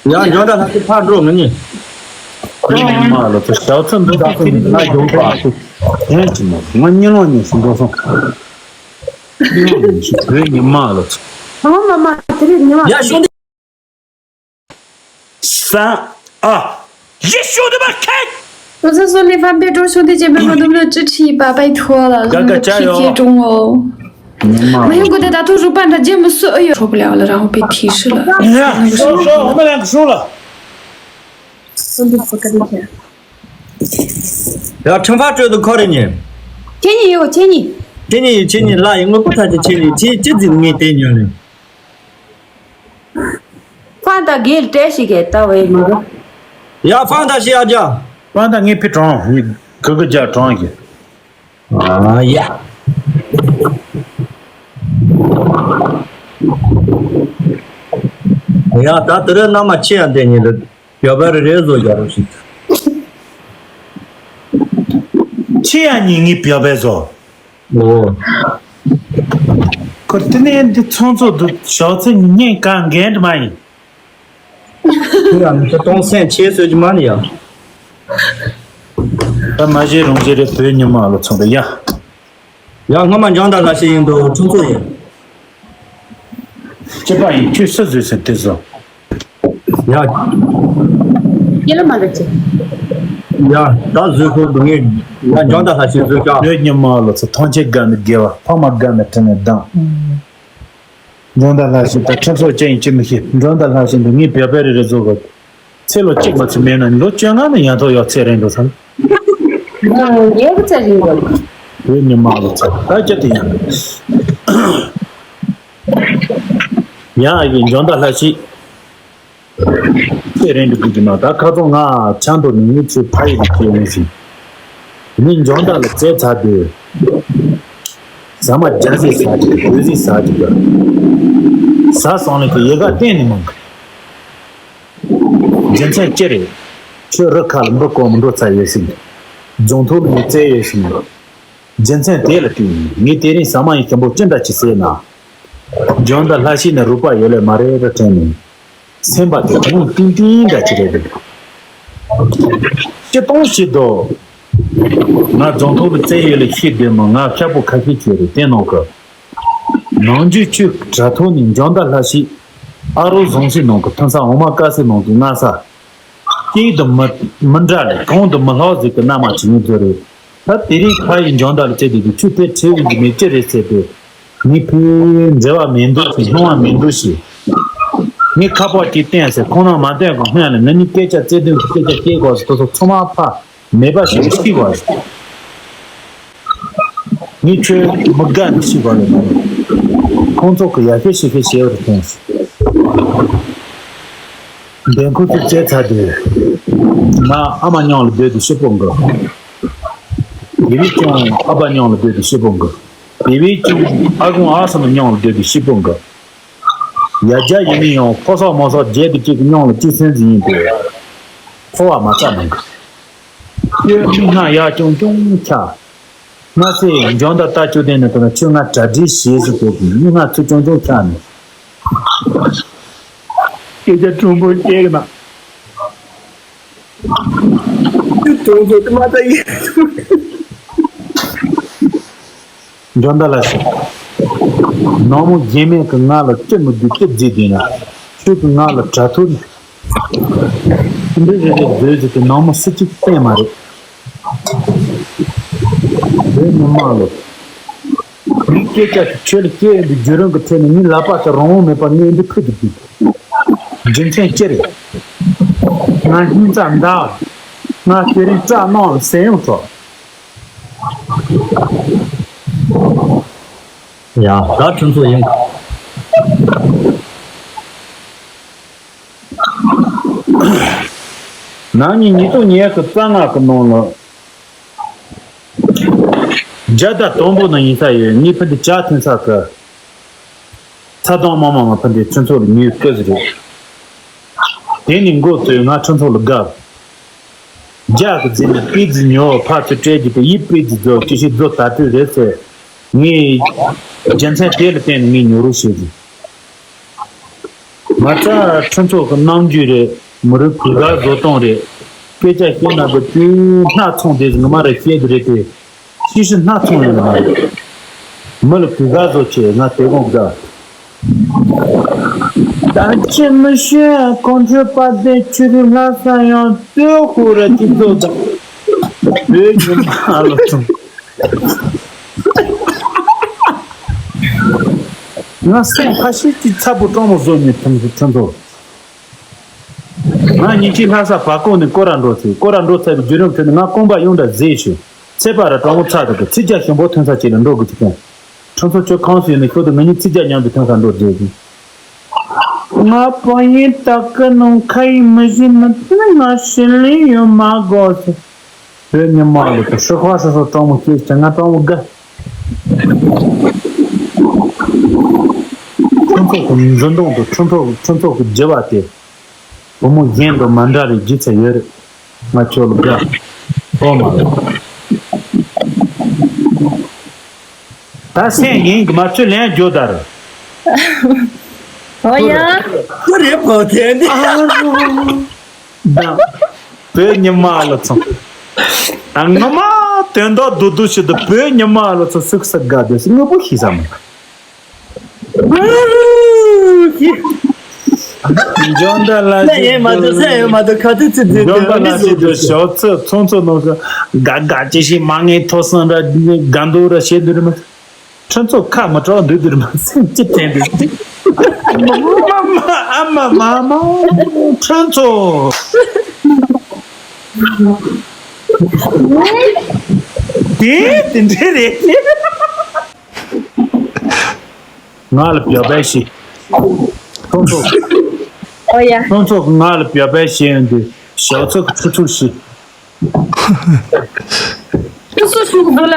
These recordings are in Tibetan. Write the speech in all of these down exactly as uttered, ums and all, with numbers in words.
ཡང་འཇོན་ད་ལྷ་ཁྱི་ཕར་འགྲོ་ངེད་གཉིས། ཁོའི་ཉི་མ་ལོ་ཚོ་ཞག་ཚོད་འདུག་ཚོད་ཚིག་ལ་ཡོང་པ། ཧན་ཅི་མ་ང་གཉིད་ལོག་ཉིན་ཞིག་འགྲོ་སོང་། གཉིད་ལོག་ཉིན་ཞིག་ཁོའི་ཉི་མ་ལོ་ཚོ། ཨ་མ་མ་དེ་རིང་ཉི་མ། ཡ་ཤོང་དེ། ས་ཨ། ཡེ་ཤོ་དེ་མ་ཁེག 我是说你方便给兄弟姐妹们能不能支持一把？拜托了，嘎嘎加油！谢谢中哦。没有过的大多数半打节目是哎呦受不了了，然后被提示了。那个什么，说说，我们两个输了。 ཡ་ཁྲིམས་ཕ་སྤྲོད་དུ་ཁོ་རེ་ཉེ། ཁྱེད་གཉིས་ཡོད་ཁྱེད་གཉིས། ཁྱེད་གཉིས་ཡོད་ཁྱེད་གཉིས་ལ་ཡི་དངོས་པོ་ཐག་ཆོད་ཁྱེད་གཉིས་ཁྱེད་ཅི་ཟིག་ངས་དེ་ཉོ་ནས། ཕན་ད་གེལ་བྲེ་ཞིག་གེ་ད་བའི་མ་གོ། ཡ་ཕན་ད་ཤི་ཡ་རྒྱ། ཕན་ད་ངས་ཕི་གྲོང་ཡི་གུ་གུ་རྒྱ་གྲོང་གི། ཨ་ཡ། ཡ་ད་དེ་རིང་མནའ་མ་ཆེ་ཡང་དེ་ཉིད་དུ། བྱ་བ་རེ་རེ་བཟོ་རྒྱག་རོགས་ཞིག་ཁྱེད་ཡང་ཉིན་ངའི་བྱ་བ་བཟོ། ཨོ། ཁོ་དེ་ནས་འདི་ཚོང་ཚོགས་འདུ་ཞོག་ཚེ་ཉིན་གང་འགན་དུ་མ་ཡིན། ཁྱེད་ཡང་མི་ཚེ་གཏོང་སེམས་ཆེ་བཟོས་ཀྱི་མ་ནི་ཡང་། ད་མ་བྱེད་རུང་བྱེད་རེད་བོད་ཉི་མ་ལ་ཚོང་རེད་ཡ། ཡང་སྔོན་མ་འཇང་དང་ལྷ་ཤེས་ཡིན་འདུག་ཁྲུང་ཚོ་ཡིན། སྐྱེས་པ་ཡིན་ཁྱོད་སུ་བཟོས་ཟེར་དེ་བཟོ། ཡ། སྐྱེས་ལ་མ་རེད་ཅེ། ཡ་ད་བཟོས་ཁོ་འདུག་ངས་ཡ་འཇང་དང་ལྷ་ཤེས་བཟོས་ཀྱང་། བོད་ཉི་མ་ལ་ཚོ་ཐང་ཆེན་དགའ་ནི་དགེ་བ་ཕ་མ་དགའ་ནི་དྲིན་ནི་གདངས། འཇོན་དང་ལྷ་བཞིན་དང་ཁྲིམས་སོགས་ཅི་ཡིན་ཅི་མི་ཤེས། འཇོན་དང་ལྷ་བཞིན་དུ་ངའི་བེ་བེ་རི་རི་བཟོ་དགོས། ཚེ་ལོ་གཅིག་མ་ཚུད་མེད་ན་ལོ་བཅོ་ལྔ་ནས་ཡང་ཐོག་ཡོད་ཚད་རེད་འདུག་ཟེར། ཡོད་ཚད་རེད་འདུག་བོད་ཉི་མ་ལོ་ཚད་ད་ཅི་དེ་ཡང་། ཡ་ཡི་འཇོན་དང་ལྷ་བཞིན། ཁྱེད་རེད་འདུག་གི་ན་ད་ཁ་ཚོང་ང་ཆང་འདོར་ནས་ངའི་ཚུལ་ཕ་ཡི་རིགས་ཀྱི་ཡོང་ཟིན། དེ་ནས་འཇོན་དག་ལ་རྩེད་ཚར་དུས། ཟ་མ་རྒྱ་ཟིག་ཟ་གི་གོས་ཟིག་ཟ་གི་གི་ཟ་སོང་ལེ་གི་ཡི་ག་གཏན་ནས་མང་གི་རྒྱུ་མཚན་ཅི་རེད། ཁྱོད་རི་ཁ་ལ་འབུ་རྐོ་མི་འགྲོ་ཚར་ཡོད་ཟིན། རྫོང་ཐོག་ལ་ངས་རྩེད་ཡོད་ཟིན། རྒྱུ་མཚན་དེ་ལ་བརྟེན་ནས་ངས་དེ་རིང་ཟ་མ་ཡི་ཞིམ་པོ་ཅི་འདྲ་ཅིག་ཟོས་ན། འཇོན་དག་ལྷ་ཤི་ནས་རུས་པ་ཡོད་ལེ་མ་རེད་ར་དྲན་ནས། སེམས་པ་དེ་ཁོང་ཏིང་ཏིང་འདྲ་ཅིག་རེད་འདུག་སྤྱི་གཏོང་བྱེད་དོ། ང་རྫོང་ཐོག་ཏུ་བཙལ་ཡོད་ལ་ཤེས་བདེ་མོ་ང་ཤ་པོ་ཁ་ཤས་ཅིག་རེད་བསྟན་གནང་གི་ནང་རྒྱུ་ཆུ་དྲ་ཐོག་ནས་འཇོན་དག་ལྷ་ཤི་ཨ་རོ་བཟང་སའི་ནང་གི་ཐུན་ས་འོ་མ་དཀར་སའི་ནང་དུ་སྔ་ས། སྐྱིད་དུ་མི་མི་འདྲ་ལས་གང་དུ་མི་ལྷག་ཟིག་གི་མནའ་མ་བྱེད་ངེས་ཚོ་རེད། ད་དེ་རིང་ཕ་ཡི་འཇོན་དག་ལ་བཅད་དེ་གི་ཆུ་དེ་ཁྲེལ་བའི་གི་མེད་ཅི་རེད་ཟེར་ཏེ། ངས་ཕའི་འབྲེལ་བ་མེད་འདུག་ཟེར་སྣང་བ་མེད་འདུག་ཟེར། ངས་ཁ་པར་གཅིག་བསྟན་ཟེར་ཁོང་རང་མ་བསྟན་གི་སྔོན་ལ་ང་གཉིས་སྐད་ཆ་རྩོད་དོན་གི་སྐད་ཆ་བཤད་དགོས་ཟེར་དེ་ཚོ་ཚང་མ་ཕ་མེད་པ་ཞིག་ཤི་བ་རེད། ངས་ཁྱོད་མི་དགའ་ནི་ཤི་བ་རེད་མ་རེད། ཁོང་ཚོ་གི་ཡ་ཤེས་ཤི་ཤེས་བྱས་པ་རེད་ཁོང་ཚོ། འདན་ཁོ་ཚོ་བཙལ་ཚར་དུས། ང་ཨ་མ་མཉམ་ལ་སྡོད་དུས་ཤི་པོ་འགོ། དེ་བས་ཀྱང་ཨ་ཕ་མཉམ་ལ་སྡོད་དུས་ཤི་པོ་འགོ། དེ་བས་ཀྱང་ཨ་ཁུ་ཨ་ས་ལ་མཉམ་ལ་སྡོད་དུས་ཤི་པོ་འགོ། ཡ་རྒྱ་ཡིན་ནི་ཡང་ཕོ་སོག་མོ་སོག་བརྒྱད་དུ་གཅིག་གི་མཉམ་ལ་གཅིག་སེམས་ཟིན་ཡིན་ཏེ། འཁོར་བ་མ་ཚར་ནང་གི། ཁྱོད་མིག་སྔ་ཡག་ཅུང་ཅུང་ཆགས། ང་ཚོས་འཇོན་དག་ལྟ་བཅུག་དེ་ནི་དོན་ཁྱོད་ང་གྲ་སྒྲིག་བྱེད་ཟེར་གོ་གི་མིག་སྔ་ཚུར་ཅུང་ཅུང་ཆགས་ནས། སྐད་ཆ་དྲང་པོ་བཤད་གི་ན། དེ་དྲང་པོ་དེ་མ་ད་ཡིན། འཇོན་དག་ལ་ཞིག་ནང་མོ་རྒྱན་མེད་ཀྱི་ང་ལ་ཅི་མི་དགོས་ཅི་བརྫིས་དེ་ན། ཁྱོད་ཀྱི་ང་ལ་དྲ་ཐོག་ནས། འདི་རེ་རེ་བཟོས་ཟིག་གི་ནང་མོ་སུ་གཅིག་བསྟན་མ་རེད། བོད་མི་མང་ལོ། མིའི་སྐད་ཆ་དེ་ཆོས་ལ་སྐྱེས་ཡོད་པའི་བརྒྱུད་རིམ་གྱི་ཁྲོད་ནས་ངའི་ལག་པ་དེ་རང་དབང་མེད་པར་ངས་འདི་ཕུད་དུ་བསྡུས། རྒྱུ་མཚན་ཅི་རེད། ང་སྙིང་རྩ་འདར། ང་དེ་རིང་སྐྲག་སྣང་ལ་ཟས་ཡོང་ཐོག་ཡ་ད་ཁྲིམས་སོགས་ཡིན། ནང་ཉིན་ཉིས་སྟོང་ཉེར་གཅིག་རྩ་ལྔ་གི་ནང་ལ། རྒྱ་ཟླ་དང་པོ་ནང་ཡིན་ས་ཡོད་ངའི་ཕུ་འདི་ཇ་འཐུང་ས་གི་ཚ་གདང་མ་མ་མ་ཕུ་འདི་ཁྲིམས་ཚོགས་ལ་ཉུལ་སྐབས་རེད། དེ་ནི་མགོ་བཙུགས་ང་ཁྲིམས་ཚོགས་ལ་བརྒབ། རྒྱ་གི་རྫི་ནི་པི་རྫི་ཉོ་ཕ་ཚོ་སྤྲད་རྒྱུ་དེ་ཡིད་པི་རྫི་རྫོ་ཅི་ཞིག་རྫོ་ད་དུས་རེད་ཟེར། ངས་རྒྱུ་མཚན་དེ་ལ་བརྟེན་ནས་ངས་ཉོ་རོགས་བྱེད་ཀྱི། མ་རྩ་ཁྲི་ཚོ་གི་རྣམ་འགྱུར་རེད། མི་རིགས་གུས་ག་བཟོ་སྟངས་རེད། སྐད་ཆ་བཤད་ན་གི་དུས་སྣ་ཚོང་དེ་ངོ་མ་རེད། བཤད་དེ་རེད་དེ། ཤི་ཤི་སྣ་ཚོང་ཡོད་མ་རེད། མི་ལ་གུས་ག་བཟོ་ཆེ་ང་དེ་དགོངས་དགའ། ད་ཅི་མི་ཤེས་ཁོང་ཁྲོ་པ་དེ་ཆུ་རུ་ལྷ་ས་ཡང་ལྟོས་ཧུ་ར་ཅི་བཟོ་དང་། བོད་ཉི་མ་ལོ་ཚོང་། ང་སེམས་ཁ་ཤས་ཀྱི་ཚ་པོ་སྤྲང་མོ་བཟོ་ཉེ་ཐུང་སུ་ཁྲི་ཚོ། ང་ཉིན་གཅིག་ལྷ་ས་བར་སྐོར་ནས་སྐོར་ར་འགྲོ་ཚེ་སྐོར་ར་འགྲོ་ཚར་བའི་བརྒྱུད་རིམ་ཁྲོད་ནས་ང་རྐང་པ་ཡོངས་འདྲ་བཟས་ཤིང་ཚེ་པ་ར་སྤྲང་མོ་ཚ་དུ་གི་ཚིག་རྒྱ་ཞིམ་པོ་ཐོན་ས་ཅིག་ལ་འགྲོ་དགོས་ཀྱི་བྱུང་། ཁྲི་ཚོ་ཁྱོད་གང་སུ་ཡིན་ན་ཁྱོད་དང་ང་གཉིས་ཚིག་རྒྱ་མཉམ་དུ་ཐོན་ས་འགྲོ་བཟས་ཤིང་། ང་བོད་ཡིག་དག་གི་ནང་ཁ་ཡིག་མི་ཤེས་ནི་ཕུ་ང་ཤི་ལི་ཡོད་མ་དགོས་ཟེར། བོད་ཉི་མ་ལ་དུ་ཧྲི་ཧྭ་ཧྲི་ཧྲོ་སྤྲང་མོ་སྐྱེས་ཀྱང་ང་སྤྲང་མོ་དགའ། ཁྲི་ཚོ་གི་འཛིན་གྲོང་དུ་ཁྲི་ཚོ་ཁྲི་ཚོ་གི་བརྗེ་བ་དེ་བུ་མོ་གཞན་དང་མ་འདྲ་བའི་རྒྱུ་མཚན་ཡོད་རེད། ང་ཁྱོད་ལ་དགའ། ཧོ་མ་ལ། ད་སེམས་ཡིན་གི་མ་ཚོད་ལན་རྒྱོ་དར། ཨོ་ཡ། ཁོ་རེ་བོ་དེ་ནི། ད། བོད་ཉི་མ་ལ་ཚོ། ཨ་ངོ་མ་དོན་དག་རྡོ་རྡོ་ཞིག་ཏུ་བོད་ཉི་མ་ལ་ཚོ་སུག་སུག་དགའ་དེ་སུ་དངོས་པོ་ཤི་ས་མ། འཇོན་ད་ལ་ཞིག་ཡེ་མ་དུ་སེ་ཡེ་མ་དུ་ཁ་ཐུ་ཚི་ཚི་འཇོན་ད་ལ་ཞིག་ཏུ་ཞོག་ཚི་ཚོང་ཚོ་ནང་སུ་དགའ་དགའ་ཅི་ཞིག་མ་ངེས་ཐོ་སང་ར་དགའ་འདུག་ར་བྱེད་འདུག་ར་མ། ཁྲི་ཚོ་ཁ་མི་གྲག་འདུག་འདིར་མ་སེམས་ཅི་དྲན་འདུག་མ་མ་ཨ་མ་མ་མ་ཁྲི་ཚོ། དེ་དེ་འདྲས་རེད། ང་ལ་བྱ་བ་ཞིག་ཁྲི་ཚོ། ཨོ་ཡ། ཁྲི་ཚོ་ང་ལ་བྱ་བ་ཞིག་ཡོང་དུས་ཞག་ཚོ་ཁྲི་ཚོ་ཞིག་ཁྲི་ཚོ་ཞིག་འདུག་ལ།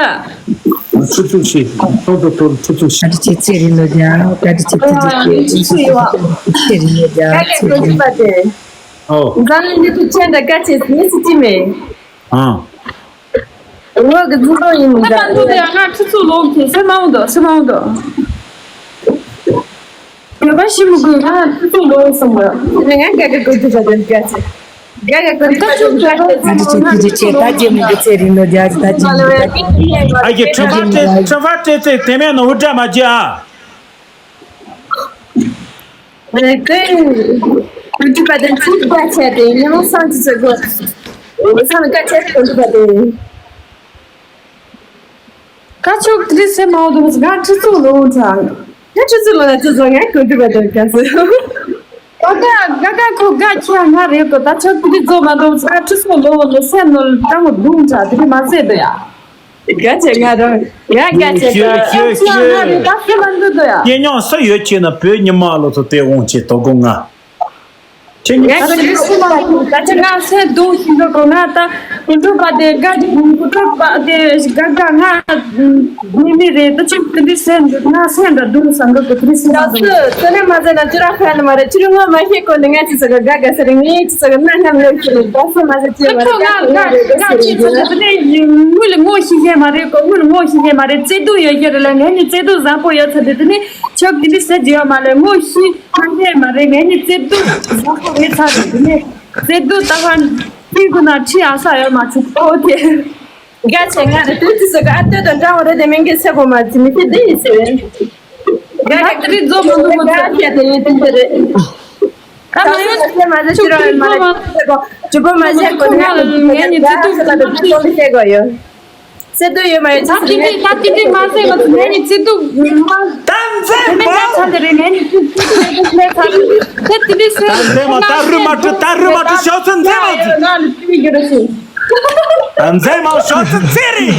ཁྲི་ཚོ་ཞིག་ཁྲི་ཚོ་ཁྲི་ཚོ་ཞིག་ད་ཅི་ཚེ་རིང་ལོ་རྒྱ་ད་ཅི་ཚེ་རིང་ལོ་རྒྱ་ཚེ་རིང་ལོ་རྒྱ་ཚེ་རིང་ལོ་རྒྱ། ཨོ། འཛམ་གླིང་འདི་ཚོ་ཅན་དང་དཀའ་ཆེ་མི་སྲིད་ཅི་མེད། ཨང་། ངོས་ཀྱི་འཛིན་གྲོགས་ཡིན་མི་འདྲ། ང་ཚོ་དེ་ང་ཁྲི་ཚོ་ལོག་གི་སེ་མང་དོ་སེ་མང་དོ། ཡོད་པ་ཞིག་མི་དགོས་ང་ཁྲི་ཚོ་ལོག་སོང་གི། དེ་ནས་ང་དགའ་དགའ་དགོད་དུ་བྱ་དོན་དཀའ་ཆེ། དགའ་དགའ་དགོད་དུ་བྱ་དོན་དཀའ་ཆེ། ད་ཅི་ཅི་ཅི་ཅི་ད་ཅི་མི་དགོས་ཚེ་རིང་ལོ་རྒྱ་ཅི་ད་ཅི་མི་དགོས། ཨ་ཡེ་ཁྲི་ཕ་ཏྲེ་ཁྲི་ཕ་ཏྲེ་ཏྲེ་དེ་མེད་ནོ་འུ་འདྲ་མ་བྱེད་ཨ། ཨ་ཀེ། ཨ་ཀེ་པ་དན་ཚིག་པ་ཆེ་དེ་ཉི་མ་སང་ཅི་ཟེར་གོ། སང་ཀ་ཆེ་ཀོ་ཏི་པ་དེ། ཀ་ཆོག་ཏི་སེ་མའོ་དུ་ང་ཁྲི་ཚོ་ལོ་ཚང་། ང་ཁྲི་ཚོ་ལོ་ན་ཁྲི་ཚོ་ང་ཀོ་ཏི་པ་དེ་ཀ་སེ། ཀ་ཀ་ཀ་ཀ་ཁོ་ཀ་ཁྱ་ང་རེད་གོ། ད་ཆོག་ཏི་ཚོ་མ་དུ་ང་ཁྲི་ཚོ་ལོ་ལོ་སེ་ནོ་ཀྲང་མོ་དུང་ཆ་དེ་མ་ཟེར་དུ་ཡ། དགའ་ཆེ་ང་རང་ང་དགའ་ཆེ་ཤོད་ཤོད་ཤོད། ང་རེ་ད་སེ་མ་འདུག་དོ་ཡ། སྐྱེ་མྱོང་སུ་ཡོད་ཆེ་ན་བོད་ཉི་མ་ལོ་ཚོ་དེ་འོང་ཆེ་དོ་དགོང་ང་། ཁྱེད་ཉི་ང་ཚོ་ལི་སུ་མ་ད་ཆ་ང་སེ་དུང་ཤིང་འགྲོ་གོ། ང་ད་ཀུན་གྲོགས་པ་དེ་དགའ་གི་ཀུན་གྲོགས་པ་དེ་དགའ་དགའ་ང་མི་མི་རེད། ད་ཆུ་ཀུན་དི་སེ་འདུག་ང་སེ་འདྲ་དུང་སང་གི་ཀུ་ཏི་སེ་མ་ད་འདུག་སུ་ནས་མ་ཟེར་ན་ཅི་ར་ཁ་ནི་མ་རེད། ཆུ་རུ་ངོ་མ་ཤེས་གོ་ནི་ང་ཅི་ཟེར་གི་དགའ་དགའ་ཟེར་ངས་ཅི་ཟེར་གི་ན་ང་མི་ཤེས་ནི་ད་སུ་མ་ཟེར་ཅི་མ་རེད། ང་ང་ང་ཅི་ཚོ་ད་ནས་ངུ་ལ་ངོ་ཤེས་ཤེས་མ་རེད་གོ། ངུ་ལ་ངོ་ཤེས་ཤེས་མ་རེད། བརྩེ་དུང་ཡོད་ཤེས་རེད་ལ། ངས་ནི་བརྩེ་དུང་བཟང་པོ་ཡོད་ཚ་དེ་དེ་ནས་ཆོག་གི་འདི་ཟེར་རྒྱུ་ཡོད་མ་རེད། ངོ་ཤེས་མ་ཤེས་མ་རེད། ངས་ནི་བརྩེ་དུང་བཟང་པོ་རེད་ཚ་དེ་དེ་ནས་བརྩེ་དུང་ད་ཧ་ཁྱི་གུ་ན་ཁྲི་ཨ་ས་ཡོད་མ་ཆུ་ཨོ་དེ། དགའ་ཆེ་ང་རེ་དུས་ཚོད་ཟ་ག་ཨ་སྟོད་དང་འདྲ་བ་རེད་དེ་མིན་གི་སེ་གོ་མ་ཚི་མི་ཁི་འདི་ཡི་ཚེ་བས། དགའ་དགའ་དེ་རིགས་རྫོགས་མ་འདུག་མོ་ཚ། དགའ་ཆེ་དེ་ཡི་དེ་འདི་རེད། ད་མ་ཡོད་ཚེ་མ་ཟེར་ཅི་ར་མ་རེད་ཚེ་གོ་ཇུ་པོ་མ་ཟེར་གོ་ནི་ཨ་ལ་ངས་ནི་ཚེ་ཏུ་ཚེ་གོ་ཡོད། སེ་དུ་ཡོད་མ་ཡོད་ད་ཅི་ཏི་ད་ཅི་ཏི་མ་ཟེར་ང་ཚོ་ངས་ནི་ཚེ་ཏུ་མ་ད་མཛེས་མ་ཚ་འདི་རེད། ངས་ནི་ཚེ་ཏུ་ཚེ་ཏུ་ཚེ་ཚ་རེད། ཚེ་ཏི་ཏི་ཟེར་ད་མཛེས་མ་ད་རུ་མ་ཏུ་ད་རུ་མ་ཏུ་ཞོག་ཚེ་མཛེས་མ་ཚེ། ང་ནི་ཚེ་གི་རེད་ཟེར། ཨ་མཛེས་མ་ཤོག་ཙི་ཙི་རེད།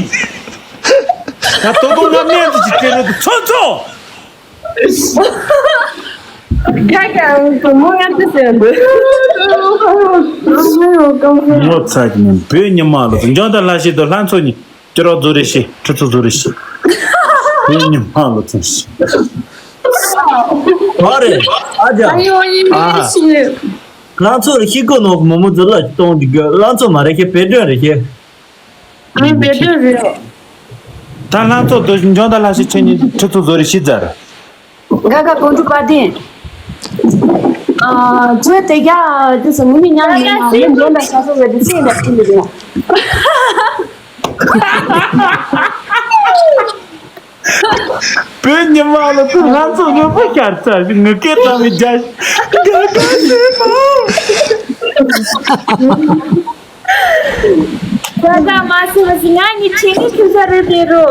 ད་དོ་དོ་ང་སྨན་དུ་ཅིག་སྤྲད་ནས་ཚོ་ཚོ། རྒྱ་གང་དུ་མོ་ང་ཚོ་ཟེར་འདུག་ངོ་ཚ་གི་ནི་བོད་ཉི་མ་ལ་འཇོན་ད་ལ་ཞིག་ཏུ་ལྷ་མཚོ་ནི་སྐྱོ་རོགས་རྫོ་རེ་ཤི་ཁྲི་ཚོ་རྫོ་རེ་ཤི། བོད་ཉི་མ་ལ་ཚོ་ཤི། ཨ་རེ་ཨ་ཅག་ཨ་ཡོ་ཡིན་ཨ་ཤི། ལང་ཚོ་རེ་ཤི་གོ་ནོ་མོ་མོ་ཛི་ལ་གཏོང་གི་གི་ལང་ཚོ་མ་རེ་ཤི་བེ་ཏྲོན་རེ་ཤི། ཨ་བེ་ཏྲོན་རེ། ད་ལང་ཚོ་དུ་འཇོན་ད་ལ་ཤི་ཆེ་ནི་ཁྲི་ཚོ་ཛོ་རེ་ཤི་ཛར། ག་ག་གོང་དུ་པ་ཏིན། ཨ། ཁྱོད་དེ་རྒྱ་དེ་སོང་ངས་མཉམ་ཡིན་ན་མི་འདྲེན་པ་ཤ་ཚ་ཡོད་དེ་སེམས་ལ་ཁྱིམ་ལ་ཡིན། བོད་ཉི་མ་ལ་ཚོ་ང་ཚོ་ངོ་མ་ཤར་ཚར་ཞིག་ངུ་སྐད་བཏང་བའི་རྒྱ་དགའ་དགའ་ཞེས་མ། ད་ད་མ་སེ་མ་སེ་ང་ནི་ཆེ་ནི་ཁྱོད་ས་རེད་དེ་རོ།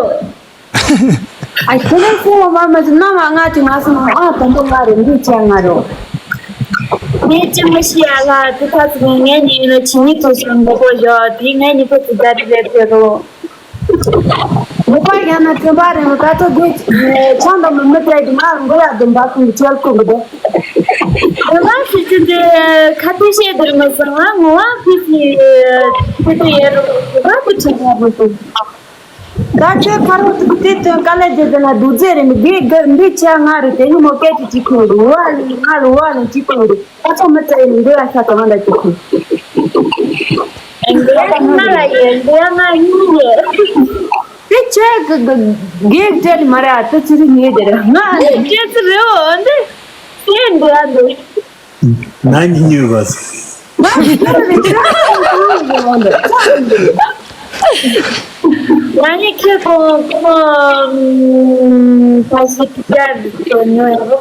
ཨ་ཁྱོད་རང་སེ་མ་མ་མ་ཟེར་ན་མ་ང་ཅི་ང་སེ་མ་ཨ་དང་པོ་ང་རེད་འདི་ཅག་ང་རོ། ངས་ཅི་མ་ཤི་ཡ་ལ་དེ་ཁ་ཚིག་ངས་ནི་ཡིན་ན་ཆེ་ནི་ཐོ་སོང་མ་གོ་ཡོད་དེ་ངས་ནི་ཁ་ཚིག་ད་རེད་རེད་དེ་རོ། མོ་པ་ཡང་ན་ཐོན་པ་རེད་མོ་ད་ཚོ་དེ་ཆང་དང་མི་མི་བྲལ་གི་ང་མགོ་ཡག་དུ་འབག་ཁུང་གི་ཆོལ་ཁུང་གི་དེ། ང་ཕི་ཚི་འདི་ཁ་ཐུག་བཤད་དེར་མི་སོང་ང་ངོ་བ་ཕི་ཚི་ཕི་ཚི་ཡེ་རུ་ང་ཕི་ཚི་ཡེ་རུ་སོང་། ད་ཁྱོད་ཁ་རོག་ཏུ་དེ་དོན་དཀའ་ལས་བརྗོད་དེ་ན་སྡུག་ཚད་རེད་མི་དགེ་དགར་འདི་ཆ་ང་རེད་དེ་ནི་མོ་སྐད་ཅིག་གཅིག་ཁུང་རུ་བ་ལི་ང་རུ་བ་ལི་གཅིག་ཁུང་རུ། ཨ་ཚོ་མི་ཚེ་ཡི་འདི་ལ་ཤ་ཚ་མ་འདྲ་ཅིག་ཁུ། འདི་ང་ལ་ཡོད་འདི་ང་གཉིས་ཡོད། དེ་ཁྱོད་ཀྱི་གེགས་བྲལ་མ་རེད་ཨ་ཏི་ཚི་རི་ཉེས་དེ་རེད་ང་ཨ་འདི་ཁྱོད་ཚི་རེད་འོ་འདི་སེ་འདི་ཨ་འདི། ང་གཉིས་ཉོས་པ། ང་གཉིས་ཉོས་པ། ང་གཉིས་ཁྱོད་ཁོང་ཁོང་ཕ་ཤི་ཏི་ཀ་འདི་ཉོས་ཡོད།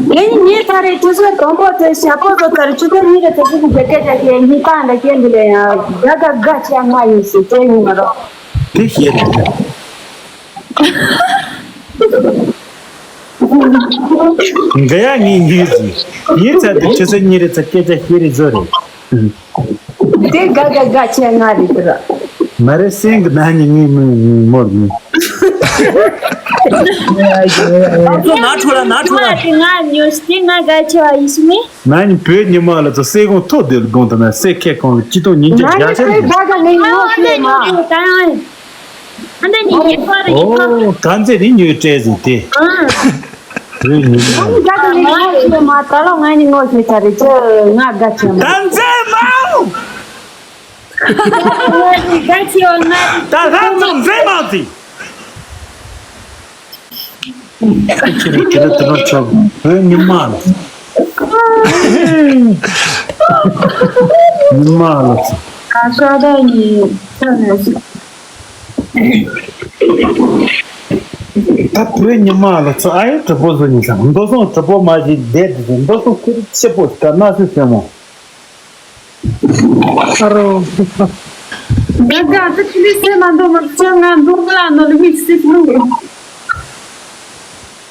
ངས་ངའི་ཚ་རེ་ཆུ་ཚོད་དང་པོ་དེ་ཞག་པོ་ཚོ་ཚར་ཆུ་ཚོད་གཉིས་རེ་ཚོ་ཚོད་ཀྱི་རྒྱ་སྐད་ཆ་བཤད་ངའི་པང་ལ་སྐད་འདི་ལས་ཡང་དགའ་དགའ་དགའ་བྱས་ང་ཡིན་ཞེས་བྱས་ཡིན་མ་རོགས། དེ་བཤད་དེ། འགའ་ཡང་ངའི་ཡིན་ཞེས་ངའི་ཚ་དེ་ཆུ་ཚོད་གཉིས་རེ་ཚོ་སྐད་ཆ་བཤད་རེ་བཟོ་རེད། དེ་དགའ་དགའ་དགའ་བྱས་ང་རེད་དེ་ར། མ་རེད་སེང་གི་ན་ནི་ངའི་མི་མོར་ནི། ང་ཚོ་ན་ཁྲོ་ལ་ན་ཁྲོ་ལ། ང་ང་ཉོ་སྟེ་ང་དགའ་ཆེ་བ་ཡིན་ཞིག་ནི། ན་ནི་བོད་ཉི་མ་ལ་ཚོ་སེ་གོང་ཐོག་དེ་ལ་དགོངས་དང་ན་སེ་ཁེ་གོང་ལ་སྤྱི་སྟོང་ཉིས་བརྒྱ་བརྒྱ་ཆ་ནི་ནི་དགའ་དགའ་ངའི་ངོ་ཤེས་མ། ཨ་འདི་ནི་ཉེ་པར་ཡིན་པ། ཨོ་ག་ཚེ་ནི་ཉོས་སྤྲད་ཟིན་ཏེ། ཨ། རེད་ཉིན་མོ། ང་ནི་དགའ་དང་ངའི་ངོ་ཤེས་མ་ད་ལོ་ང་ནི་ངོ་ཤེས་ཚར་རེད་ཅེ་ང་དགའ་ཆེན་མོ། ད་མཛེས་མའོ། ང་ནི་དགའ་ཆེ་བ་ང་ནི། ད་ལྷ་མཛོ་མཛེས་མའོ་ཟིག་ཁྱེད་རང་ཁྱེད་རང་དེ་རིང་ཆོག་བོད་ཉི་མ་ལ། ཉི་མ་ལ། ཨ་ཤ་ད་ཡིན་ས་ནས། ད་བོད་ཉི་མ་ལ་ཚོ་ཨ་ཡེ་གྲི་པོ་བཟོ་ཉིན་ས་མདོ་སོང་གྲི་པོ་མ་ཞིག་བསྡད་དེ་མདོ་སོང་ཁུར་ཆེ་པོ་ཀ་ན་སི་སེ་མོ། ཨ་རོ། དགའ་དགའ་ད་ཁྱི་ལི་སེ་མ་འདོ་མ་ཚོ་ང་འདུག་ལ་ནོ་ལི་མིག་སི་ལུ།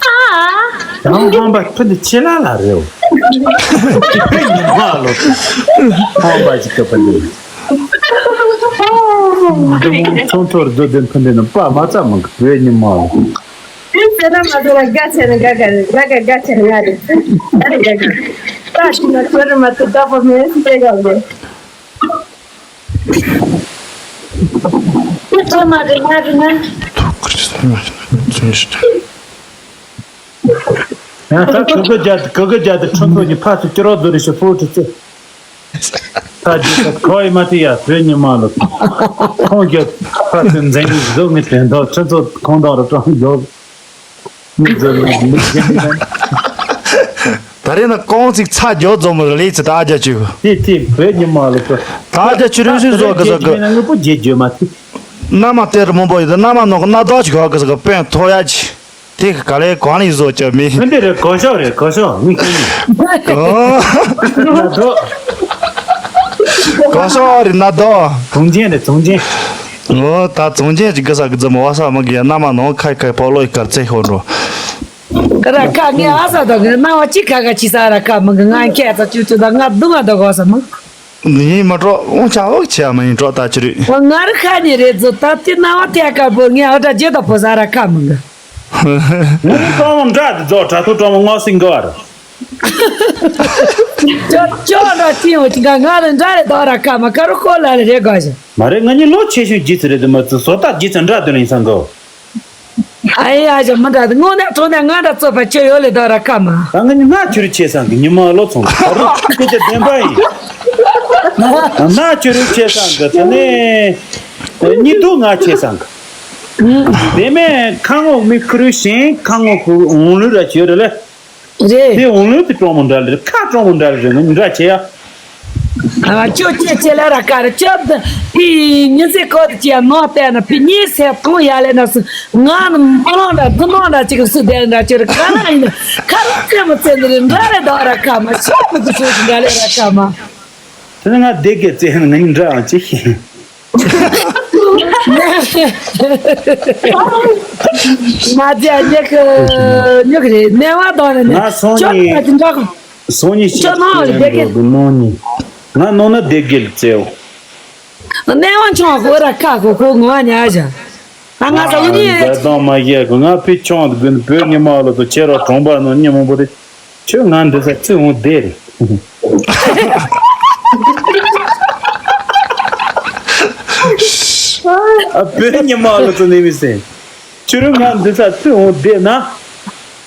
ཨ། རང་ཧམ་པ་ཁྱོད་འདི་ཆེ་ལ་ལ་རེད། ཉི་མ་ལོ། ཧམ་པ་ཞིག་གི་ཕ་ནི། ཚོང་ཚོར་རྡོ་ལྡན་ཕུ་འདྲེ་ནི་པ་མ་ཚ་མང་གི་བོད་ཉི་མ་ལོ། ཁྱོད་ཟེར་ན་མ་ཟེར་ན་དགའ་ཆེ་ནི་དགའ་དགའ་རེད་དགའ་དགའ་དགའ་ཆེ་ནི་ང་རེད། ཨ་རེ་དགའ་དགའ། ད་ཁྱི་ན་ཁྱོད་རེ་མ་ཐུབ་ད་པོ་མེད་སི་ཏེ་ག་ལེ། ཁྱོད་ཚོ་མ་རེད་ང་རེད་ང་། ཡང་ད་གི་གི་རྒྱ་གི་གི་རྒྱ་དེ་ཁྲི་ཚོ་གཉིས་ཕར་ཚུར་སྐྱོ་རོགས་བཟོ་རེ་ཞིག་ཕོ་ཁྲི་ཚོ། ད་རྒྱུ་ད་ཁོ་ཡི་མ་དེ་ཡ་བོད་ཉི་མ་ལ། ཁོང་རྒྱ་ཕར་ཚུར་འཛིང་གི་བཟོ་ངེས་དྲན་ཐོག་ཁྲི་ཚོ་ཁོང་དང་རུ་ཀྲང་ཡོད། མི་བཟོ་ངེས་མི་རྒྱ་མི་དང་། ད་རེས་ན་ཀོང་ཚིག་ཚ་རྒྱོ་རྫོང་མི་རེ་ལས་ཚེ་ད་རྒྱ་ཆུ། དེ་དེ་བོད་ཉི་མ་ལ་ཚོ། ད་རྒྱ་ཆུ་རུ་སུ་བཟོ་གི་ཟ་གི། ང་ངོ་པོ་རྒྱས་རྒྱུ་མ་ཐིག་མནའ་མ་སྟེར་མང་པོ་ཡོད་དུ་མནའ་མ་ནོག་མནའ་བདག་ཅིག་ག་གི་ཟ་གི་དཔོན་ཐོ་ཡ་ཅི། དེ་ག་ལས་གང་ལས་བཟོ་བཅོ་མི། ཕན་དེ་རེད་གོ་ཤོག་རེད་གོ་ཤོག་མི་ཁྱོད་ནི། གོ་ཤོག་རེད་མནའ་བདག་དུང་ཅན་རེད་དུང་ཅན། ཨོ་ད་དུང་ཅན་ཅིག་གི་ཟ་གི་ཟ་མོ་བ་ས་མི་གི་མནའ་མ་ནོག་ཁ་ཁ་པོ་ལོ་ཡི་གར་ཚེ་ཤོར་འགྲོ། ཀ་ར་ཀ་ངའི་ཨ་ས་དང་ངའི་སྣང་བ་གཅིག་ཁ་ཁ་ཅི་ས་ར་ཀ་མི་གི་ང་ཁྱེད་ཚ་ཅུ་ཅུ་དང་ང་སྡུག་ང་དོ་གོ་ས་མི། ཡིན་མ་གྲོགས་དབང་ཆ་འོག་ཆེ་མ་ཡིན་གྲོགས་ད་ཅི་རེད། ང་རི་ཁ་ནི་རེད་ཛོ་ད་དེ་སྣང་བ་ཐད་ཀ་བོ་ངའི་ཨ་ད་རྗེ་ད་ཕོ་ས་ར་ཀ་མི་གི། ངའི་ཀྲོང་མོ་འདྲ་དེ་ཛོ་དྲ་ཐུག་ཀྲོང་མོ་ངོ་སིང་གི་བར། ཅོ་ཅོ་འདྲ་ཅི་ཡོང་ཅི་ག་ང་རི་འདྲ་རེད་དོ་ར་ཀ་མ་ཀ་རུ་ཁོ་ལ་རེ་རེ་གོ་ཞིང་། མ་རེད་ང་གཉིས་ལོ་ཆེ་ཤོས་རྗེས་སུ་རེད་དུ་མ་ཚུ་བཟོ་ལྟ་རྗེས་སུ་འདྲ་དུ་ལ་ཡིན་སང་གོ། ཨ་ཡ་ཞག་མི་འདྲ་དངོས་གནས་དྲང་གནས་ང་འདྲ་རྩོད་པ་ཁྱོད་ཡོད་ལེ་ད་ར་ཀ་མ། ད་ང་གཉིས་ང་ཁྱོད་རུ་ཆེ་སང་གི་ཉི་མ་ལོ་ཚོང་གི་ད་རུ་ཁྱོད་ཀྱི་བདེན་པ་ཡིན། ང་ཁྱོད་རུ་ཆེ་སང་གི་དེ་ནས་གཉིས་དུ་ང་ཆེ་སང་གི། དེ་མེད་ཁ་ངོ་མི་ཁུ་རུ་ཞེང་ཁ་ངོ་ཁུ་འོང་ལུ་ར་ཁྱོད་རུ་ལེ། རེད། དེ་འོང་ལོས་དེ་སྤྲང་མོ་འདྲ་ལེ་རེད། ཁ་སྤྲང་མོ་འདྲ་ལེ་རེད། ང་འདྲ་བྱེད་ཡ། ཨ་ཁྱོད་ཁྱེད་ཁྱེད་ལ་ར་ཀ་རེད། ཁྱོད་ཕི་ཉི་ཚེ་ཀོ་དེ་ཁྱེད་ནོ་བལྟས་ན་ཕི་ཉི་ཚེ་གཏོང་ཡ་ལེ་ན་སུ་ང་ནི་མ་ནོ་འདྲ་དུ་ནོ་འདྲ་ཅིག་སུ་བསྡད་འདྲ་ཁྱོད་ར་ཀ་ན་ཡིན་ན་ཁ་རོག་ཚེ་མོ་ཚེ་འདི་རེད། འདྲ་རེད། ད་ར་ཀ་མ་ཤོག་མི་དུ་ཤོག་འདྲ་ལེ་ར་ཀ་མ། དེ་ནི་ང་བདེ་གེ་བཙལ་ནི་ང་ཡིན་འདྲ་ཨང་ཅི་ཤེས། མ་བྱས་ཉག་གི་ཉག་གི་རེད། ནས་བ་དང་ནས་ནས་ང་སོང་ཁྱོད་ཉིན་ཀྱི་འདྲ་གི་སོང་ཉིན་ཁྱོད་ནང་ལ་བསྡད་གི་ནང་ཉིན་ང་ནང་ན་བསྡད་གི་ལ་བཙལ་འོ། ནས་བ་མཆོང་ཁོ་ར་ཁ་ཁོ་ཁོ་ངོ་བ་ཉག་བཞག་ཨ་ང་ཚ་འུ་ཉིད་ད་དང་མ་བཤད་གི་ང་ཕི་ཆུང་དུ་དགོན་བོད་ཉི་མ་ལོ་ཚོ་ཁྱེད་ར་གྲོང་པ་ནང་ཉི་མ་པོ་རེད། ཁྱོད་ང་འདི་ས་ཚུར་འོང་བསྡད་རེད། ཨ་བོད་ཉི་མ་ལོ་ཚོ་ནས་མི་སེམས། ཁྱོད་རང་ང་འདི་ས་ཚུར་འོང་བསྡད་ན།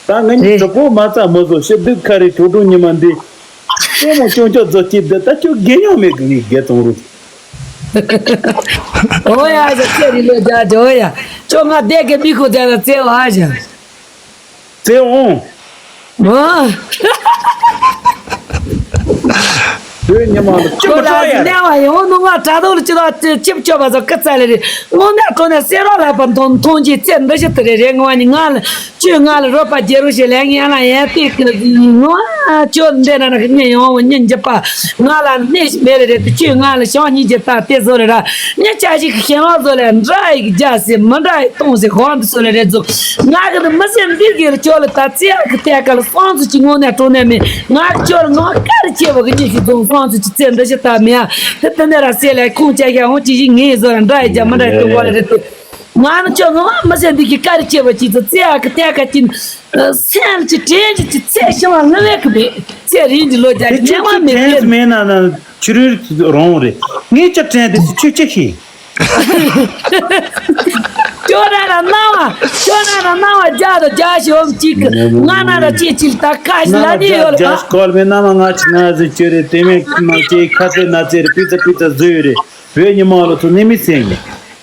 ད་ང་གཉིས་གྲོགས་པོ་མ་རྩ་མོ་བཟོ་ཤི་སྡུག་ཁ་རི་ཁྲོ་ཁྲོ་ཉི་མ་འདི། ལྟད་མོ་སྐྱོང་སྐྱོང་བཟོ་སྐྱིད་འདི་ད་ཁྱོད་རྒས་ཉམས་མེད་གི་ངའི་རྒས་གཏོང་རུ། ཨོ་ཡ་ཡ་ཚེ་རིང་ལོ་བརྒྱ་ཅོ་ཡ། ཁྱོད་ང་བསྡད་གི་མི་ཁོ་བསྡད་ན་ཚེ་བ་ཨ་ཞང་། བཙལ་འོང་། ཨ། བོད་ཉི་མ་ལ་ཁྱོད་ཁོ་ལ་ཀྲོ་ཡ། ནས་བ་ཡོང་ནུ་ང་དྲ་ཐོག་ལ་ཅི་ཐོག་ཅི་ཆིབ་ཆོད་པ་ཚོ་སྐུ་ཚ་ལེ་རེད། དངོས་གནས་ཁྲོ་ནས་སེ་རོགས་ལྷག་པ་མཐོང་མཐོང་རྗེས་ཚེ་འདི་ཞིག་ཏུ་རེད་རེད། ངོ་བ་ནི་ང་ལ་ཁྱོད་ང་ལ་རོགས་པ་རྒྱལ་རོགས་ཞེས་ལན་ཡན་ལ་ཡན་ཏིག་གི་ཡིན། ངོ་ཨ་ཁྱོད་འདི་ན་ན་གི་གཉེན་ཡོང་བ་གཉེན་རྒྱབ་པ་ང་ལ་གནས་ཤིག་མེད་ལེ་རེད། དེ་ཁྱོད་ང་ལ་ཞང་གཉིས་ཀྱི་ད་དེ་བཟོ་ལེ་ར་ཉི་ཆ་ཞིག་གི་ཤེས་རོགས་བཟོ་ལེ་འདྲ་ཡིག་རྒྱ་སེ་མི་འདྲ་ཡིག་གཏོང་སེ་ཧོན་དུ་བཟོ་ལེ་རེད་བཟོ། ང་གི་ནི་མི་སེམས་འདི་གི་ལ་ཁྱོད་ལ་ད་ཚེ་ཨ་གི་ཐད་ཀ་ལ་སང་ཚུ་ཅི་ངོ་ནས་གྲོ་ནས་མེད། ང་གི་ཁྱོད་ལ་ངོ་དཀར་ཆེ་བ་གི་གཉིས་ཤིག་བཟུང་སང་ཚུ་ཅི་ཚེ་འདི་ཞིག་ད་མེད་ཨ། དེ་དེ་ནས་ར་སེ་ལ་ཁོང་ཅག་ཤ་ཧོན་ཅི་ཞིག་ངེས་བཟོ་ལ་འདྲ་ཡིག་རྒྱ་མི་འདྲ་ཡིག་གཏོང་གོ་ལེ་རེད་དེ། ང་ནི་ཁྱོད་ངོ་མ་མི་སེམས་འདི་གི་དཀར་ཆེ་བ་ཅི་ཚོ་ཚེ་ཨ་གི་ཐད་ཀ་ཅི། སེམས་ཀྱི་དྲན་གྱི་ཅི་ཚེ་ཤི་བ་ལྷ་བས་གི་མེད། ཚེ་རིང་གི་ལོ་རྒྱ་དེ་གི་ཁྱོད་ཉལ་བ་ཀྱི་མེད་དྲན་མེད་ན་ན་ཕྱི་རོལ་རང་རེད། ངས་ཅི་དྲན་དེ་ཁྱོད་ཅི་ཤེས། ཁྱོད་ར་ལ་སྣང་བ་ཁྱོད་ར་ལ་སྣང་བ་རྒྱ་དང་རྒྱ་ཞོམ་གཅིག་གི་ང་ན་ར་ཅི་ཅི་ད་ཁ་ཞི་ལ་ནི་ཡོད་ལ་རྒྱ་ཞི་ཀོལ་མེད་ན་མ་ང་ཅི་ང་ཟི་ཅི་རེད། དེ་མེད་ན་ཅི་ཁ་ཚེ་ན་ཚེ་རེད། པི་ཙ་པི་ཙ་བཟོས་ཡོད་རེད། བོད་ཉི་མ་ལོ་ཚོ་ནི་མི་སེང་གི་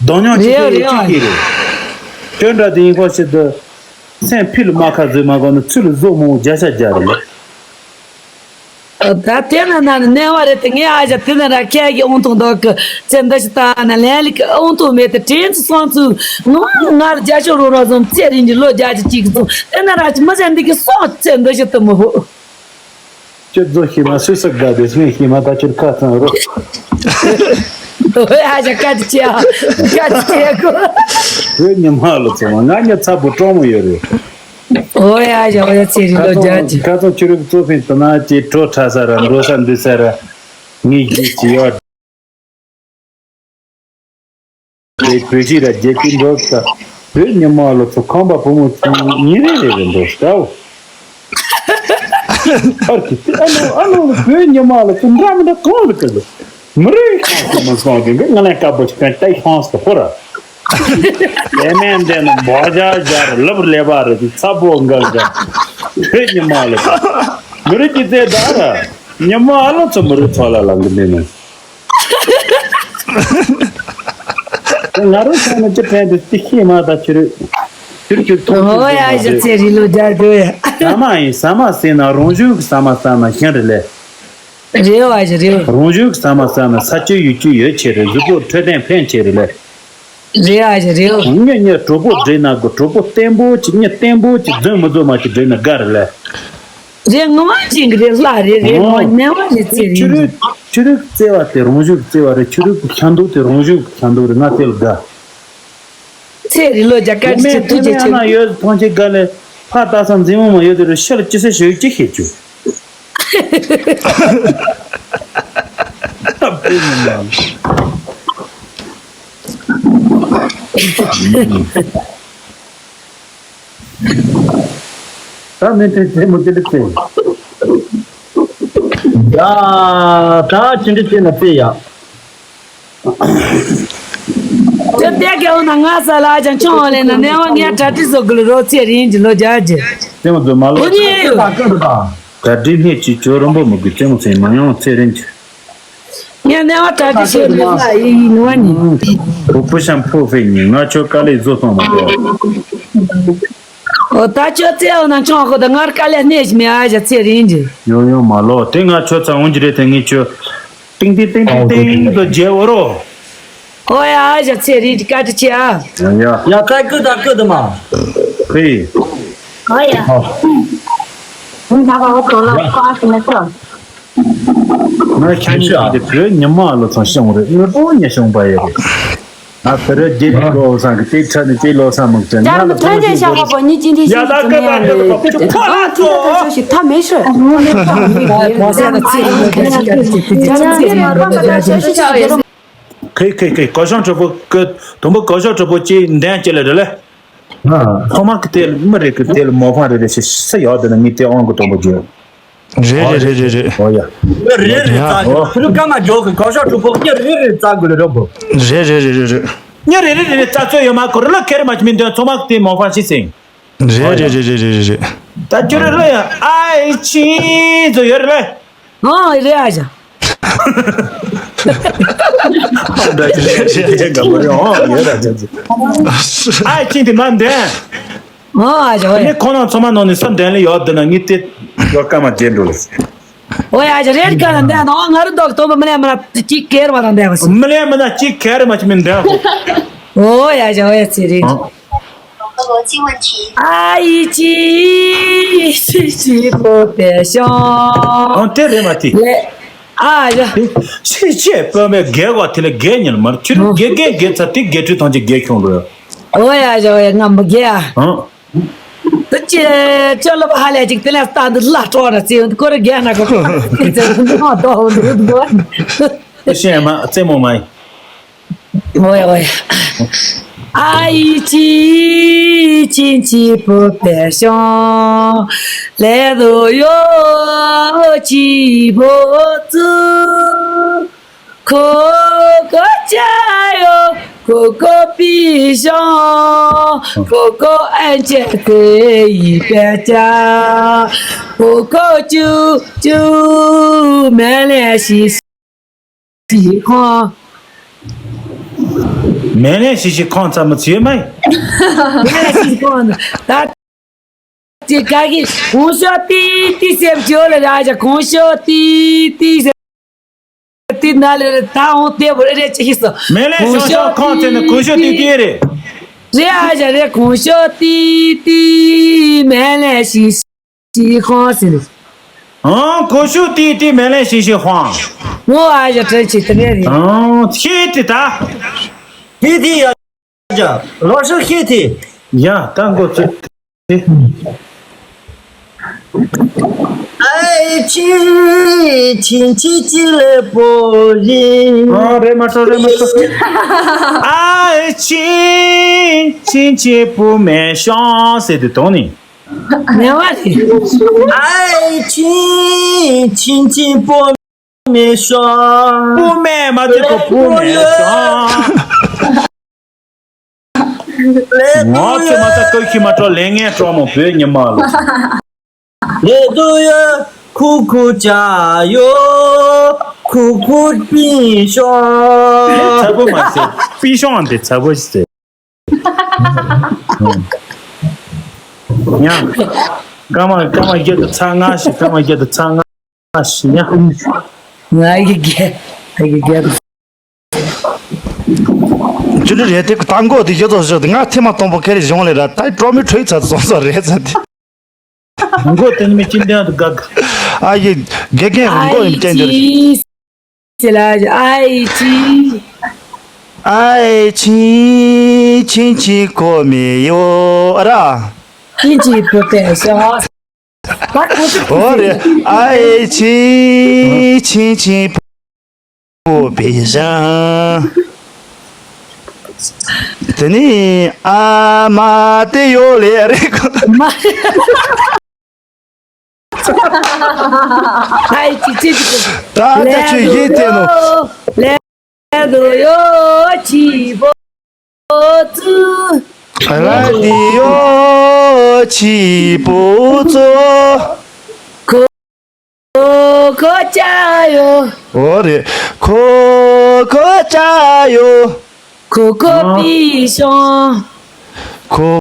གདོང་ཉང་ཅི་རེད་ཅི་གི་རེད། ཁྱོད་འདྲ་དེ་ཡིན་ཁོ་ཤི་དུ། སེམས་ཕི་ལ་མ་ཁ་བཟོས་མ་གོ་ན་ཚུར་ལ་བཟོ་མོ་བརྒྱ་ཆ་བརྒྱ་རེད། ད་དེ་ན་ན་ནི་གནས་བ་རེད་དེ་ངས་ཨ་ཞག་དེ་ན་ར་ཁྱེད་ཀྱི་ཨོང་ཐོང་འདོག་གི་ཚེ་འདི་ཞིག་ལྟ་ན་ལན་ལི་ཀི་ཨོང་ཐོང་མེད་དེ་དྲིན་ཚུ་སོང་ཚུ་ངོ་ང་ལ་རྒྱ་ཤོག་རོ་རོ་བཟུང་ཚེ་རིང་གི་ལོ་རྒྱ་ཆ་གཅིག་གི་ཚུ་དེ་ན་ར་ཅི་མི་ཚེ་འདི་གི་སོང་ཚེ་འདི་ཞིག་ཏུ་མི་ཕོ། ཁྱོད་ཚོ་ཤི་མ་སུས་སུ་དགའ་དེ་སྨན་ཤི་མ་ད་ཁྱོད་ཁ་ཚང་རོ། ཨོ་ཡ་ཞག་ཀ་ཅི་ཆེ་ཨ་ཀ་ཅི་ཆེ་གོ། བོད་ཉི་མ་ལོ་ཚོ་མ་ང་ཉ་ཚ་བོ་གྲོང་མོ་ཡོད་རེད། ཨོ་ཡ་ཞག་ཨོ་ཡ་ཚེ་རིང་ལོ་རྒྱ་ཆེ། ཁ་ཚང་ཁྱོད་རིག་གཙོ་ཕིན་དུ་ན་ཅེ་གྲོ་ཁྲ་ས་ར་འགྲོ་ས་འདི་ས་ར་ངའི་རྒྱུད་ཀྱི་ཡོད། དེ་བོད་ཤི་ར་རྒྱལ་ཁའི་འགྲོ་ས་བོད་ཉི་མ་ལོ་ཚོ་ཁང་པ་བུ་མོ་ཚོ་ཉིན་རེ་རེ་རེ་འགྲོ་ས་ཨོ། ཨར་ཀི་ཨ་ནོ་ཨ་ནོ་བོད་ཉི་མ་ལ་ཚོ་འདྲ་མི་འདྲ་གང་རེད་ཀི་ལ། མི་རིགས་ཁང་ཚོ་མི་སོང་གི་འདི་ང་ལན་དཀར་པོ་ཞིག་ཀན་ཏའི་ཧོང་སི་ཧོ་ར། ཨེ་མེན་དེ་ནི་འབོ་ཇ་ཇར་ལབ་ལེ་བ་རེད་ཚ་པོ་འགའ་འགའ། བོད་ཉི་མ་ལ་ཚོ་མི་རིགས་ཀྱི་རྩེ་ད་ར་ཉི་མ་ཨ་ལོ་ཚོ་མི་རིགས་ཚོ་ལ་ལང་གི་འདི་ནི། ང་རང་ཚོ་ནི་ཅི་ཕན་དུ་ཅི་ཤེས་མ་ད་ཁྱེར་ཁྱེར་ཁྱེར་ཐོང་ཨོ་ཡ་ཞི་ཚེ་རིང་ལོ་རྒྱ་རྒྱོ་ཡ། ས་མ་ཡིན་ས་མ་ཟེར་ན་རང་བྱུང་གི་ས་མ་ཟེར་ན་ཤིན་རེད་ལེ། རེད་བ་ཞི་རེད། རང་བྱུང་གི་ས་མ་ཟེར་ན་ས་ཆུ་ཡུལ་ཆུ་ཡོད་ཆེ་རེད། གཟུགས་པོ་འཕྲོད་བསྟེན་ཕན་ཆེ་རེད་ལེ། རེད་བ་ཞི་རེད། གཉིས་གཉིས་གྲོགས་པོ་འདྲེས་ན་དགོས། གྲོགས་པོ་བརྟན་པོ་ཅིག་གཉིས་བརྟན་པོ་ཅིག་རྫུན་མི་བཟོ་མ་ཅིག་འདྲེས་ན་དགའ་རེད་ལེ། རེད་ངོ་མ་ཅན་གྱི་རེད་ལྷ་རེད་རེད་ངོ་མ་ནེ་བ་རེད་ཚེ་རིང་། ཆུ་རུད་ཆུ་རུད་བརྩེ་བ་དེ་རང་བཞིན་གྱི་བརྩེ་བ་རེད། ཆུ་རུད་ཀྱི་ཁྱམས་འདུག་དེ་རང་བཞིན་གྱི་ཁྱམས་འདུག་རེད། ང་དེ་ལ་དགའ། ཚེ་རིང་ལོ་རྒྱ་སྐར་གྱི་ཆེ་ཐུགས་རྗེ་ཆེ། ཡོད་ཐོང་ཆེ་དགའ་ལེ། ཕ་ལྟ་ས་མཛེས་མོ་མ་ཡོད་དེ་རུ་ཤ་ལ་ཅི་སེ་ཞོད་ཅི་ཤེས་ཆུ། ད་མི་དེ་རྩེད་མོ་དེ་ལ་རྩེད། ཡ། ད་ཅི་འདྲ་བྱས་ན་རྩེད་ཡ། དེ་བསྡད་གི་འོ་ན་ང་ས་ལ་ཅང་ཆུང་བ་ལས་ན་ནས་བ་ངས་གྲ་སྒྲིག་བཟོ་དགོས་ལ་རོ་ཚེ་རིང་གི་ལོ་རྒྱ་རྒྱ། རྩེད་མོ་ཚོ་མ་ལོ་ཁོ་གཉིས་ཡོད། གྲ་སྒྲིག་སྣེ་གཅིག་ཅོ་རོན་པོ་མི་དགོས། རྩེད་མོ་ཚེ་མ་ཡོང་ཚེ་རིང་གི། ངས་ནས་བ་གྲ་སྒྲིག་བྱས་མི་ལ་ཡི་ཡི་ནུ་བ་ནི། བུ་ཕུ་ཤམ་ཕུ་ཕེ་ཉིན་ང་ཆོ་དཀའ་ལས་བཟོ་སོང་མ་གཏོགས། ཨོ་ད་ཁྱོད་ཚེ་འོ་ན་ཆང་ཁོ་ད་ངར་དཀའ་ལས་གནས་ཤི་མེད་ཨ་ཞག་ཚེ་རིང་གི། ཡོང་ཡོང་མ་ལོ་དེ་ང་ཁྱོད་ཚ་འོང་གི་རེད་དེ་ངས་ཁྱོད་ཏིང་ཏིང་ཏིང་ཏིང་ཏིང་དུ་རྒྱལ་འོ་རོ། ཨོ་ཡ་ཨ་ཞག་ཚེ་རིང་གི་བཀའ་དྲིན་ཆེ་ཨ། ཡ་ཡ། ཡ་ད་ཀུ་ད་ཀུ་ད་མ། ཧེ། ཨོ་ཡ། ཨོ། ང་ད་བ་འོ་དོ་ལ་ཁོ་ཨ་ཤི་མེད་ཚོ། ང་ཁྱེད་ཉིད་ཀྱི་བོད་ཉི་མ་ལོ་ཚང་ཤོང་རེད་ཨེ་པོ་ཉི་ཤོང་པ་ཡོད་རེད། ང་བོད་རྒྱལ་ལོ་སང་གི་དེ་ཁྲ་ནི་དེ་ལོ་སང་མུག་ཅན་ང་ལ་ཐོན་ཅན་ཤ་བ་པོ་ཉི་ཅིན་དེ་ཡ་ཤིང་ལ་ཅི་ཀ་མེད་ཡང་ད་ལས་ཁོ་ལ་ཁོ་ལ་ཁོ་ཤི་ཐ་མེ་ཤོད། ཁེ་ཁེ་ཁེ་གོ་ཤང་གྲོགས་པོ་ཀི་དུམ་བུ་གོ་ཤང་གྲོགས་པོ་ཅི་འདན་ཅི་ལ་རེད་ལེ། ཧོ་མ་ཀི་དེ་མི་རེད་ཀི་དེ་ལ་མོ་ཕང་རེད་རེད་ཤི་ས་ཡོད་དེ་ན་ངི་དེ་ཨོང་གི་དུམ་བུ་རྒྱུ། རེད་རེད་རེད་རེད་རེད། ཨོ་ཡ། རེད་རེད་རྩ་དགོས་ཁུ་རུ་ཀ་མ་མགྱོགས་ཀྱི་གོ་ཤོག་གྲུབ་ཕོག་ཉེ་རེད་རེད་རྩ་དགོས་ལ་རོགས་པོ། རེད་རེད་རེད་རེད་རེད། ཉེ་རེད་རེད་རེད་རེད་རྩ་ཚོད་ཡོད་མ་ཁུ་རུ་ལ་ཁེ་རེ་མ་ཆི་མི་འདོན་ཚོ་མ་དེ་མོ་ཕང་ཤི་སེང་། རེད་རེད་རེད་རེད་རེད་རེད། ད་ཁྱོད་རེད་ལ་ཡ་ཨའི་ཆི་ཚོ་ཡོད་རེད་ལ། ཨང་རེད་ཨ་ཞང་། ཨའི་ཆི་དེ་མ་འདོན། ཨོ་ཨ་ཞོ་ཨེ། ནི་ཁོ་རང་ཚང་མ་ནང་ནས་སེམས་ལྡན་ལེ་ཡོད་འདི་ན་ངས་དེ་ཡོད་སྐར་མ་བརྒྱད་འགྲོ་ལེ། ཨོ་ཡ་ཞོ་རེད་ག་ལ་འདས་ནོ་ང་རུ་འདོག་སྟོན་པ་མི་ལས་མི་ལ་ཅིག་གེར་བ་དང་འདས་བ་སོང་། མི་ལས་མི་ལ་ཅིག་གེར་མ་ཅི་མི་འདས་ཧོ། ཨོ་ཡ་ཞོ་ཨེ་ཚེ་རིང་། ཨ་ཡི་ཅི་ཅི་ཅི་པོ་པེ་ཤོང་། ཨོ་དེ་རེད་མ་དེ། ཨ་ཡ། ཤི་ཆེ་པོ་མེ་རྒྱལ་བ་དེ་ལ་རྒྱལ་ཉིན་མར་ཁྱོད་རྒྱལ་རྒྱལ་རྒྱལ་ཚ་དེ་རྒྱལ་ཁྲི་ཐང་ཅིག་རྒྱལ་ཁྱོང་རུ། ཨོ་ཡ་ཞོ་ཡ་ང་མི་རྒྱལ་ཨ། ཨང་། དུ་ཅི་ཅི་ལོ་ཧ་ལས་ཅིག་དེ་ལས་ལྟ་འདི་ལ་སྤྲོ་ར་ཙི་འདི་ཀོ་ར་རྒྱལ་ན་ཀོ་ཀོ་ཙི་འདི་མ་དོ་འདི་འདི་ཤེས་མ་རྩེ་མོ་མ་ཡིན། ཨོ་ཡ་ཨོ་ཡ། ཨ་ཡི་ཅི་ཅི་ཅི་པོ་པེ་ཤོང་ལེ་རུ་ཡོ་ཅི་པོ་ཙུ། 可可加油，可可必胜，可可俺姐姐一百加，可可九九满脸喜喜欢。 མེ་ལེན་ཤི་ཤི་ཁོང་ཚ་མི་ཚེ་མ་ཡིན། མེ་ལེན་ཤི་ཤི་ཁོང་ད། ཅི་ག་གི་གོང་ཤོ་ཏི་ཏི་སེམས་ཅོ་ལ་ར་ཇ་གོང་ཤོ་ཏི་ཏི་སེམས་ཏི་ན་ལ་ར་ད་འོང་ཏེ་བོ་རེ་ཅི་ཤི་སོ། མེ་ལེན་ཤོ་ཤོ་ཁོང་ཚེ་ནི་གོང་ཤོ་ཏི་ཏི་རེད། རེ་ཨ་ཇ་རེ་གོང་ཤོ་ཏི་ཏི་མེ་ལེན་ཤི་ཤི་ཁོང་ཟེར། ཨང་གོང་ཤོ་ཏི་ཏི་མེ་ལེན་ཤི་ཤི་ཁོང་། ངོ་ཨ་ཇ་དྲན་ཆེ་ཏི་རེ་རེད། ཨང་ཤི་ཏི་ད། ཤི་ཏི་ཡ། 老师谢谢。 ཡ་ད་འགོ་ཚུགས་ཏེ། 爱情亲戚寄来报信。 ཨ་རེད་མ་སོ་རེད་མ་སོ། 爱情亲戚不买香ཟེར་དུས་དོན་ནི། ཉེ་བ་རེད། 爱情亲戚不买香。 不买嘛这个不买香。 ང་ཚོ་མ་ད་ཀུ་ཤི་མ་སྤྲོ་ལས་ངན་སྤྲོ་མོ་བོད་ཉི་མ་ལོ། 来都要苦苦加油，苦苦冰霜。 ཚ་པོ་མ་ཟེར་པི་ཤོང་འདི་ཚ་པོ་ཟེར། ཡང་སྐར་མ་སྐར་མ་བརྒྱད་དུ་ཚ་ང་ཞིག་སྐར་མ་བརྒྱད་དུ་ཚ་ང་ཞིག་ཡང་། ང་ཡི་གེ་ང་ཡི་གེ་ཅི་ལི་རེད་དེ་ད་མགོ་དེ་ཡོད་ཚོ་ཞོག་དེ་ང་ཐེངས་མ་སྟོང་པོ་ཁེ་རེ་བྱུང་ལེ་ར་ད་ཀྲོ་མི་ཁྲོས་ཚ་སོང་སོ་རེད་ཚ་དེ། མགོ་དེ་ནི་མི་ཅི་འདྲ་དུ་དགའ་དགའ། ཨ་ཡི་དགེ་རྒན་མགོ་ཡིན་ཅན་འདིར། ཨ་ཡི་ཅི། 爱情亲戚过没有啊啦。 亲戚不在少。 ཨོ་རེད། 爱情亲戚不悲伤。 དེ་ནི་ཨ་མ་དེ་ཡོད་ལེ་རེད་ཁོ། ཨའི་ཅི་ཅི་ཅི། ད་ལྟ་ཆུ་ཡིན་དེ་ནོ། ལེ་རུ་ཡོ་ཆི་པོ་ཙུ། ར་དི་ཡོ་ཆི་པོ་ཙུ། ཁོ་ཁོ་ཅ་ཡོ། ཨོ་རེད། ཁོ་ཁོ་ཅ་ཡོ། ཁོ་ཁོ་པི་ཤོང་། ཁོ།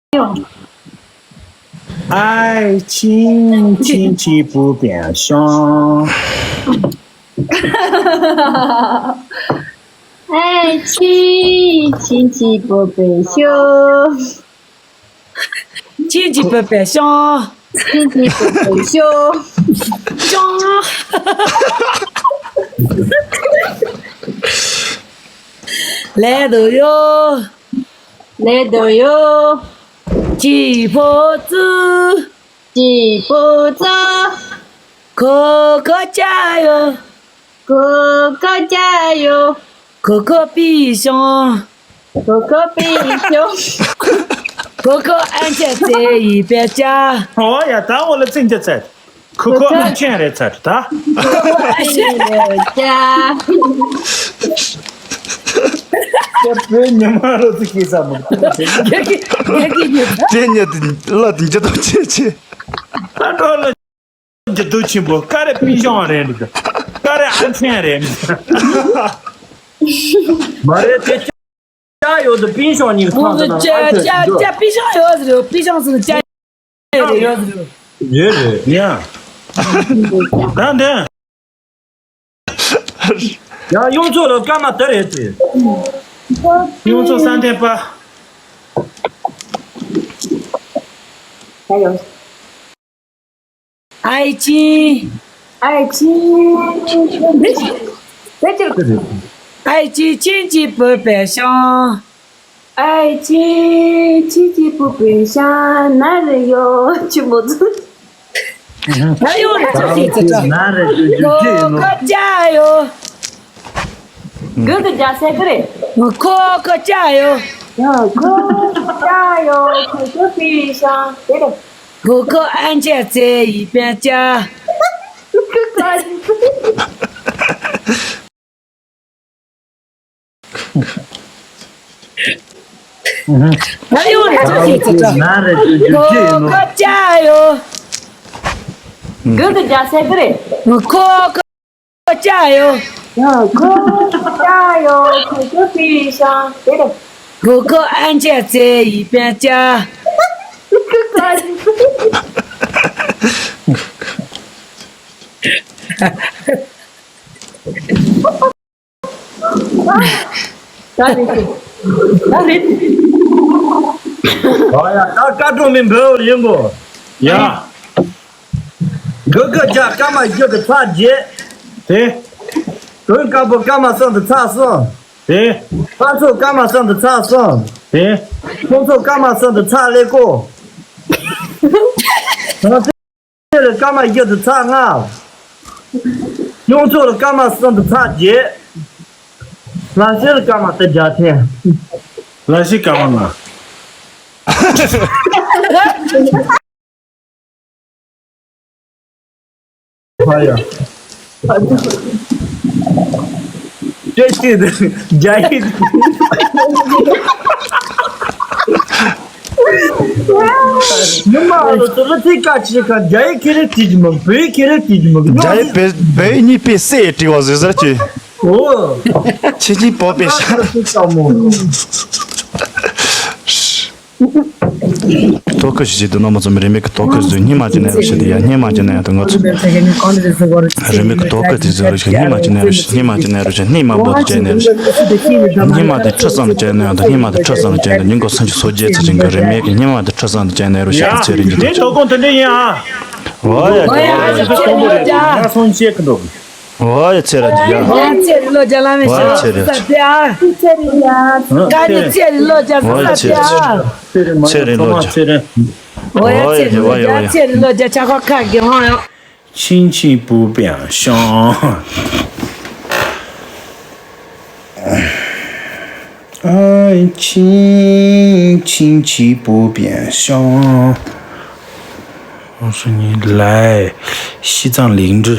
爱情，亲戚不变凶。爱情，亲戚不变凶。亲戚不变凶。亲戚不变凶。凶。来都有。 来都有。吉普子。吉普子。可可加油。可可加油。可可比熊。可可比熊。可可俺家这一边家。哦呀，当我的亲戚在。 ཁོ་ཁོ་ཨན་ཆེན་རེད་ཚར་ད། ཁོ་ཁོ་ཨན་ཆེན་རེད་ཅག་ཁྱེད་བོད་ཉི་མ་རོ་ཚིག་གིས་བསམ་མོ། ངས་ཀྱི་ངས་ཀྱི་ཉོ་ད། དེ་ཉིད་ལ་འགྱུར་ལྡོག་ཆེ་ཆེ། ད་འགྲོ་ལ་འགྱུར་ལྡོག་ཆེན་པོ་ཀ་རེ་པིན་ཤོང་རེད་འདུག་ཀ་རེ་ཨན་ཆེན་རེད། མ་རེད་དེ། ཅག་ཡོད་དུ་པིན་ཤོང་གཉིས་ཁོང་ཚོ་ཅག་ཅག་ཅག་པིན་ཤོང་ཡོད་ཟེར་པིན་ཤོང་ཟེར་ཅག་རེད་ཡོད་ཟེར། རེད་རེད། ཡ། ད་འདི། ཡ་གཡུ་མཚོ་ལ་སྐར་མ་དེ་རེད་དེ། གཡུ་མཚོ་བསམ་གཏན་པ། ད་ཡོད། 爱情。爱情。爱情，亲戚不变凶。爱情，亲戚不变凶，男人有情不自。哎呦，这这这这。男人有情不自。加油！ 哥哥加谁个嘞？可可加油！可可加油，可可比上，对的。可可俺家在一边家。可可。ང་ཡོང་རེ་ཅོ་ཅི་ཅི་ཅོ། ང་རེ་ཅོ་ཅི་ཅི་ཡིན་ནོ། ཀོ་ཀོ་ཅ་ཡོ། གུ་གུ་རྒྱ་སེ་གུ་རེ། ཀོ་ཀོ་ཅ་ཡོ། ཀོ་ཀོ་ཅ་ཡོ། ཀོ་ཀོ་པི་ཤང་དེ་རེ། ཀོ་ཀོ་ཨན་ཅ་ཙེ་ཡི་པན་ཅ། ད་རེད། ད་རེད། ཨོ་ཡ། ད་བཀའ་དྲུང་མི་འབོལ་ཡིན་གོ། ཡ། གུ་གུ་རྒྱ་སྐར་མ་བཞི་དུ་ཚགས་བརྒྱད། དེ། དོན་དཀར་པོ་སྐར་མ་གསུམ་དུ་ཚགས་གསུམ། དེ། ཕར་ཚུར་སྐར་མ་གསུམ་དུ་ཚགས་གསུམ། དེ། ཁོང་ཚོ་སྐར་མ་གསུམ་དུ་ཚགས་ཀླད་ཀོར། ལ་སྐར་མ་བཞི་དུ་ཚགས་ལྔ། གཡོན་ཕྱོགས་ལ་སྐར་མ་གསུམ་དུ་ཚགས་བརྒྱད། ལ་ཤས་ལ་སྐར་མ་དེ་བརྒྱ་ཐེན། ལ་ཤས་སྐར་མ་ལྔ། ཕ་ཡ། སྐད་ཅིག་རྒྱ་ཡིག་ཉི་མ་ཨ་ལོ་ཚོ་ལ་ཚིག་ཁ་ཅིག་ཁ་རྒྱ་ཡིག་ཁེ་རེ་བྲིས་ཀྱི་མ། བོད་ཡིག་ཁེ་རེ་བྲིས་ཀྱི་མ། རྒྱ་ཡིག་བོད་བོད་ཡིག་གཉིས་པའི་སྲས་བྲིས་པ་བཟོས་ཟེར་གྱི། ཨོ། ཆེ་ཆེ་བོད་པའི་ཤ། ཨ་ཚོ་ཚ་མོ། ཐོ་ཁུ་ཞིག་བྱེད་དུ་ནོ་མ་ཚོ་མི་རེ་མེད་ཀི་ཐོ་ཁུ་ཟོས་སྙིང་མ་ཅི་ན་ཡ་རུ་ཞིག་དུ་ཡ་སྙིང་མ་ཅི་ན་ཡ་དུ་ང་ཚོ་རེ་མེད་ཀི་ཐོ་ཁུ་དེ་ཟོས་རུ་ཞིག་སྙིང་མ་ཅི་ན་ཡ་རུ་ཞིག་སྙིང་མ་ཅི་ན་ཡ་རུ་ཞིག་སྙིང་མ་བོ་དུ་ཅན་ན་ཡ་རུ་ཞིག་སྙིང་མ་དེ་ཁྲི་ཙམ་དུ་ཅན་ན་ཡ་དུ་སྙིང་མ་དེ་ཁྲི་ཙམ་དུ་ཅན་དུ་སྙིང་གོ་སུན་གྱི་སོ་བརྒྱད་ཚེ་ཅན་གི་རེ་མེད་ཀི་སྙིང་མ་དེ་ཁྲི་ཙམ་དུ་ཅན་ན་ཡ་རུ་ཞིག་ཚེ་རིང་གི་དེ་ཐོ་ཁུ་དེ་འདྲ་ཡིན་ཨ། ཝ་ཡ་ཝ་ཡ་ཅི་ཀོང་པོ་རེད། ང་སོང་བཤད་གི་འདུག་ཝ་ཡ་ཚེ་ར་ཅི་ཡ། ཝ་ཡ་ཚེ་རི་ལོ་རྒྱ་ལ་མེ་ཤ་ས་ཏེ་ཨ། ཀ་ནི་ཚེ་རི་ལོ་རྒྱ་ས་ཏེ་ཨ། ཚེ་རི་ལོ་རྒྱ། ཝ་ཡ་ཚེ་རི་ལོ་རྒྱ་ཚེ་རི་ལོ་རྒྱ་ཆ་ཁ་ཁ་གི་ཧོ་ཡོ། 亲戚不变香。 爱情，亲戚不变香。我说你来，西藏林芝，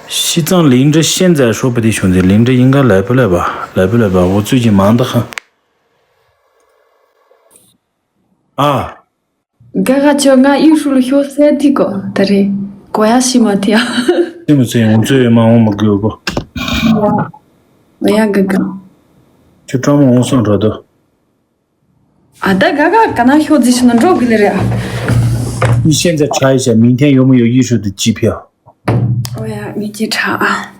西藏林芝现在说不定兄弟，林芝应该来不来吧？来不来吧？我最近忙得很。啊， དགའ་དགའ་ཁྱོད་ང་ཡུས་ཧྲུའུ་ལ་ཤོག་ཟེར་དུས་གོ་ད་རེས་གོ་ཡ་ཤི་མ་ཐི་ཡ། ཤི་མ་ཚེ་ཡོང་ཚོད་ཡོད་མ་འོང་མ་དགོས་གོ། ཡ་དགའ་དགའ། ཁྱོད་སྤྲང་མོ་འོང་སོང་འགྲོ་དོ། ཨ་ད་དགའ་དགའ་ག་ན་ཤོག་རྫི་ཤི་ན་འགྲོ་གི་ལེ་རེད་ཨ། 你现在查一下，明天有没有艺术的机票？ ཨོ་ཡ་ངས་ཅི་ཧྲ་ཨ།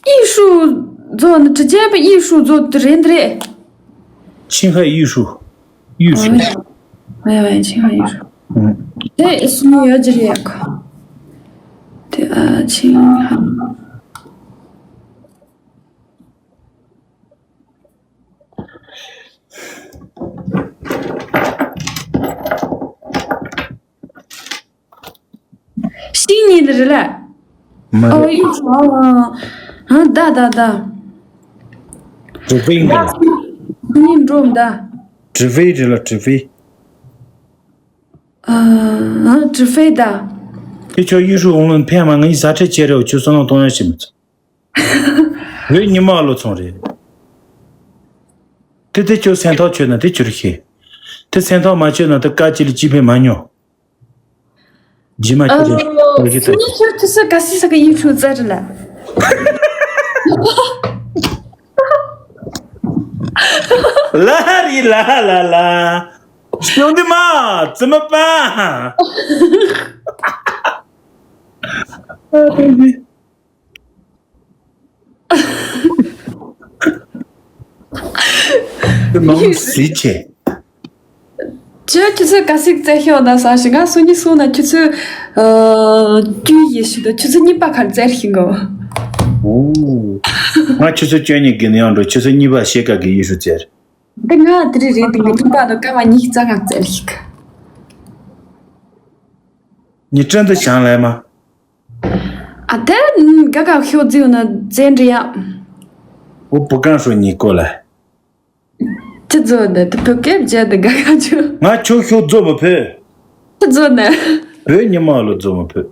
艺术做呢，直接把艺术做的人的嘞。青海玉树，玉树。 ཨོ་ཡ་ཨོ་ཡ་ཨོ་ཡ་ཆིང་ཧ་ཡི་རུ། ཨུ། དེ་སུ་ནི་ཡོད་ཀྱི་རེད་ཡ་ཁོ། དེ་ཨ་ཆིང་ཧ། ཤིང་ཉིད་རེད་ལ། མ་ཨོ་རེད། ཡིག་ཆུང་ཨ། ཨ་ད་ད་ད། གྲུ་ཕེ་ཡིན་ད། ཉིན་འགྲོ་ད། གྲུ་ཕེ་རེད་ལ་གྲུ་ཕེ། ཨ་ཨ་གྲུ་ཕེ་ད། དེ་ཁྱོད་ཡུས་ཧྲུའུ་ཧོང་ལུན་ཕན་མ་ངའི་ཟ་ཁྲེ་ཆེ་རེ་བ་ཁྱོད་བསམ་བློ་གཏོང་ཡ་ཞིག་མི་ཚོ། བོད་ཉི་མ་ལོ་ཚོང་རེད། དེ་དེ་ཁྱོད་སེམས་ཐག་ཆོད་ན་དེ་ཁྱོད་ཤེས། དེ་སེམས་ཐག་མ་ཆོད་ན་དེ་དཀའ་སྤྱད་ལ་ཅི་ཕན་མ་མྱོང་། རྗེས་མ་ཁྱོད་ལ་ཨོ་ཁྱོད་ཀྱི་ཐག་ཆོད། སུ་ཁྱོད་ཁྱོད་སུ་ག་སི་ས་ག་ཡིག་ཧྲུའུ་ཙ་རི་ལ། ལ་རི་ལ་ལ་ལ། གཞོན་དུ་མ་ཙི་མ་པ། ཨ་ཕ་གི། དེ་མང་པོ་གཟིགས་བྱས། ཁྱོད་ཁྱོད་ཚོས་ག་ཟིག་བཙལ་ཤོག་ན་བསམ་ཞིག་ང་སུ་གཉིས་སུ་ན་ཁྱོད་ཚོས་ཨ་རྒྱུ་ཡེ་ཤི་དང་ཁྱོད་ཚོས་གཉིས་པ་གར་བཙལ་ཤིང་གོ། ཨོ། ང་ཁྱོད་ཚོ་སྐྱོན་གཉིས་དགེ་ནས་ཡང་འགྲོ་ཁྱོད་ཚོ་གཉིས་པ་ཤེས་ཀ་གི་ཡེ་ཤུ་བཙལ། འདི་ང་དེ་རིང་རེད་འདི་ངའི་གཉིས་པ་དང་སྐར་མ་གཉིས་རྩ་ང་བཙལ་ཤིག་ཉི་སྤྲིན་དུ་བྱང་ལས་མ། ཨ་དེ་ག་ག་ཤོག་རྫིའུ་ན་བཙལ་འདྲི་ཡ། ཨོ་བུ་གང་ཧྲོ་གཉིས་ཀོ་ལ། ཅི་ཛོ་ནི་དེ་བོད་སྐད་བརྗེད་དེ་དགའ་ག་ཆུ། ང་ཁྱོད་ཤོག་རྫོ་མི་ཕོད། ཅི་ཛོ་ནི། བོད་ཉི་མ་ལོ་རྫོ་མི་ཕོད།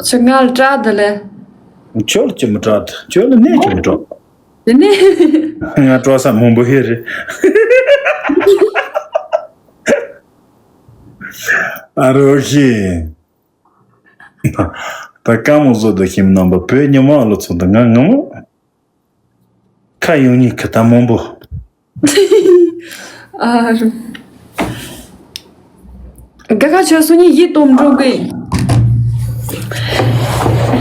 ཁྱོད་ང་ལ་སྐྲག་དེ་ལེ། ཁྱོད་ལ་ཅི་མི་སྐྲག་དེ་ཁྱོད་ལ་གནས་ཅི་མི་སྐྲག་དེ་ནས། ང་སྤྲོ་ས་མང་པོ་ཧེ་རེད། ཨ་རོ་ཞེ། ད་ཀ་མོ་བཟོ་དུ་ཤིམ་རྣམ་པ་བོད་ཉི་མ་ལོ་ཚོ་འདི་ང་ངམ། ཁ་ཡོང་ཉིན་ཁ་ད་མང་པོ། ཨ་རོ། དགའ་དགའ་ཁྱོད་སུ་ཉིད་ཡིད་དུ་འགྲོ་དགོས།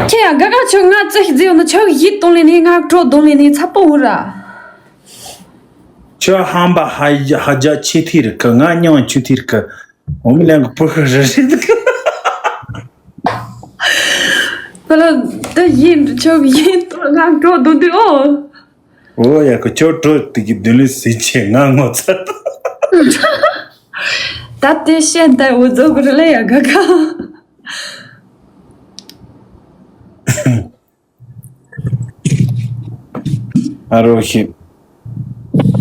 ཁྱེད་ཡང་དགའ་དགའ་ཁྱོད་ང་རྩེ་ཞིག་རྩེ་ཡོང་ན་ཁྱོད་ཡིད་དུ་ལེན་ནས་ང་སྤྲོ་དུ་ལེན་ནས་ཚ་པོ་འུ་ར། ཁྱོད་ཧམ་པ་ཧ་ཧ་རྒྱ་ཆེ་ཐིར་ཁ་ང་སྙིང་ཆུ་ཐིར་ཁ། འོ་མི་ལན་གི་པུ་ཧ་རི་རི་འདུག་པ་ལ་ད་ཡིན་ཆོག་ཡིན་ཏོ་ང་འགྲོ་འདུག་འདུག་ཨོ། ཨོ་ཡ་ཁོ་ཁྱོད་འགྲོ་དེ་གི་མདུན་ལས་ཟིན་ཆེ་ང་ངོ་ཚ། ད་དེ་བཤད་ད་འུ་ཚོ་གི་རི་ལ་ཡ་ག་ག་ཨ་རོ་ཤི།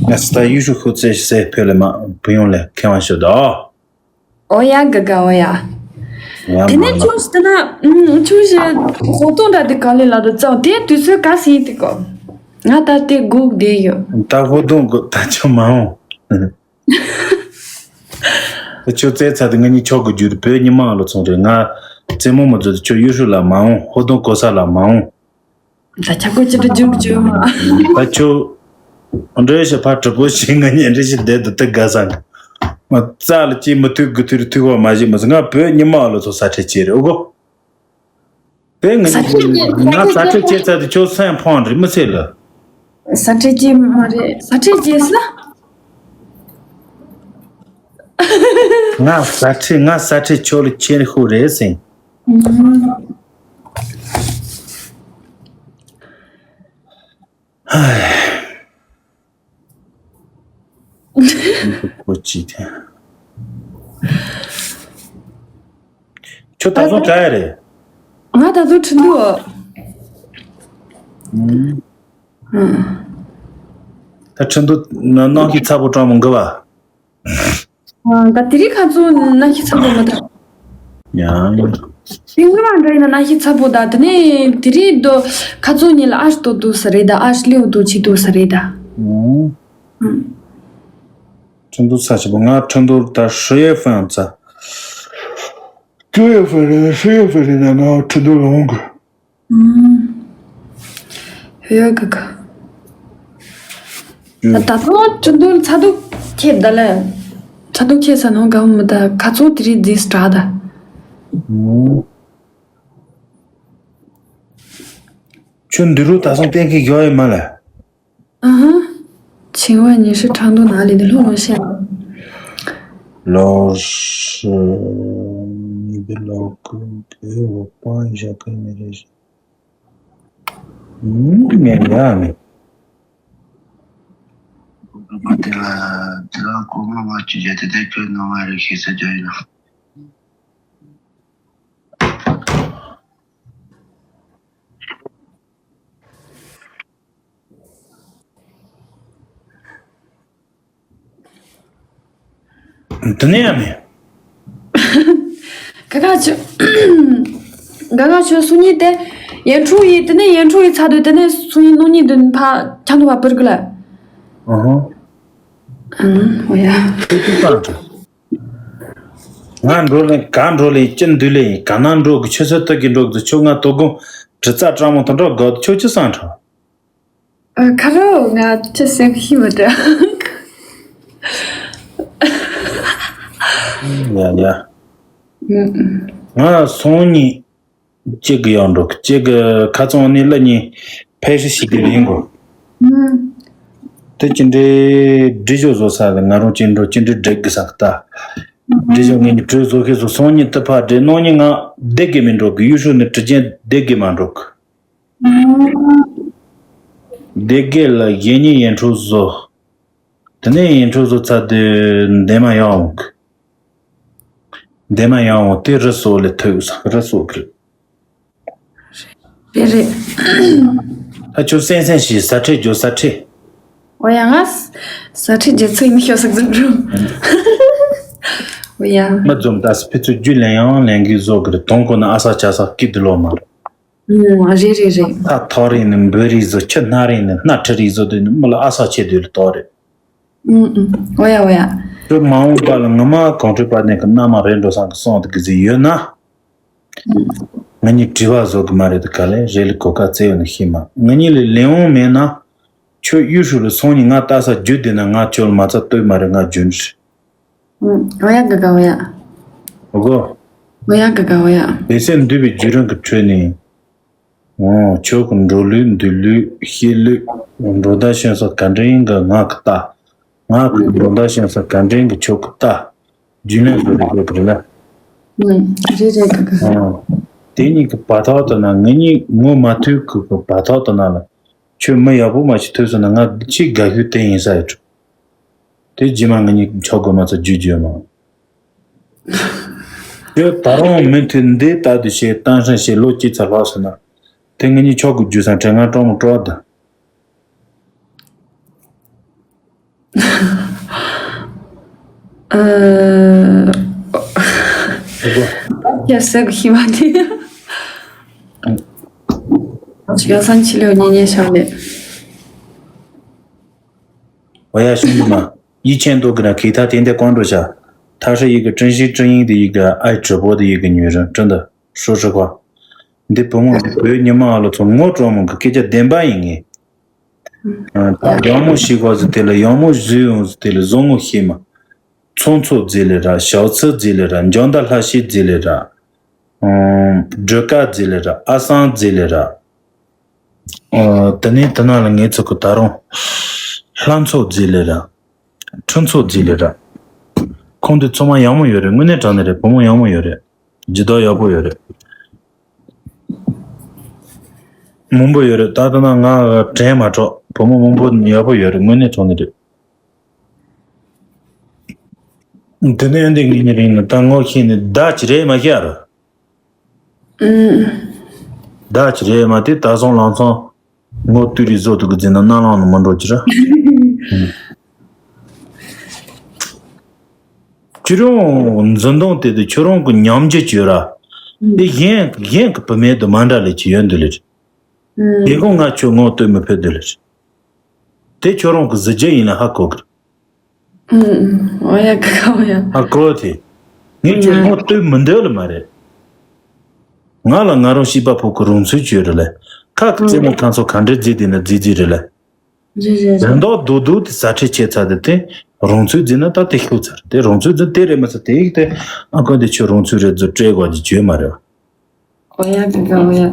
ངས་ད་ཡུ་ཤུ་ཁུ་ཙེ་སེ་ཕེ་ལེ་མ་བུ་ཡོང་ལེ་ཁེ་བ་ཤོད་དོ། ཨོ་ཡ་ག་ག་ཨོ་ཡ། ཡ་དེ་ནས་མ་ལ། ཁྱོད་ཟེར་ན་ཨུམ་ཁྱོད་ཞེ་ཧོ་ཏོང་འདྲ་དེ་ག་ལེ་ལ་དུ་ཙང་དེ་དུས་ཚོད་ག་སྲིད་དེ་གོ། ང་ད་དེ་སྒུག་བསྡད་ཡོད། ད་ཧོ་ཏོང་གོ་ད་ཆོ་མ་འོང་། ད་ཁྱོད་རྩེ་ཚ་དེ་ང་གཉིས་ཆོག་གི་རྒྱུ་རེད། བོད་ཉི་མ་ལ་ཚོང་རེད། ང་རྩེ་མོ་མ་ཚོ་དེ་ཁྱོད་ཡུ་ཤུ་ལ་མ་འོང་། ཧོ་ཏོང་གོ་ས་ལ་མ་འོང་། ད་ཆ་གོ་ཅི་འདྲ་རྒྱུག་རྒྱུག་མ། ད་ཁྱོད་འདྲེ་ཞིག་ཕར་གྲི་པོ་ཞིག་ང་གཉིས་འདྲེ་ཞིག་བསྡད་དུ་དེ་དགའ་ས་ང་། མ་རྩ་ལ་ཅི་མི་ཐུག་དགུ་ཐུག་ཐུག་བ་མ་བྱེད་མ་ཟེར། ང་བོད་ཉི་མ་ལ་ཚོ་ས་ཁྲལ་བྱེད་རེད་ཨོ་གོ། དེ་ང་ས་ཁྲལ་བྱེད་ང་ས་ཁྲལ་བྱེད་ཚར་དུས་ཁྱོད་སེམས་ཕངས་རེད་མི་ཚེ་ལ། ས་ཁྲལ་བྱེད་མ་རེད། ས་ཁྲལ་བྱེད་ས། ང་ས་ཁྲལ་ང་ས་ཁྲལ་ཁྱོད་ལ་ཁྱེར་ཤོག་རེད་ཟེར། ཧའི། ཁོ་ཅི་ཐེ། ཁྱོད་ད་གཟོད་ག་ཡ་རེད། ང་ད་དུང་ཁྲིན་ཏུའུ། ཨུམ། ད་ཁྲིན་ཏུའུ་ནང་གི་ཚ་པོ་གྲོང་མོ་འགི་བ། ད་དེ་རིང་ཁ་ཚོ་ན་ཤི་ཚ་པོ་མ་ད། ཡང་། ཏིང་རང་འདྲ་ཡིན་ན་ན་ཤི་ཚ་པོ་ད་དེ་ནས་དེ་རིང་དོ་ཁ་ཚོ་ཉིད་ལ་ཨ་ཤི་ཏོ་དུ་ས་རེད་ད་ཨ་ཤི་ལེའུ་དུ་ཆི་དུ་ས་རེད་ད། ཁྲིན་ཏུའུ་ཚ་ཆེ་པོ་ང་ཁྲིན་ཏུའུ་ད་ཧྲི་ཡེ་ཧྥན་ཚ། ཀྲུ་ཡེ་ཧྥན་རེད་ཧྲི་ཡེ་ཧྥན་རེད་ན་ང་ཁྲིན་ཏུའུ་ལ་འོང་གི། ཧེ་ཡ་ག་ག་ད་དུང་ཁྲིན་ཏུའུ་ཚ་གདུག་ཁྱེད་ད་ལ་ཚ་གདུག་ཁྱེད་ས་ནང་ག་མི་ད་ཁ་ཚོང་དེ་རིང་རྫིས་དྲག་ད། ཁྱོད་འདི་རུ་ད་སོང་གཏན་འཁེལ་ཡོད་ཡོད་མ་ལ། ཨ་ཧ། ཆིང་ཝ་ཉི་ཧྲི་ཁྲང་དུ་ན་ལི་དི་ལྷོ་ལོ་ཤན། ལོ་ཧྲི་ཉི་བི་ལོ་ཀུ་དེ་འོ་པང་ཞག་གི་མི་རེ་ཞིག་ངས་ཡ་མེད། དེ་ལ་དེ་ལ་གོ་མ་མ་ཅི་བྱས་དེ་དེ་ཁྱོད་ནོ་མ་རེ་ཤེས་ས་རྒྱུ་ཡིན་ནོ། དེ་ནས་ཡང་མེད། ག་ག་ཆུ། ག་ག་ཆུ་སུ་གཉིས་དེ། ཡན་ཁྲུ་ཡི་དེ་ནས་ཡན་ཁྲུ་ཡི་ཚ་དུ་དེ་ནས་སུ་གཉིས་ནུ་གཉིས་དུ་ཕ་ཆང་དུ་བ་པུར་གི་ལ། ཨ་ཧོ། ཨང་། ཨོ་ཡ། དེ་ཅི་ཙང་དྲ། ང་འགྲོ་ལེ་ག་འགྲོ་ལེ་ཅི་འདུས་ལེ་ག་ན་འགྲོ་གི་ཆུ་ཚོད་དུ་གི་འགྲོ་གི་ཆུ་ང་དོ་དགོང་དྲི་རྩ་གྲང་མོ་དང་འགྲོ་དགོ་ཆུ་ཅི་ཙང་དྲ། ཨ་ཁ་རོ་ང་ཅི་སེམས་ཤི་མི་དྲ། ཡ་ཡ། ང་སོང་ཉིན་གཅིག་གི་ཡང་འགྲོ་གཅིག་གི་ཁ་ཚོང་ནི་ལ་ཉིན་ཕལ་ཤི་ཞིག་གི་རིང་གོ། དེ་ཅི་འདྲའི་འབྲི་ཞོ་བཟོ་ས་ལ་ང་རང་ཅི་འགྲོ་ཅི་འདྲའི་འགྲིག་གི་ས་ལྟ། འབྲི་ཞོ་ངས་ནི་བྲོས་བཟོ་ཤེས་བཟོ་སོང་ཉིན་དུ་ཕ་འདྲེ་ནོ་ཉིན་ང་བདེ་གི་མི་འགྲོ་གི་ཡུ་ཤུ་ནི་དྲི་ཅན་བདེ་གི་མ་འགྲོ་གི། སྡེ་དགེ་ལ་གཞན་ཉིད་ཡན་ཁྲོ་བཟོ། དེ་ནས་ཡན་ཁྲོ་བཟོ་ཚར་དུས་འདན་མ་ཡང་འོང་གི། འདན་མ་ཡང་འོང་དེ་རི་སོགས་ལས་ཐོས་ས་རི་སོགས་ཀྱི་རེད། རེད་རེད། ད་ཁྱོད་སེམས་སེམས་ཤིག་ས་ཁྲེ་རྒྱོ་ས་ཁྲེ། ཨོ་ཡ་ང་ས་ཁྲེ་རྒྱ་ཚིག་མི་ཤོད་ཟིག་ཟིག་འགྲོ། ཨོ་ཡ། མི་འཛོམས་ད་སི་ཕི་ཚོ་རྒྱུ་ལེན་ཡང་ལེན་གི་བཟོ་གི་རེད་དོང་ཁོ་ན་ཨ་ས་ཆ་ས་སྐྱིད་དུ་ལོ་མ་རེད། ཨུམ། རེད་རེད་རེད། ས་ཐག་རིང་ནི་འབོད་རིགས་བཟོ། ཁྱི་སྣ་རིང་ནི་སྣ་ཁྲིད་རིགས་བཟོ་དུས་ནི་མི་ལ་ཨ་ས་ཆེ་དུས་ལ་དོག་རེད། ཨུམ་ཨུམ། འོ་ཡ་འོ་ཡ། ཁྱོད་མ་འོངས་པ་ལ་ངོ་མ་གོང་ཁྲོས་པ་ནས་གི་མནའ་མ་རེད་འགྲོ་སང་གི་སོང་དུ་གི་ཟིག་ཡོད་ན། ང་གཉིས་དྲི་བ་བཟོ་གི་མ་རེད་དུ་ག་ལེ་རེད་ལ་གོ་ཀ་བཙལ་ཡོད་ན་ཤེས་མ། ང་གཉིས་ལ་ལེན་འོང་མེད་ན། ཁྱོད་གཡུ་ཧྲུ་ལ་སོང་ནས་ང་ལྟ་ས་རྒྱུ་དེ་ན་ང་ཁྱོད་ལ་མ་རྩ་ལྟོས་མ་རེད། ང་རྒྱུན་རེད། ཨུམ། འོ་ཡ་ག་ག་འོ་ཡ། འོ་གོ། འོ་ཡ་ག་ག་འོ་ཡ། ལེ་སེ་འདུས་པའི་བརྒྱུད་རིམ་གྱི་ཁྲོད་ནས། འོ། ཁྱོད་ཀྱི་འགྲོ་ལུགས་འདུག་ལུགས་ཤེས་ལུགས། འགྲོ་ཟླ་ཤོན་ས་ག་འདྲ་ཡིན་གི་ང་གི་ལྟ། ང་གི་འགྲོ་ཟླ་ཤོན་ས་ག་འདྲ་ཡིན་གི་ཁྱོད་ཀྱི་ལྟ། རྒྱུས་ལོན་བཟོ་རེ་དགོས་གི་རེད་ལ། ཨུམ། རེད་རེད་ག་ག། འོ། དེ་གཉིས་ཀྱི་བར་ཐག་ཏུ་ན་ང་གཉིས་ངོ་མ་ཐུག་གི་གི་བར་ཐག་ཏུ་ན་ལ། ཁྱོད་མི་ཡག་པོ་མ་ཞིག་ཐུག་སོང་ན་ང་ཆེས་དགའ་ཤོས་དེ་ཡིན་ས་ཡོད། དེ་རྗེས་མ་ང་གཉིས་ཆོག་དགོས་མ་ཚོ་རྒྱུས་རྒྱུས་མ། ཁྱོད་ད་རུང་མུ་མཐུད་འདི་ལྟ་དུ་བྱེད་གཏམ་བཤད་བྱེད་ལོ་གཅིག་ཚ་ལྷག་སོང་ན། དེ་ང་གཉིས་ཆོག་དགོས་རྒྱུ་སང་དྲན་ང་སྤྲང་མོ་སྤྲོ་བ་དང་། ཨ། ཁྱེད་ཟེར་གི་ཤི་བ་དེ། ཡོ་སང་ཕྱི་ལོ་ཉེ་ཉེ་ཤར་ལེ། འོ་ཡ་ཤུང་དུ་མ། ཡིད་ཆེན་ཏོ་གི་ན་ཁི་ཐ་དེ་འདྲ་ཀོང་འགྲོ་བྱ། ཐ་ཧྲི་ཡི་གི་ཀྲིན་ཤི་ཀྲིན་ཡིན་དེ་ཡི་གི་ཨའི་གྲི་པོ་དེ་ཡི་གི་ཉུས་རིན་ཀྲིན་དུ་ཧྲོ་ཧྲི་ཁ། འདི་བུ་མོ་འདི་བོད་ཉི་མ་ཨ་ལོ་ཚོ་ངོ་སྤྲོ་མོ་གི་སྐད་ཆ་བདེན་པ་ཡིན་ངེས། ད་ཡང་མོ་ཞིག་བ་ཟི་དེ་ལ་ཡང་མོ་བཟོས་ཡོང་ཟི་དེ་ལ་བཟོ་ངོ་ཤེས་མ། ཚོང་ཚོགས་རྫས་ལས་ར་ཞའོ་ཚི་རྫས་ལས་ར་འཇང་ད་ལྷ་ཤེས་རྫས་ལས་ར། སྒྲོལ་དཀར་རྫས་ལས་ར་ཨ་སང་རྫས་ལས་ར། ཨ། དེ་ནས་དེ་ན་ལ་ངེད་ཚོ་གི་ད་རུང་ལྷ་མཚོ་རྫས་ལས་ར། ཁྲི་མཚོ་རྫས་ལས་ར། ཁོང་དེ་ཚང་མ་ཡག་མོ་ཡོད་རེད། དངོས་གནས་དྲང་གནས་རེད། བུ་མོ་ཡག་མོ་ཡོད་རེད། ཇི་ལྟར་ཡག་པོ་ཡོད་རེད། མང་པོ་ཡོད་རེད། ད་ལྟ་ན་ང་དྲན་མ་གྲོགས་བུ་མོ་མང་པོ་ཡག་པོ་ཡོད་རེད། དངོས་གནས་དྲང་གནས་རེད། དེ་ནས་འདི་ངེད་གཉིས་རིང་ནས་ད་ངོ་ཤེས་ནས་བདག་ཅི་རེད་མ་ཤེས་ར། ཨུམ། བདག་ཅི་རེད་མ་དེ་ད་སོང་ལང་སོང་ངོ་ཏུ་རི་བཟོ་ཐུག་གི་འཛིན་ན་སྣ་ལང་ནས་མ་འགྲོ་ཅི་ར། ཁྱོད་རང་འཛིན་སྟངས་དེ་དུ་ཁྱོད་རང་གི་ཉམས་རྒྱུ་བྱོས་ར། དེ་གཞན་གཞན་གི་བུད་མེད་དུ་མ་འདྲ་ལས་ཀྱི་ཡོད་འདུག་ལེ། དེ་གོང་ང་ཁྱོད་ངོ་ལྟོས་མི་ཕོད་འདུག་ལེ། དེ་ཁྱོད་རང་གི་གཟི་བརྗིད་ཡིན་ལ་ཧ་གོ་གི། ཨུམ། འོ་ཡ་ག་ག་འོ་ཡ། ཧ་གོ་དེ། ངས་ཁྱོད་ངོ་ལྟོས་མི་འདོད་ལ་མ་རེད། ང་ལ་ང་རང་ཤེས་པ་ཕོག་གི་རང་ཚུལ་བྱོས་རེད་ལེ། ཁ་གི་རྩེད་མོ་ཁ་ཚོ་ག་འདྲ་རྫི་དེ་ན་རྫི་རྫི་རེད་ལེ། རེད་རེད་རེད། རེད་མདོག་རྡོག་རྡོག་དེ་ཟ་ཁྲེལ་ཆེ་ཚར་དེ་དེ་རང་ཚུལ་རྫི་ན་ད་དེ་ཤུགས་ཚར་དེ་རང་ཚུལ་རྫི་དེ་རེད་མ་ཚར་དེ་ཡིག་དེ་ཨ་ཁོ་དེ་ཁྱོད་རང་ཚུལ་རེད་རྫི་སྤྲད་དགོས་ཀྱི་བྱོས་མ་རེད། འོ་ཡ་ག་ག་འོ་ཡ།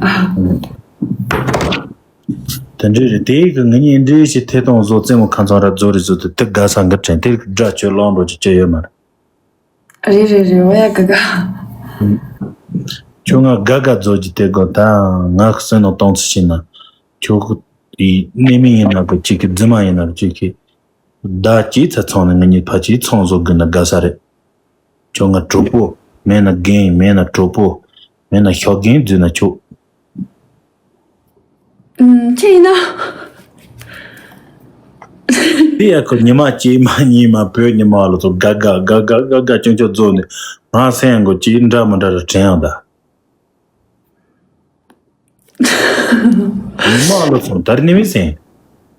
དེ་འདྲ་རེད། དེ་ཡིག་གི་ངེད་གཉིས་འདྲ་ཞིག་ཐད་གཏོང་བཟོ་རྩེད་མོ་ཁ་ཚང་ར་བཟོ་རེད་བཟོ་དེ་དེ་དགའ་ས་འགི་དྲན་དེ་དགྲ་ཁྱོད་ལོང་འགྲོ་ཅི་ཅི་ཡོད་མ་རེད། རེད་རེད་རེད། འོ་ཡ་ག་ག་ཁྱོད་ང་དགའ་དགའ་བཟོ་རྒྱུ་དེ་དགོས་ད། ང་གི་སེམས་ནང་གཏོང་ཚུལ་ཤེས་ན། ཁྱོད་ཀྱི་གནས་མིང་ཡིན་ན་གི་གཅིག་གི་རྫུན་མ་ཡིན་ན་གི་གཅིག་གི་བདག་གཅིག་ཚ་ཚང་ནས་ང་གཉིས་ཕ་གཅིག་ཚང་བཟོ་དགོས་ན་དགའ་ས་རེད། ཁྱོད་ང་གྲོགས་པོ་མེད་ན་རྒན་མེད་ན་གྲོགས་པོ་མེད་ན་ཤོག་རྒན་བརྫུས་ན་ཆོག་ཨུམ། ཅི་ཡིན་ན། དེ་ཡ་ཁོ་ཉི་མ་སྐྱེས་མ་ཉིན་མ་བོད་ཉི་མ་ལོ་ཚོ་དགའ་དགའ་དགའ་དགའ་དགའ་དགའ་ཅུང་ཅུང་རྫོགས་ནས་ང་སེམས་གོ་ཅི་འདྲ་མི་འདྲ་ར་དྲན་ཡང་ད། ཉི་མ་ལོ་ཚོ་དར་ནི་མི་སེམས།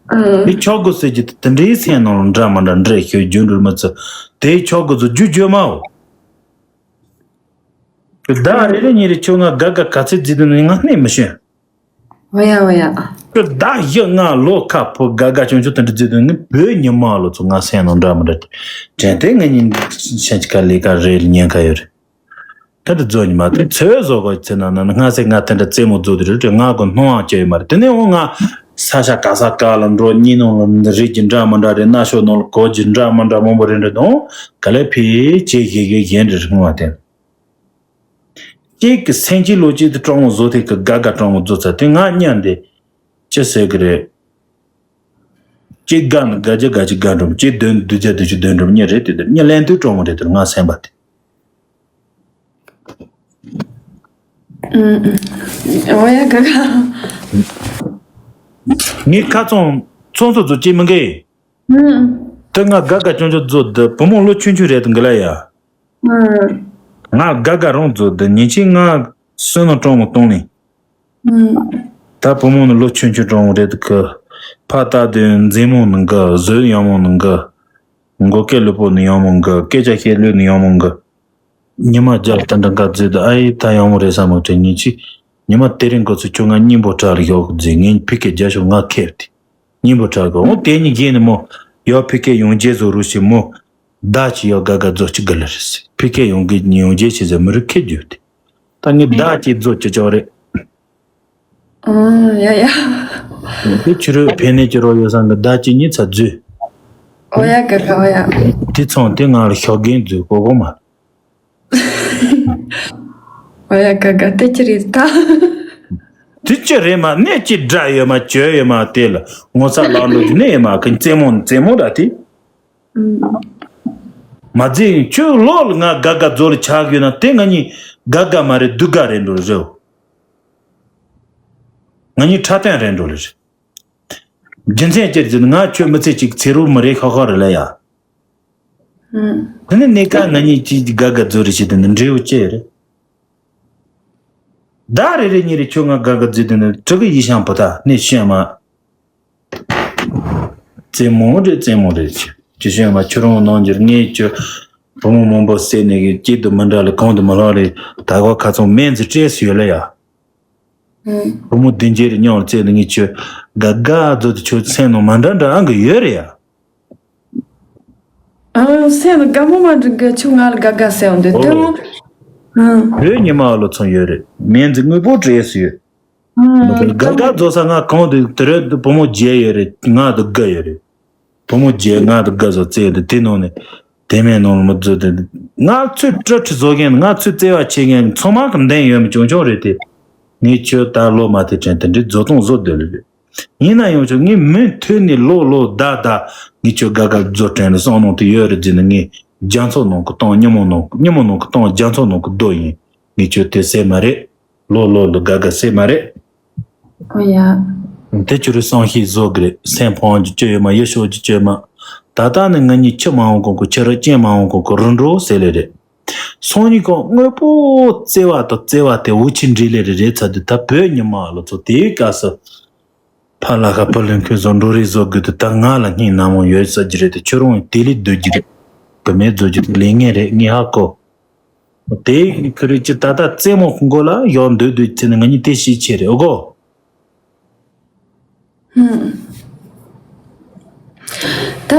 ཨ། མི་ཆོག་གོ་ཟེར་གྱི་དེ་འདྲའི་སེམས་ནང་འདྲ་མི་འདྲ་འདྲ་ཤོད་རྒྱུ་འགྲུལ་མི་ཚོ་དེ་ཆོག་གོ་ཚོ་རྒྱུ་བརྗོད་མའོ། བདག་རེ་རེ་ཉིན་རེ་ཁྱོད་ང་དགའ་དགའ་ག་ཚོད་བརྫིས་དུས་ནི་ང་གནས་མི་ཤེས། འོ་ཡ་འོ་ཡ། ཁྱོད་བདག་བཞི་ལྔ་ལོ་ཁ་ཕོ་དགའ་དགའ་ཅུང་ཅུང་དེ་འདྲ་བརྫིས་དུས་ནི་བོད་ཉི་མ་ལོ་ཚོ་ང་སེམས་ནང་འདྲ་མི་འདྲ་དྲན་དེ་ང་གཉིས་ཤན་ཅི་ཀ་ལས་ཀ་རེད་ཉེན་ཁ་ཡོད་རེད། དེ་འདྲ་བརྫོ་ཉི་མ་དེ་ཚོད་བཟོ་གོ་ཚེ་ན་ན་ན་སྔ་སེ་ང་དེ་འདྲ་རྩེད་མོ་བརྫོ་དུས་རེད་ང་གོ་སྣང་བ་སྐྱེ་ཡོད་མ་རེད། དེ་ནས་འོ་ང་ས་ཤ་ག་ས་ག་ལ་འགྲོ་གཉིས་ནང་ལ་རིགས་ཀྱི་འདྲ་མི་འདྲ་རེད། སྣ་ཤོག་ནང་ལ་གོ་གྱི་འདྲ་མི་འདྲ་མང་པོ་རེད་འདྲ་དང་ག་ལེ་ཕི་ཅེ་གེ་གེ་གཞན་འདྲ་རིག་མ་དེ། གཅིག་གི་སེམས་ཀྱི་ལོ་གཅིག་ཏུ་སྤྲང་བོ་བཟོ་དེ་གི་དགའ་དགའ་སྤྲང་བོ་བཟོ་ཚར་དེ་ང་གཉའ་འདི་ཅི་ཟེར་གི་རེད། གཅིག་དགའ་ནི་དགའ་རྒྱུ་དགའ་གཅིག་དགའ་འགྲོ་གཅིག་དོན་བདུད་རྒྱ་དུ་ཆུ་དོན་འགྲོ་གཉིས་རེད་དེ་དེར་གཉིས་ལན་དུ་སྤྲང་བོ་རེད་དེར་ང་སེམས་པ་དེ། ཨུམ། འོ་ཡ་ག་ག་ངས་ཁ་ཚོང་ཚོང་ཚོ་ཚོ་ཅི་མི་འགའི། ཨུམ། དེ་ང་དགའ་དགའ་ཅུང་ཅུང་བཟོ་དེ་བུ་མོ་ལོ་ཆུང་ཆུང་རེད་དེ་འགི་ལ་ཡ། ཨུམ། ང་དགའ་དགའ་རང་བཟོ་དེ་ཉིན་གཅིག་ང་སོན་ནང་སྤྲང་བོ་གཏོང་ནི། ཨུམ། ད་བུ་མོ་ནི་ལོ་ཆུང་ཆུང་འགྲོ་འོང་རེད་གི། ཕ་ལྟ་དུས་མཛེས་མོ་ནི་གི། བཟོ་ཡག་མོ་ནི་གི། མགོ་སྐེ་ལུས་པོ་ནི་ཡག་མོ་གི། སྐད་ཆ་བཤད་ལུགས་ནི་ཡག་མོ་གི། ཉི་མ་རྒྱབ་ལ་ད་འདྲ་འགའ་བརྫིས་དུས། ཨ་ཡེ་ད་ཡག་མོ་རེད་བསམ་མོ་དྲན་ཉིན་གཅིག། ཉི་མ་དེ་རིང་ཁོ་ཚོ་ཁྱོད་ང་སྙིང་པོ་བྲག་ལ་ཞོག་གི་བརྫིས། ངས་ཕི་ཁེ་རྒྱ་ཤོག་ང་ཁེར་དེ། སྙིང་པོ་བྲག་གི། འོ་དེ་གཉིས་གྱེས་ནས་མོ་ཡོ་ཕི་ཁེ་ཡོང་རྗེས་བཟོ་རུ་ཞིག་མོ། བདག་ཅིག་ཡོ་དགའ་དགའ་བཟོ་ཅིག་གི་ལ་རེད་ཟེར། ཕི་ཁེ་ཡོང་གི་ཡོང་རྗེས་ཆེ་ཟེར་མི་རུ་ཁེ་རྒྱུ་དེ། ད་ངས་བདག་ཅིག་བཟོ་ཅི་ཅོག་རེད། ཨང་། ཡ་ཡ། དེ་ཕྱི་རོལ་ཕན་ནས་ཀྱི་རོ་ཡོ་སང་གི་བདག་ཅིག་གཉིས་ཚ་རྫུས། ཨོ་ཡ་ག་ག་ཨོ་ཡ། དེ་ཚོང་དེ་ང་ལ་ཤོག་རྒན་རྫུས་གོ་གོ་མ། ཨོ་ཡ་ག་ག་དེ་ཅི་རེད་ད། དེ་ཅི་རེད་མ་ནས་ཅི་འདྲ་ཡོད་མ་བཅོས་ཡོད་མ་དེ་ལ་ངོ་ཚ་ལང་འགྲོ་གི་ནས་ཡོད་མ་གི་རྩེད་མོ་རྩེད་མོ་ར་དེ། ཨུམ། མ་རྫིག་ཁྱོད་ལོ་ལ་ང་དགའ་དགའ་རྫོ་ལ་ཆགས་ཡོད་ན་དེ་ང་གཉིས་དགའ་དགའ་མ་རེད་སྡུག་དགའ་རེད་འགྲོ་རེད། ང་གཉིས་འཁྲབ་སྟོན་རེད་འགྲོ་ལེ་རེད། རྒྱུ་མཚན་ཅི་རེད་ཟེར་ན་ང་ཁྱོད་མི་ཚེ་གཅིག་ཚེ་རོགས་མི་རེད་ཤོག་ཤོག་རེད་ལ་ཡ། ཨུམ། དེ་ནི་གནས་སྐབས་ང་གཉིས་གཅིག་དགའ་དགའ་རྫོ་རེད་བྱེད་དེ་ནི་འབྲས་བུ་ཅི་རེད། ཟླ་རེ་རེ་གཉིས་རེ་ཁྱོད་ང་དགའ་དགའ་རྫོ་དེ་ནི་ཕྲུ་གུ་ཡིད་བྱང་པོ་ད་ནི་ཤེས་མ། རྩེད་མོ་རེད་རྩེད་མོ་རེད་ཅི་ཅི་ཤེས་མ་ཁྱོད་རང་ནང་འགྱུར་ངས་ཁྱོད་བུ་མོ་མང་པོ་བསད་ནས་གི་གཅིག་ཏུ་མི་འདྲ་ལ་གང་དུ་མི་ལྷག་རེད། ད་གོ་ཁ་ཚང་སྨན་རྩིས་སྤྲད་སུ་ཡོད་ལ་ཡ། ཨུམ། བུ་མོ་བདུན་བརྒྱད་རེ་མཉམ་ལ་བཙལ་ནས་ངས་ཁྱོད་དགའ་དགའ་རྫོ་དེ་ཁྱོད་སེམས་ནང་མ་འདྲ་འདྲ་ཨང་གི་ཡོད་རེད་ཡ། ཨང་སེམས་ནང་དགའ་མོ་མ་འདྲ་གི་ཁྱོད་ང་ལ་དགའ་དགའ་སེམས་འདི་ཨོ། ལྟད་མོ། ཨང་། བོད་ཉི་མ་ལོ་ཚོང་ཡོད་རེད། སྨན་རྩིས་དངོས་པོ་སྤྲད་སུ་ཡོད། ཨང་། དགའ་དགའ་རྫོ་ས་ང་གང་དུ་དེ་རེད་བུ་མོ་བརྒྱད་ཡོད་རེད་ང་དུ་དགའ་ཡོད་རེད། བུ་མོ་བརྒྱད་ང་དང་དགའ་བཟོ་བཙལ་ཏེ་དེ་ནང་ནས་དེ་མིན་ནང་ལ་མི་བཟོ་དེ། ང་ཚོས་སྤྲོ་ཁྲི་བཟོ་མཁན་ང་ཚོས་བརྩེ་བ་ཆེ་མཁན་ཚང་མ་གི་འདེམས་ཡོད་མི་ཆུང་ཆུང་རེད་དེ། ངས་ཁྱོད་ད་ལོ་མ་དེ་དྲན་དེ་འདྲའི་བཟོ་སྟངས་བཟོ་སྡོད་ལེ་རེད། ཡིན་ན་ཡང་ཆོག་ངས་མུ་མཐུད་ནས་ལོ་ལོ་ཟླ་ཟླ་ངས་ཁྱོད་དགའ་དགའ་བཟོ་དྲན་ལ་བསམ་ནང་དུ་ཡོད་རེད་ཟེར་ནས་ངས་རྒྱ་མཚོ་ནང་གི་སྟོང་ཉིན་མོ་ནང་ཉིན་མོ་ནང་གི་སྟོང་རྒྱ་མཚོ་ནང་གི་རྡོ་ཡིན། ངས་ཁྱོད་དེ་ཟེར་མ་རེད། ལོ་ལོ་ལ་དགའ་དགའ་ཟེར་མ་རེད། ཨོ་ཡ། དེ་ཁྱོད་རང་བསམ་ཤེས་བཟོ་གི་རེད། སེམས་ཕམ་རྒྱུ་ཅི་ཡོད་མ་ཡོད་ཤོད་རྒྱུ་ཅི་ཡོད་མ། ད་ལྟ་ནི་ང་གཉིས་ཁྱི་མ་འོང་གོང་གི་ཁྱི་ར་ཅན་མ་འོང་གོང་གི་རུ་འགྲོ་ཟེར་ལེ་རེད། སང་ཉིན་གང་དངོས་པོ་བརྩེ་བ་དང་བརྩེ་བ་དེ་འུ་ཆི་འདྲིས་ལེ་རེ་རེད་ཚ་དུས་ད་བོད་ཉི་མ་ལོ་ཚོ་དེའི་སྐབས་སུ་ཕ་ལ་ཁ་བུ་ལོན་ཁོས་བཟོ་འགྲོ་རེས་བཟོ་དགོས་དུས་ད་ང་ལ་སྙིང་ན་མོ་ཡོད་ས་ཀྱི་རེད་དེ་ཁྱོད་རང་དེ་ལས་སྡོད་ཀྱི་རེད། བུད་མེད་བཟོ་རྒྱུ་དེ་ལས་ངན་རེད་ངས་ཧ་གོ། དེ་ཁི་རི་ཅི་ད་ལྟ་རྩེད་མོ་མགོ་ལ་ཡོག་འདོད་འདོད་ཚེ་ནི་ང་གཉིས་དེ་ཤི་ཆེ་རེད་ཨོ་གོ། ཧུམ། ད་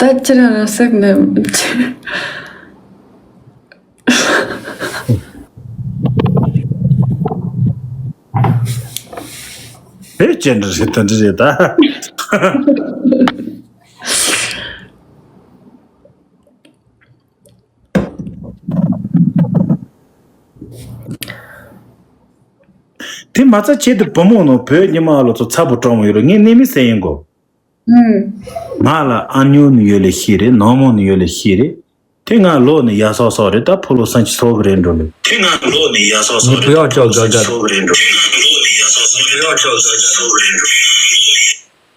ད་ཅི་རང་རང་སེམས་ནས། དེ་ཅི་འདྲ་རེད་ད་འདྲ་རེད་ད། དེ་མ་ཚད་ཆེད་དུ་བུ་མོ་ནང་བོད་ཉི་མ་ལོ་ཚོ་ཚ་པོ་གྲོང་ཡོད་རེད་ངས་གནས་མི་ཟེར་ཡིན་གོ། ཨུམ། ང་ལ་ཨ་ཉོ་ནི་ཡོད་ལེ་ཤི་རེད་ནང་མོ་ནི་ཡོད་ལེ་ཤི་རེད། དེ་ང་ལོ་ནི་ཡ་སོག་སོག་རེད་ད་ཕོ་ལོ་སང་ཆི་སོག་གི་རེད་འགྲོ་ལེ། དེ་ང་ལོ་ནི་ཡ་སོག་སོག་ངས་རེད་བུ་ཡག་ཕོ་ལོ་ཅོག་དགའ་སང་ཆི་དགའ། སོག་གི་རེད་འགྲོ། དེ་ང་ལོ་ནི་ཡ་སོག་སོག་རེད་བུ་ཡག་ཕོ་ལོ་ཅོག་དགའ་སང་ཆི་སོག་གི་རེད་འགྲོ།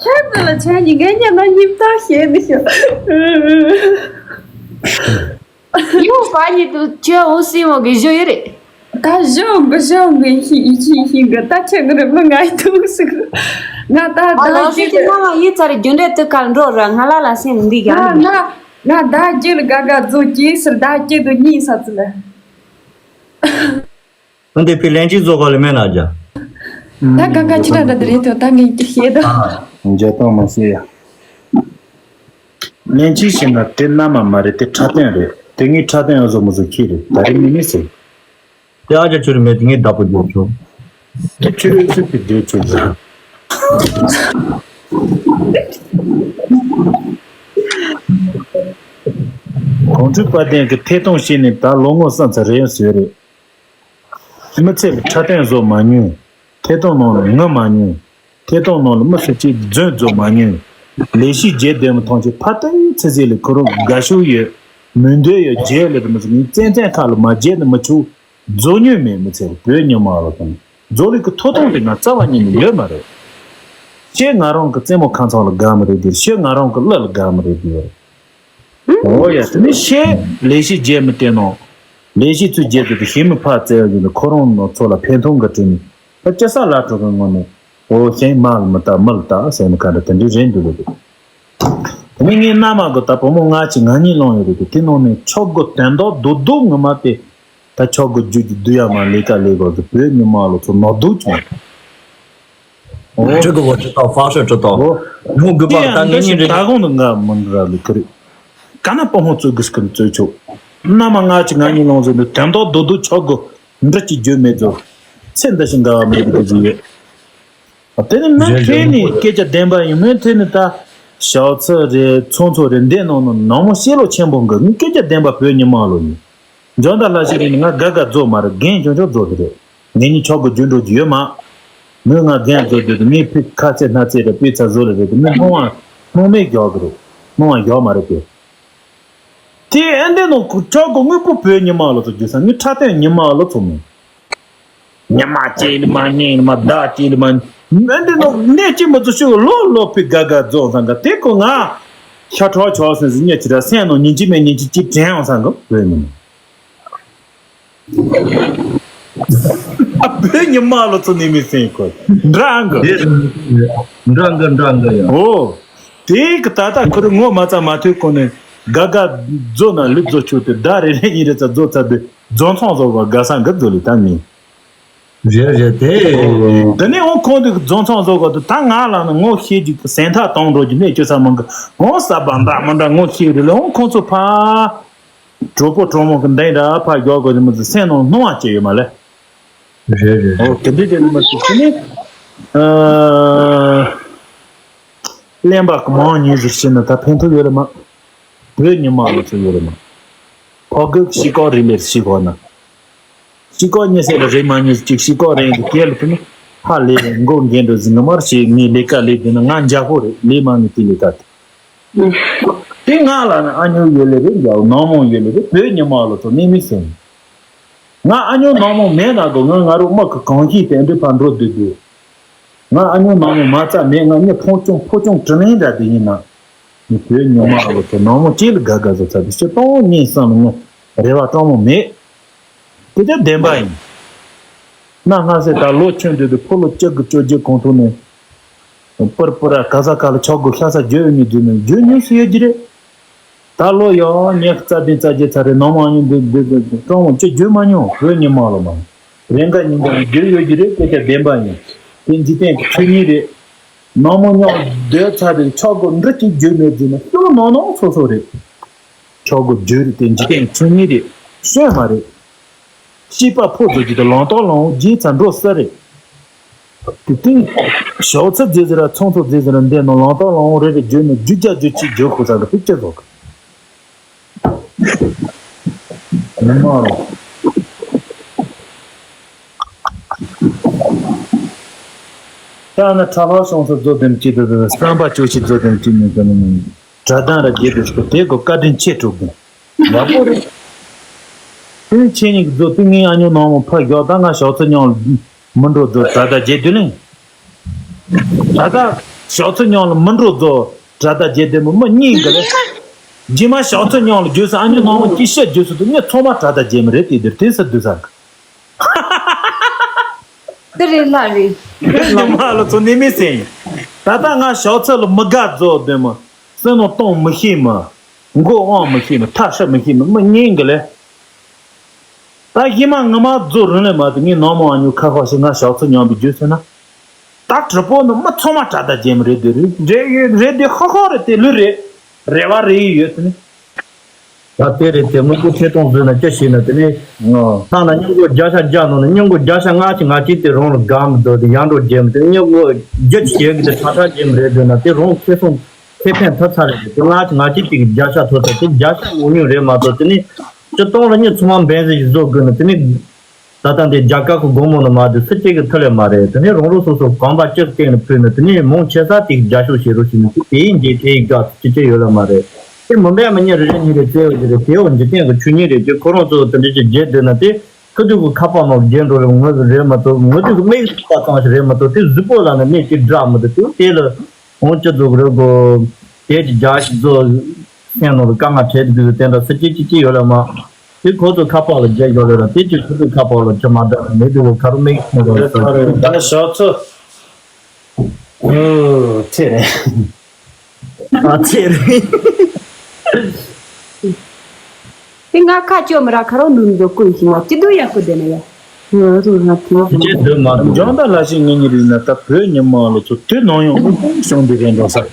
ཁྱེད་ཚོ་ལ་ཆ་ཉིན་གན་ཉན་ན་སྙིང་གཏམ་བཤད་མི་ཤོག་ཡོ་བ་ཉིད་དུ་ཁྱོད་འོ་སྲིད་མོ་གི་བཞུ་ཡི་རེད། ད་བཞུ་གི་བཞུ་གི་ཤི་ཤི་ཤི་གི་ད་ཁྱེད་གི་རེད་མི་ང་ཡི་ཐུག་ཟིག་ང་ད་ཨ་ད་ལོ་ཤི་ཅི་ན་ང་ཡི་ཚར་རྒྱུ་འབྲས་དུ་གར་འགྲོ་ར་ང་ལ་ལ་སེམས་འདི་ཡང་ང་ང་ང་ད་རྒྱུ་ལ་དགའ་དགའ་རྫོ་སྐྱེས་ཟེར་ད་སྐྱེ་དུ་གཉིས་ས་ཚུལ་ལ། འདི་ཕི་ལན་ཅི་བཟོ་ག་ལ་མེད་ན་ཇ། ད་ག་ག་ཅི་འདྲ་འདྲ་དེ་རེད་དོ་ད་ངས་ཀྱི་ཤེས་དོ། འཇའ་ཐང་མ་ཤེས་ཡ། ལན་ཅི་ཤེས་ན་དེ་མནའ་མ་མ་རེད་དེ་འཁྲབ་སྟོན་རེད་དེ་ངས་འཁྲབ་སྟོན་ཡང་བཟོ་མི་བཟོ་ཁྱི་རེད་ད་རེས་མི་མི་ཟེར། དེ་ཨ་ཅག་ཆུ་རེད་མེད་དེ་ངས་བདག་པོ་རྒྱབ་ཆོག་དེ་ཆུ་རེད་ཆུ་དེ་རྒྱབ་ཆོག་ཟེར། གོང་ཁྲོས་དཔལ་ལྡན་གྱི་ཐད་གཏོང་བྱས་ནས་ད་ལོ་ངོ་བསམ་ཚར་རེད་ཟེར་རེད། མི་ཚེ་ལ་འཁྲབ་སྟོན་བཟོ་མ་མྱོང་། ཐད་གཏོང་ནང་ལ་ངུ་མ་མྱོང་། ཐད་གཏོང་ནང་ལ་མི་སུ་གཅིག་རྫུན་རྫོགས་མ་མྱོང་། ལས་གཞི་བརྗེད་སྡོད་མི་ཐང་ཆད་ཕ་ཏའི་ཚེ་ཟད་ལས་ཁོ་རང་དགའ་ཤོས་ཡོད། མི་འདོད་ཡོད་བརྗེད་ལས་དུ་མི་ཚེ་ངའི་བཙན་བཙན་ཁ་ལ་མ་བརྗེད་ནི་མི་ཆུག་རྫོགས་མྱོང་མེད་མི་ཚེ་ལ་བོད་ཉི་མ་ལ་དང་རྫོགས་ལས་ཀྱི་ཐོ་གཏོང་དེ་ང་རྩ་བ་ཉིད་ནས་ཡོད་མ་རེད། ཤེས་ང་རང་གི་རྩེད་མོ་ཁང་ཚང་ལ་དགའ་མི་རེད་དེ་ཤེས་ང་རང་གི་གླུ་ལ་དགའ་མི་རེད་དེ། འོ་ཡ་དེ་ནི་ཤེས་ལས་གཞི་བརྗེད་མི་བལྟས་ནོ། ལས་བྱེད་ཚོའི་རྗེས་སུ་དེ་ཞེ་མི་ཕར་བཙལ་བ་ཡིན་ན་ཁོ་རང་ནང་ཚོ་ལ་ཕན་ཐོགས་འགའ་བྲིས་ནས་ད་ཅི་ས་ལ་འགྲོ་གི་ངོ་ནས་འོ་ཞེས་མ་ལ་མི་ལྟ་མི་ལ་ལྟ་ཟེར་ནས་ག་འདྲ་དེ་འདྲའི་རེད་འདུག་ལ་འདུག་དེ་ནས་ངའི་མནའ་མ་གི་ད་བུ་མོ་ལྔ་གཅིག་ང་གཉིས་སློང་ཡོད་རེད་དེ་དེ་ནང་ནས་ཆོག་གི་དོན་དག་རྡོག་རྡོག་ངོ་མ་དེ་ད་ཆོག་གི་རྒྱུ་རྒྱུ་བསྡུ་ཡ་མ་ལས་ཀ་ལས་དགོས་ཀྱི་བོད་ཉི་མ་ལོ་ཚོ་ནོར་འདུག་བྱུང་། འོ། 这个我知道，方式知道。 འོ། 然后给爸爸打给你这个。 ད་དགོང་དུ་ང་མི་འདྲ་ལུགས་ཀྱི་རེད། ག་ན་དཔོན་ཧོ་རྩོད་དགོས་ཀྱི་རྩོད་ཆོག་མནའ་མ་ལྔ་གཅིག་ང་གཉིས་སློང་ཟེར་འདུག་དོན་དག་རྡོག་རྡོག་ཆོག་གི་འདྲི་གཅིག་རྒྱུ་མེད་ཚོ། ཚེ་འདི་ཞིག་འགལ་བ་མེད་ཀྱི་ཟིག་ཡོད། དེ་ནི་མུ་མཐུད་ནས་སྐད་ཆ་བདེན་པ་ཡིན་མུ་མཐུད་ནས་ད་ཞའོ་ཚི་རེད་ཚོང་ཚོ་རེད་འདི་ནང་ནང་ནང་མོ་ཤེས་ལོ་ཆེན་པོ་འགི་ངའི་སྐད་ཆ་བདེན་པ་བོད་ཉི་མ་ལོ་ཡིན། འཇོན་ད་ལྷ་ཞིག་རེད་ནི་ང་དགའ་དགའ་རྫོགས་མ་རེད་རྒན་ཆུང་ཆུང་རྫོགས་ཀྱི་རེད། ངེད་གཉིས་ཆོག་གི་རྒྱུ་འགྲོ་རྒྱུ་ཡོད་མ། ངོས་ང་རྒན་རྫོགས་རྒྱུ་དེ་ངའི་ཕི་ཁ་ཚེ་སྣ་ཚེ་རེད་པི་ཚ་བཟོ་ལ་རེད་དེ་མི་སྣང་བ་སྣང་མེད་མགྱོགས་ཀྱི་རེད་སྣང་བ་མགྱོགས་མ་རེད་དེ། དེ་ཨེ་འདི་ནང་ཁུ་ཆོག་གི་དངོས་པོ་བོད་ཉི་མ་ལོ་ཚོ་རྒྱུ་ས་ངའི་ཁྲ་ཐོན་ཉི་མ་ལོ་ཚོ་མིན། ཉི་མ་གཅིག་ལ་མ་གཉིས་ལ་མ་ཟླ་གཅིག་ལ་མ་ཨེ་འདི་ནང་གནས་གཅིག་མ་ཚོ་ཤུགས་ལོ་ལོ་པི་དགའ་དགའ་རྫོགས་སང་ག་དེ་ཁོ་ང་ཤ་ཁྲག་ཆོག་སེམས་སུ་ཉེ་ཆི་ར་སེམས་ནང་ཉིན་གཅིག་མེད་ཉིན་གཅིག་གཅིག་དྲན་ཡོང་སང་ག་བོད་ཉི་མ། ཨ་བོད་ཉི་མ་ལོ་ཚོ་ནི་མི་སེང་ཁོ་འདྲ་ཨང་གི་འདྲ་ཨང་གི་འདྲ་ཨང་གི་ཡ། ཨོ། དེ་གི་ད་ལྟ་ཁོ་རང་ངོ་མ་ཚ་མ་ཐོས་གོང་ནས་དགའ་དགའ་རྫོ་ན་ལུས་རྫོ་ཆུ་དེ་ཟླ་རེ་རེ་གཉིས་རེ་ཚ་རྫོ་ཚ་དེ་རྫོ་ཚོང་བཟོ་བ་དགའ་ས་འགི་རྫོ་ལི་ད་མིན། རེད་རེད་དེ། དེ་ནས་འོ་ཁོང་དེ་གི་རྫོ་ཚོང་བཟོ་བ་དེ་ད་ང་ལ་ནི་ངོ་ཤེས་རྒྱུ་གི་སེམས་ཐག་གཏོང་འགྲོ་རྒྱུ་མེད་ཁྱོད་ཚ་མང་གི་འོ་ས་བ་འདྲ་མ་འདྲ་ངོ་ཤེས་རེད་ལ་འོ་ཁོང་ཚོ་ཕ། གྲོགས་པོ་གྲོགས་མོ་གི་འདི་འདྲ་ཕར་རྒྱག་དགོས་ཀྱི་མི་ཚོ་སེམས་ནང་སྣང་བ་སྐྱེ་ཡོད་མ་ལེ། རེད་རེད། ཨོ་དེ་འདྲ་དེ་ནི་མ་ཟེར་ཁྱེད་ནི། ཨ། གླེན་པ་གི་མང་ཉུང་ཟེར་ཤེས་ན་ད་ཕན་ཐོགས་ཡོད་རེད་མ། བོད་ཉི་མ་ལོ་ཚོ་ཡོད་རེད་མ། ཕོ་རྒོད་ཤི་ཀོ་རི་ལེར་ཤི་ཀོ་ན། ཤི་ཀོ་ཉི་ཟེར་ལ་རེད་མ་ཉུང་ཟེར་ཅིག་ཤི་ཀོ་རེད་འདི་སྐད་ལ་ཕུ་ནི་ཧ་ལས་མགོ་འགེན་འགྲོ་ཟིན་ནི་མར་ཤེས་ངའི་ལས་ཀ་ལས་དེ་ན་ང་འཇའ་ཧོ་རེད་ལས་མ་ངའི་དེ་ལས་ཀ་དེ། དེ་ང་ལ་ནི་ཨ་ཉོ་ཡོད་ལེ་རེད་ཡའོ་ནང་མོ་ཡོད་ལེ་རེད་བོད་ཉི་མ་ལོ་ཚོ་གནས་མི་སེང་། ང་ཨ་ཉོ་ནང་མོ་མེད་ན་གོ་ང་ང་རོ་མ་གི་གང་ཤེས་དེ་འདྲི་ཕ་འགྲོ་དུས་དུས། ང་ཨ་ཉོ་ནང་མོ་མ་རྩ་མེད་ང་ཉི་ཕོ་ཅུང་ཕོ་ཅུང་དྲི་ལན་འདྲ་དེ་ཡིན་ན། ངས་བོད་ཉི་མ་ལོ་ཚོ་ནང་མོ་ཅིག་ལ་དགའ་དགའ་བཟོ་ཚར་དུས་ཕྱི་གཏོང་ཉིན་བསམ་ལ་ངས་རེ་བ་སྤྲང་མོ་མེད། དེ་ད་བདེན་པ་ཡིན། གནའ་སྔ་ཟེར་ད་ལོ་ཆུང་དུས་དུ་ཕོ་ལོ་བཅུ་དགུ་བཅོ་བརྒྱད་གོང་ཐོག་ནས། པུར་པུ་ར་ག་ས་ག་ལ་ཆོག་དགོས་ཤ་ས་བརྗོད་ཡོད་ངེས་དུས་ནས་བརྗོད་ཉུང་སུ་ཡོད་ཀྱི་རེད། ད་ལོ་ཡང་ཉག་རྩ་བདུན་རྩ་བརྒྱད་ཚར་རེད་ནང་མ་ཡིན་འདུག་འདུག་འདུག་སྤྲང་མོ་ཅི་བརྗོད་མ་མྱོང་བོད་ཉི་མ་ལོ་མ། རེ་འགའ་ཉིན་འགའ་བརྗོད་ཡོད་ཀྱི་རེད་སྐད་ཆ་བདེན་པ་ཡིན། དེ་འཇིག་རྟེན་གྱི་ཆོས་ཉིད་རེད། ནང་མོ་ཉག་སྡོད་ཚར་རེད་ཆོག་དགོས་འདྲི་གཅིག་བརྗོད་མེད་ཟེར་ན་ཤོག་ནང་ནང་སོ་སོ་རེད། ཆོག་གི་བརྗོད་རེད་དེ་འཇིག་རྟེན་ཆོས་ཉིད་རེད། ཤོད་མ་རེད། སྐྱེས་པ་ཕོ་རྫོགས་ཀྱི་དེ་ལང་ཏོག་ལང་འོ་རྗེས་ཚ་འགྲོ་ས་རེད། དེ་དུས་ཞོག་ཚ་རྫས་ཟེར་ར་ཚོང་ཚོ་རྫས་ཟེར་ར་འདས་ནང་ལང་ཏོག་ལང་འོ་རེ་རེ་བརྗོད་ནས་རྒྱུ་རྒྱ་རྒྱུ་ཅིག་བརྗོད་ཁུ་ཚ་གི་ཕིག་ཅེ་ལོག་མི་མང་རོ། ད་ནི་གྲྭ་ལོག་སོང་ཚོ་རྫོགས་དེམ་ཅི་དུ་བསམ་པ་བཅོས་ཤིག་རྫོགས་དེམ་ཅི་ཉིན་དུ་ནི། གྲྭ་དང་ར་རྒྱས་དུ་སྐུ་དེ་གོ་བཀའ་དྲིན་ཆེ་དྲུག་གི་ཡག་པོ་རེད། དེ་ནི་ཆེ་ཉིད་ཀྱི་རྫོགས་དེ་ངའི་ཨ་ཉོ་ནང་མོ་ཕ་ཡག་ད་ང་ཞོག་ཚོ་ཉང་ལ་མི་འགྲོ་རྫོགས་གྲྭ་དང་རྒྱས་དུ་ལེན། གྲྭ་དང་ཞོག་ཚོ་ཉང་ལ་མི་འགྲོ་རྫོགས་གྲྭ་དང་རྒྱས་དུ་མོ་མི་གཉིས་གི་ལེ། རྗེས་མ་ཞོག་ཚོ་ཉང་ལ་རྒྱུས་སུ་ཨ་ཉོ་ནང་མོ་སྐྱི་ཤ་རྒྱུས་སུ་དུ་ངས་ཚང་མ་གྲྭ་དང་རྒྱས་མི་རེད་དེ་དེར་དེ་ས་དུ་ས་གི། འདི་རེད་ལ་རེད། ཉི་མ་ལ་ཚོ་ནི་མི་སེང་། ད་ལྟ་ང་ཞོག་ཚོ་ལ་མི་དགའ་རྫོགས་དེ་མོ། སེམས་ནང་གཏོང་མི་ཤེས་མ། མགོ་དབང་མི་ཤེས་མ་ཐག་ཧྲི་མི་ཤེས་མ་མི་གཉིས་གི་ལེ། ད་ཧི་མ་ངི་མ་རྫོགས་རུང་ལེ་མ་དེ་ངའི་ནང་མོ་ཨ་ཉོ་ཁ་ཁ་ཞིག་ང་ཞོག་ཚོ་ཉང་བི་རྒྱུ་ཟེར་ན། ད་གྲི་པོ་ནི་མི་ཚང་མ་གྲྭ་དང་རྒྱལ་མི་རེད་དེ་རེད་རེད་རེད་དེ་ཧ་ཧ་རེད་དེ་ལུས་རེད། རེ་བ་རེ་ཡི་ཡོད་དེ་ནི། ད་དེ་རེད་དེ་དངོས་པོ་ཆེ་མཐོང་བཟོས་ན་ཅི་ཞིག་ན་དེ་ནི། ཨོ། ཐང་ན་སྙིང་གོ་བརྒྱ་ཆ་བརྒྱ་ནང་ནས་སྙིང་གོ་བརྒྱ་ཆ་ལྔ་ཅིག་ང་ཅིག་དེ་རང་ལ་དགའ་མི་འདུག་དེ་ཡང་འགྲོ་རྒྱལ་མི་དེ་སྙིང་གོ་བརྒྱ་ཅིག་ཞེ་གི་དེ་ཁྲ་ཁྲ་རྒྱལ་མི་རེད་འདུག་ན་དེ་རང་ཁེ་སོང་ཁེ་ཕན་ཐོབ་ཚར་རེད་དེ་ལྔ་ཅིག་ང་ཅིག་དེ་གི་བརྒྱ་ཆ་ཐོབ་ཚར་དེ་བརྒྱ་ཆ་མང་ཉུང་རེད་མ་གཏོགས་དེ་ནི། སྤྱི་སྟོང་ལ་སྙིང་ཚུར་མ་འབེན་ཟིག་བཟོ་དགོས་ན་དེ་ནི། ད་ལྟ་འདི་རྒྱ་གར་གི་སྒོར་མོ་ནི་མ་དེ་སུ་གཅིག་གི་ཐུག་ལས་མ་རེད། དེ་ནས་རང་རང་སོ་སོ་གོམ་པ་གཅིག་སྟེང་ནས་ཕུལ་ནས་དེ་ནས་མང་ཆེ་ས་དེ་རྒྱ་ཤོག་བྱེད་རོགས་བྱེད་ནས་དེ་དེའི་འགྱེད་དེའི་དགའ་ཅི་ཅི་ཡོད་ལ་མ་རེད། དེ་མུན་པའི་མི་ཉིད་རེ་རེ་གཉིས་རེ་བཙལ་བ་ཅི་རེད་དེའོ་འཇིག་རྟེན་གི་ཆོས་ཉིད་རེད་ཀྱི་ཁོ་རང་ཚོ་དེ་འདྲ་ཅིག་བརྗེད་སྡོད་ན་དེ་ཁུ་དུས་གི་ཁ་པར་མ་བརྗེད་འགྲོ་རེད་ངོས་རེད་མ་གཏོགས་ངོས་དུས་གི་མིག་ལྟ་ཙམ་ཞིག་རེད་མ་གཏོགས་དེ་གཟུགས་པོ་ལ་ནི་གནས་ཅི་འདྲ་མི་འདུག་དེ་དེ་ལ་འོང་ཅི་འཛུགས་རེད་གོ། དེ་ཅི་རྒྱ་ཞིག་བཟོ་སེམས་ནང་ལ་དཀའ་ངལ་འཕྲད་དུས་དེ་འདྲ་སུ་ཅི་ཅི་ཅི་ཡོད་ལ་མ། དེ་ཁོ་ཚོ་ཁ་པར་ལ་རྒྱག་ཡོད་རེད་ལ། དེ་ཅིག་ཁོ་ཚོའི་ཁ་པར་ལ་ཁྱོད་མ་འདྲ་མེད་དུས་ག་རུ་མིག་ནས་རོ་ས་ད་ཞོག་ཚོ། ཨོ་ཚེ་རེད། ཨ་ཚེ་རེད། དེ་ང་ཁ་ཅོ་མི་ར་ཁ་རོ་ནུ་འདོ་ཀུན་ཞིག་ན་ཅི་དུ་ཡག་པོ་དེ་ན་ཡ། ང་རུ་ང་ཐུ་ཅི་དུ་མ་འཇོན་ད་ལ་ཞིག་ངེད་གཉིས་རིག་ན་ད་བོད་ཉི་མ་ལོ་ཚོ་དུས་ནང་ཡོང་ཨུ་ཀུན་བྱུང་འདི་རེད་འགྲོ་ས།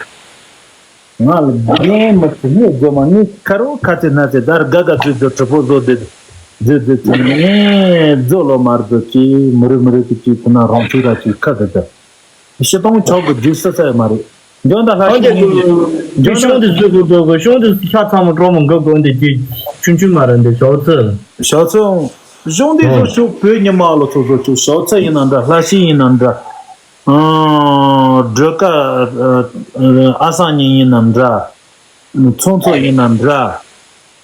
ང་ལ་རྒན་མི་ཚེ་ངས་རྒྱུ་མ་ངས་ཁ་རོག་ཁ་ཚེ་ན་ཚེ་དར་དགའ་དགའ་ཚུལ་དུ་གྲི་པོ་བཟོ་དེ་རྫི་རྫི་ཚེ་ངས་རྫོ་ལོ་མར་རྫོ་ཅི་མི་རུ་མི་རུ་གི་ཅི་ཁོ་ན་རང་ཚུགས་ར་ཅི་ཁ་དེ་དེ་ཤི་སྟོང་ཆོག་གི་རྫི་ས་ས་ཡ་མ་རེད། འཇོན་ད་ལྷ་ཁོང་ཤི་གི་ངས་འཇོན་ད་གཤོང་དེ་བཟོས་དགོས་འདུག་གི་གཤོང་དེ་ཤ་ཚ་མོ་གྲོག་མོ་འགའ་དགོས་འདི་ཅི་ཆུན་ཆུན་མ་རེད་འདི་ཞོག་ཚེ་ཞོག་ཚེ་གཤོང་དེ་བཟོ་ཆོག་བོད་ཉི་མ་ལོ་ཚོ་བཟོ་ཆོག་ཞོག་ཚེ་ཡིན་ན་འདྲ་ལྷ་ཤི་ཡིན་ན་འདྲ། སྒྲོལ་དཀར་ཨ་སང་ཉིན་ཡིན་ནམ་འདྲ། ཚོང་ཚོགས་ཡིན་ནམ་འདྲ།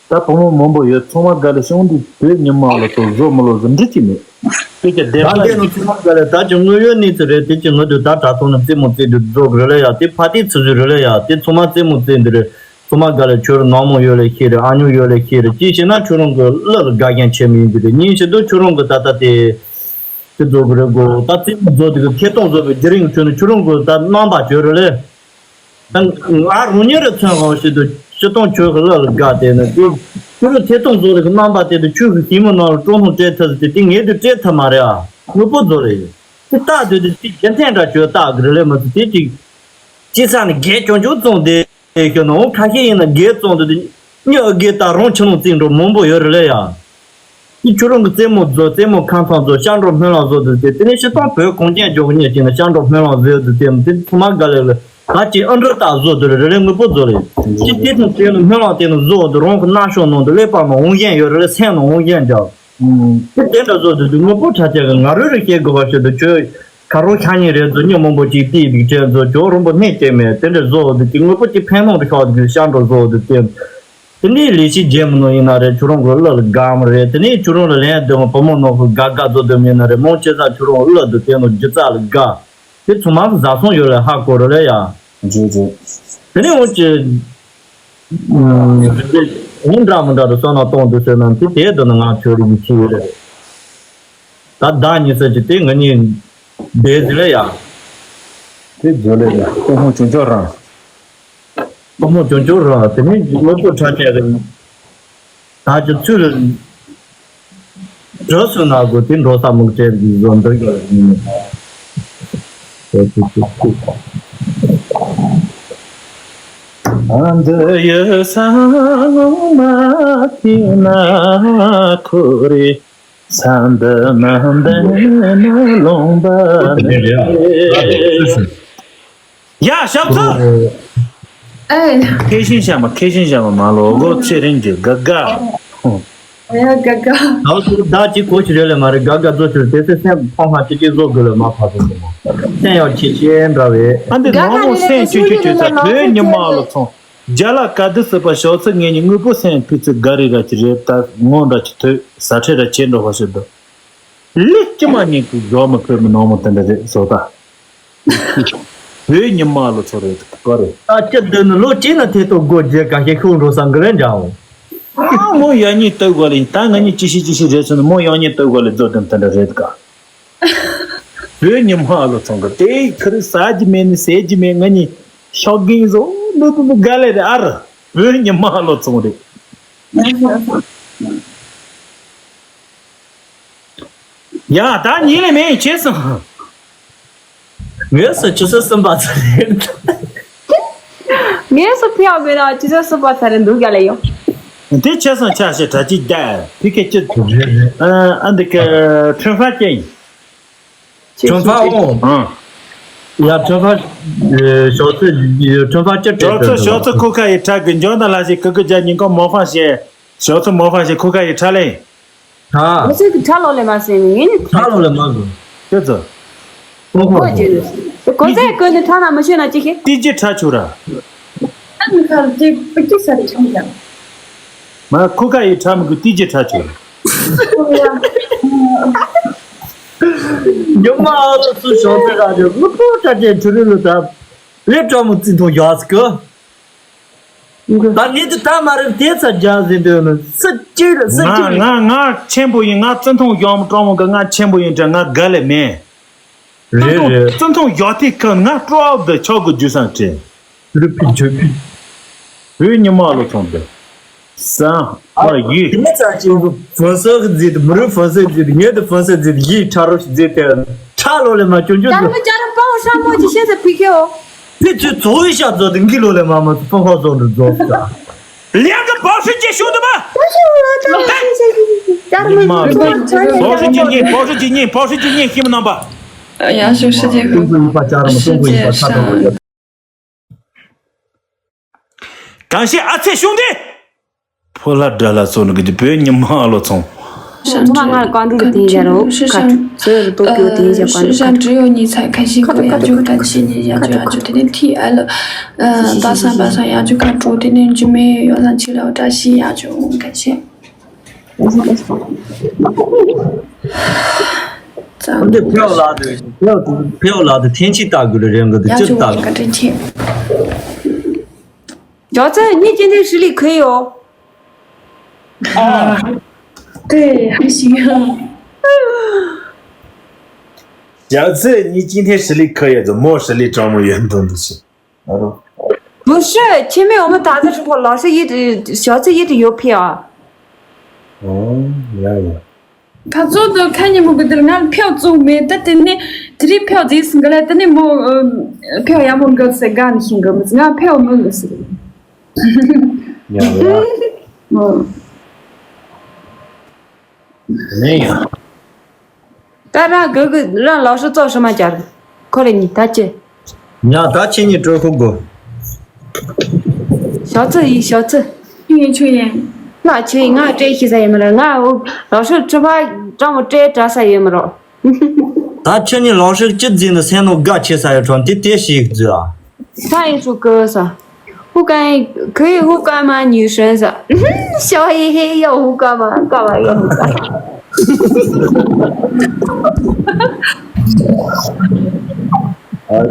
ད་བུ་མོ་མང་པོ་ཡོད་ཚང་མ་དགའ་ལས་བྱུང་འདུག་བོད་ཉི་མ་ལོ་ཚོ་བཟོ་མི་ལོ་བཟོ་འདྲི་གི་མེད། དེ་ཀྱ་བདེན་པ་ད་འདི་ནི་ཚང་མ་དགའ་ལས་ད་ཀྱི་དངོས་ཡོད་གནས་ཚུལ་རེད། དེ་ཀྱི་ངོ་དུ་ད་དྲ་ཐོག་ནས་རྩེད་མོ་རྩེ་དུ་རྫོགས་རེད་ལ་ཡ་དེ་ཕ་དེ་ཚུ་ཚུ་རེད་ལ་ཡ་དེ་ཚང་མ་རྩེད་མོ་རྩེ་འདི་རེད། ཚང་མ་དགའ་ལས་ཁྱོད་ནང་མོ་ཡོད་ལས་ཤེས་རེད། ཨ་ཉུ་ཡོད་ལས་ཤེས་རེད། ཅི་ཞེ་ན་ཁྱོད་རང་གི་བླ་ལ་དགའ་མཁན་ཆེ་མི་ཡིན་འདི་རེད། ཉིན་ཞིག་ཏུ་ཁྱོད་རང་གི་ད་ལྟ་དེ། དེ་ཚོ་གི་རེད་གོ། ད་རྩེད་མོ་བཟོ་དེ་གི་ཐད་གཏོང་བཟོ་བའི་བརྒྱུད་རིམ་ཁྱོད་ནི་ཁྱོད་རང་གི་ད་རྣམ་པ་བྱོས་རེད་ལེ། ད་ང་རང་ཉིད་རེ་མཚོན་དབང་ཞིག་ཏུ་སྤྱི་སྟོང་ཁྱོད་གི་བླ་ལ་དགའ་དེ་ནི་དེ་ཁྱོད་རང་ཐད་གཏོང་བཟོ་དེ་གི་རྣམ་པ་དེ་དུ་ཁྱོད་གི་ཞིང་མི་ནང་ལ་སྤྲོ་སྣང་སྤྲད་ཐུབ་ཟེར་དེ་དེ་ངས་དུ་སྤྲད་ཐུབ་མ་རེད་ཨ། དངོས་པོ་བཟོ་རེད། དེ་རྟགས་དུ་དེ་དེ་རྒྱུ་མཚན་འདྲ་བྱོས་རྟགས་གི་རེད་ལེ་མ་ཟེར་དེ་ཅིག་སྤྱི་ས་ནི་རྒྱལ་ཀྱང་ཀྱང་བཙོང་དེ། ཨེ་ཁྱོད་ནང་ཁ་ཤས་ཡིན་ན་རྒས་བཙོང་དུ་དེ་སྨྱོ་རྒས་ད་རང་ཆུ་ནང་བཙིང་འགྲོ་མང་པོ་ཡོད་རེད་ལེ་ཡ། དེ་ཁྱོད་རང་གི་རྩེད་མོ་བཟོ་རྩེད་མོ་ཁང་ཚང་བཟོ་ཤར་འགྲོ་སྨོན་ལམ་བཟོ་དུ་དེ་དེ་ནས་ཤི་སྟོང་བོད་གངས་ཅན་ལྗོངས་ཀྱི་གཉེར་ཅན་ལ་ཤར་འགྲོ་སྨོན་ལམ་བཟོས་དུ་དེ་དེ་ཚང་མ་དགའ་ལེ་ལེ་ད་ཅི་ཨ་འདྲ་རྟགས་བཟོ་དུ་རེ་རེ་དངོས་པོ་བཟོ་རེད། ཅི་དེ་ཚོ་དེ་ནི་སྨོན་ལམ་དེ་ནི་བཟོ་དུ་རང་གི་སྣ་ཤོག་ནང་དུ་ཀླད་པ་ནང་འོང་བཞིན་ཡོད་རེད་ལེ་སེམས་ནང་འོང་བཞིན་འདྲ། དེ་དེ་འདྲ་བཟོ་དུས་དུས་དངོས་པོ་ཁྲ་ཆད་གི་ང་རོས་རེ་བཤད་དགོས་པ་ཞིག་ཏུ་ཁྱོད་ཁ་རོག་ཤ་ཉེ་རེད་ཚོ་སྨྱོ་མང་པོ་ཅིག་ཏིས་དིག་ཅན་ཚོ་ཇོ་རོང་པོ་སྣེ་བཅད་མེད་དེ་འདྲ་བཟོ་འོ་དུ་དེ་དངོས་པོ་ཅིག་ཕན་ནོ་རེ་ཤོག་དུ་ཤ་འགྲོ་བཟོ་འོ་དུ་དེ། དེ་ནས་ལས་བྱེད་རྒྱལ་མི་ནོ་ཡིན་ན་རེད་ཁྱོད་རང་གི་བླ་ལ་དགའ་མ་རེད། དེ་ནས་ཁྱོད་རང་ལ་ལན་འདོན་བུ་མོ་ནོ་གི་དགའ་དགའ་བཟོ་འདོན་ཡིན་ན་རེད་མང་ཆེ་ས་ཁྱོད་རང་བླ་དུ་དེ་ནོ་སྒྱུ་རྩལ་ལ་དགའ། དེ་ཚང་མ་གི་བཟའ་ཚང་ཡོད་ལ་ཧ་གོ་རོ་ལ་ཡ། རེད་རེད། དེ་ནས་འོང་ཅི། འོང་འདྲ་མི་འདྲ་དུ་བསམ་ན་གཏོང་དུ་ཟེར་ན་དེ་དེ་དུ་ན་ང་ཁྱོད་རིག་གི་ཁྱི་ཡོད་རེད། ད་ཟླ་ཉི་ཤུ་ཅི་དེ་ང་གཉིས་བསྡད་ཟིན་ལ་ཡ། དེ་བཟོ་ལས་ཡ་སྟོང་ཧོང་བྱུང་ཆོག་རང་། སྟོང་ཧོང་བྱུང་ཆོག་རང་དེ་ནས་དངོས་པོ་ཁྲ་ཆད་རེད། ད་ཅི་ཚུལ་འགྲོ་སོང་ན་དགོས་དེ་འགྲོ་ས་མུག་བྲལ་གྱི་བཟོ་འདོད་ཡོད་རེད། ཨ་འདི་ཡོད་ས་ངོ་མ་ཐིག་ན་ཁོ་རེ་ས་འདི་ན་འདི་ན་ལོང་པ་ནི། ཡ་ཞབས་ཚུལ། ཨེ། ཁེ་ཤིན་ཤ་མ་ཁེ་ཤིན་ཤ་མ་མ་ལོ་གོ་ཚེ་རིང་གི་དགའ་དགའ། ཨེ་དགའ་དགའ། ད་ཚོ་ད་ཅི་གོ་ཞིག་རེད་ལས་མ་རེད་དགའ་དགའ་བཟོ་ཞིག་དེ་ཚེ་སེམས་ཕོང་ཧ་ཅི་ཅི་བཟོ་དགོས་ལས་མ་ཕ་སོང་དེ་མ་སེམས་ཡག་ཆེ་ཆེ་འདྲ་བས། ཨ་འདི་དགའ་ནང་མོ་དགའ་སེམས་རེད་ཆུ་ཆུ་ཆུ་ཚ་བོད་ཉི་མ་ལོ་ཚོང་རྒྱ་ལ་ག་དུ་སི་པ་ཞོག་ཚེ་ངེད་གཉིས་དངོས་པོ་སེམས་ཕི་ཚི་དགའ་རི་ར་ཅི་རེད་ད་ངོ་འདྲ་ཅི་ཐོས་ཟ་ཁྲེ་ར་ཆེ་འགྲོ་བ་ཞིག་འདུག་ལི་ཅི་མ་ཉིད་ཀྱི་ཡོག་མི་ཕོད་མི་ནང་མོ་དེ་འདྲ་རེད་བཟོ་ད། བོད་ཉི་མ་ལོ་ཚོ་རེད་ག་རེད། ད་སྤྱིར་འདི་ནི་ལོ་གཅིག་ན་དེ་ལྟོ་སྒོ་འབྱེད་ག་ཤེད་ཤུགས་འགྲོ་སང་གི་རེད་འདྲ་འོང་། ཨ་མོ་ཡང་ཉིད་ལྟོས་དགོས་ལ་ཡིན་ད་ང་གཉིས་ཅི་ཤི་ཅི་ཤི་རེད་ཟེར་ན་མོ་ཡང་ཉིད་ལྟོས་དགོས་ལ་རྫོ་དོན་དེ་འདྲ་རེད་ག་བོད་ཉི་མ་ལོ་ཚོང་གི་དེ་ཁི་རི་ཟ་རྒྱུ་མེད་ནི་ཟས་རྒྱུ་མེད་ང་གཉིས་ཤོག་གིན་བཟོ་ལུ་ལུ་ལུ་ག་ལེ་རེད་ཨ་ར་བོད་ཉི་མ་ལོ་ཚོང་རེད། ཡ་ད་ཉིད་ལས་མེད་ཡིན་ཆེ་སོང་། ངས་སུ་ཆུ་ཚོད་གསུམ་པ་ཚོད་རེད། ངས་སུ་ཕི་ཡག་དགོས་ན་ཆུ་ཚོད་གསུམ་པ་ཚོད་རེད་འདུག་ག་ལ་ཡོང་། དེ་ཆེ་སོང་ཆ་ཞེ་དྲག་ཅིག་བསྡད་ཕི་ཁེ་ཅི་ཐུབ་རེད་རེད། ཨ་འདི་ག་ཁྲོན་ཧྥ་ཅན་ཡིན། ཁྲོན་ཧྥ་འོང་། ཨང་། ཡ་ཁྲོན་ཧྥ། ཞོགས་ཚོད་ཁྲོན་ཧྥ་ཅི་ཞོགས་ཚོད་ཞོགས་ཚོད་ཁོ་ཁ་ཡི་ཁྲ་གི་འཇོན་ད་ལ་ཞིག་ཀི་ཀི་རྒྱ་ཉིན་གོང་མོ་ཧྥང་ཞེ། ཞོགས་ཚོད་མོ་ཧྥང་ཞེ་ཁོ་ཁ་ཡི་ཁྲ་ལེ། ཧ། ཁོ་ཚོས་ཀྱི་ཁྲ་ལོ་ལས་མ་ཟིན་ནི་ངས་ནི་ཁྲ་ལོ་ལས་མ་ཟིན། ཁྱོད་ཚོ། ཁོ་ཁོ་ཁོ་ཅི་ནི། ཁོ་ཚོས་ཀྱི་ནི་ཁྲ་ན་མི་ཤོད་ན་ཅི་ཤེས། ཏི་ཅི་ཁྲ་ཆུ་ར། ཨ་ནི་ཁ་ལོ་ཅི་པི་ཅི་ས་རི་ཆུ་ཡ། མ་ཁོ་ཁ་ཡི་ཁྲ་མི་གི་ཏི་ཅི་ཁྲ་ཆུ་ར། ཉོ་མ་ཨ་ལོ་སུ་ཞོགས་ཚེ་ར་ཇོ་ལུ་པོ་ཁྲ་ཅན་ཆུ་རི་ལུ་ད། ལེབ་ཀྲ་མུ་ཙི་ཐོ་ཡ་སི་ཀི། ད་ངས་དེ་ད་མ་རེད་དེ་ཚ་རྒྱག་ཟིན་འདོད་ནི་སུ་གཅིག་རེད་སུ་ང་གཅིག་རེད། ང་ང་ཆེན་པོ་ཡིན། ང་བཙུན་ཐུང་གཞོན་མོ་སྤྲང་མོ་གི་ང་ཆེན་པོ་ཡིན་དྲ་ང་དགའ་ལེ་མེད། རེད་རེད། བཙུན་ཐུང་གཞོན་ཐིག་ཁ་ང་སྤྲོ་བ་ཆོག་གི་རྒྱུ་སང་དྲན། རི་ཕི་ཇོ་ཕི། བོད་ཉི་མ་ལོ་ཚོང་དེ། སང་ཨ་ཡི། དེ་ནས་ཙམ་ཅིག་ཕོན་སོགས་ཀྱི་རྫི་དེ་མི་རུ་ཕོན་སོགས་རྫི་དེ་ངས་དེ་ཕོན་སོགས་རྫི་དེ་ཡིད་ཕྲ་རུ་རྫི་དེ་ཕྲ་ལོ་ལས་མ་སྐྱོན་སྐྱོན་ཅར་དུ། མོ་ཅར་པའོ་ཧྲ་མོ་ཅི་ཤེས་ཟེར་ཕི་ཁེའོ། ཕི་ཚུ་ཚོ་བའི་ཤ་ཚོ་དེ་འགི་ལོ་ལས་མ་མ་ཚོ་ཕོན་ཁ་ཚོ་འདྲི་ཚོ་ས། ལེགས་གི་བག་ཧྲི་ཅེ་ཤུ་དུ་མ། ཅར་མོ་ཉི་མ་ལོ། བག་ཧྲི་ཅེ་ཉིན་བག་ཧྲི་ཅེ་ཉིན་བག་ཧྲི་ཅེ་ཉིན་ཤི་མི་ནང་པ། 杨雄世界和世界上 感谢阿菜兄弟。 ཕོ་ལྷ་དགྲ་ལྷ་སོགས་ནི་གི་བོད་ཉི་མ་ཨ་ལོ་ཚོང་། 山 ང་ལ་བཀའ་འདྲི་གི་དེ་བཞག་རོགས། 世上 ཁ་ཚོས་རུ་ཏོག་ཏོག་དེ་བཞག་བཀའ་འདྲི། 世上只有你才开心过呀，就感谢你呀，就啊，就天天啊，了，呃，大三八上呀，就看主天天就没有让起来，我扎心呀，就感谢。 འདི་ཕེའོ་ལགས་དེ་ཕེའོ་དེ་ཕེའོ་ལགས་དེ་ཐེན་ཆི་ལྟ་དགོས་རེད་རེད་འགོ་དེ་ཅི་ལྟ་དགོས། 小子，你今天视力可以哦。啊，对，还行啊。 小子，你今天视力可以，怎么视力这么严重的是？ 不是，前面我们打的时候，老师一直，小子一直有票啊。哦，呀呀。他做的看见我们的那票做没，但等你，这里票这是个来，等你没，呃，票也没个是干的，行个，那票没个是。呀呀。嗯。 ནས་ཡང་། ད་རང་གི་གི་རང་ལག་ཤོག་བཙོག་ཧྲི་མ་བྱར། ཁོ་རེ་གཉིས་ད་ཅི། ཉ་ད་ཁྱེད་གཉིས་སྤྲོད་ཁུག་དགོས། ཞོག་ཙི་ཡིན་ཞོག་ཙི། ཆུ་ཡིན་ཆུ་ཡིན། ང་ཆུ་ཡིན། ང་སྤྲད་ཤེས་ས་ཡོད་མ་རེད། ང་འོ་ལག་ཤོག་ཁྲི་ཕ་སྤྲང་མོ་སྤྲད་དྲག་ས་ཡོད་མ་རེད། ད་ཁྱེད་གཉིས་ལག་ཤོག་ཅི་འཛིན་ནས་སེམས་ནང་དགའ་ཆེ་ས་ཡོད་ཁྲོམ་དེ་དེ་ཞིག་འཛུལ་ཨ། 他也说歌啥？护肝可以护肝吗？女生啥？小黑黑要护肝吗？干嘛要护肝？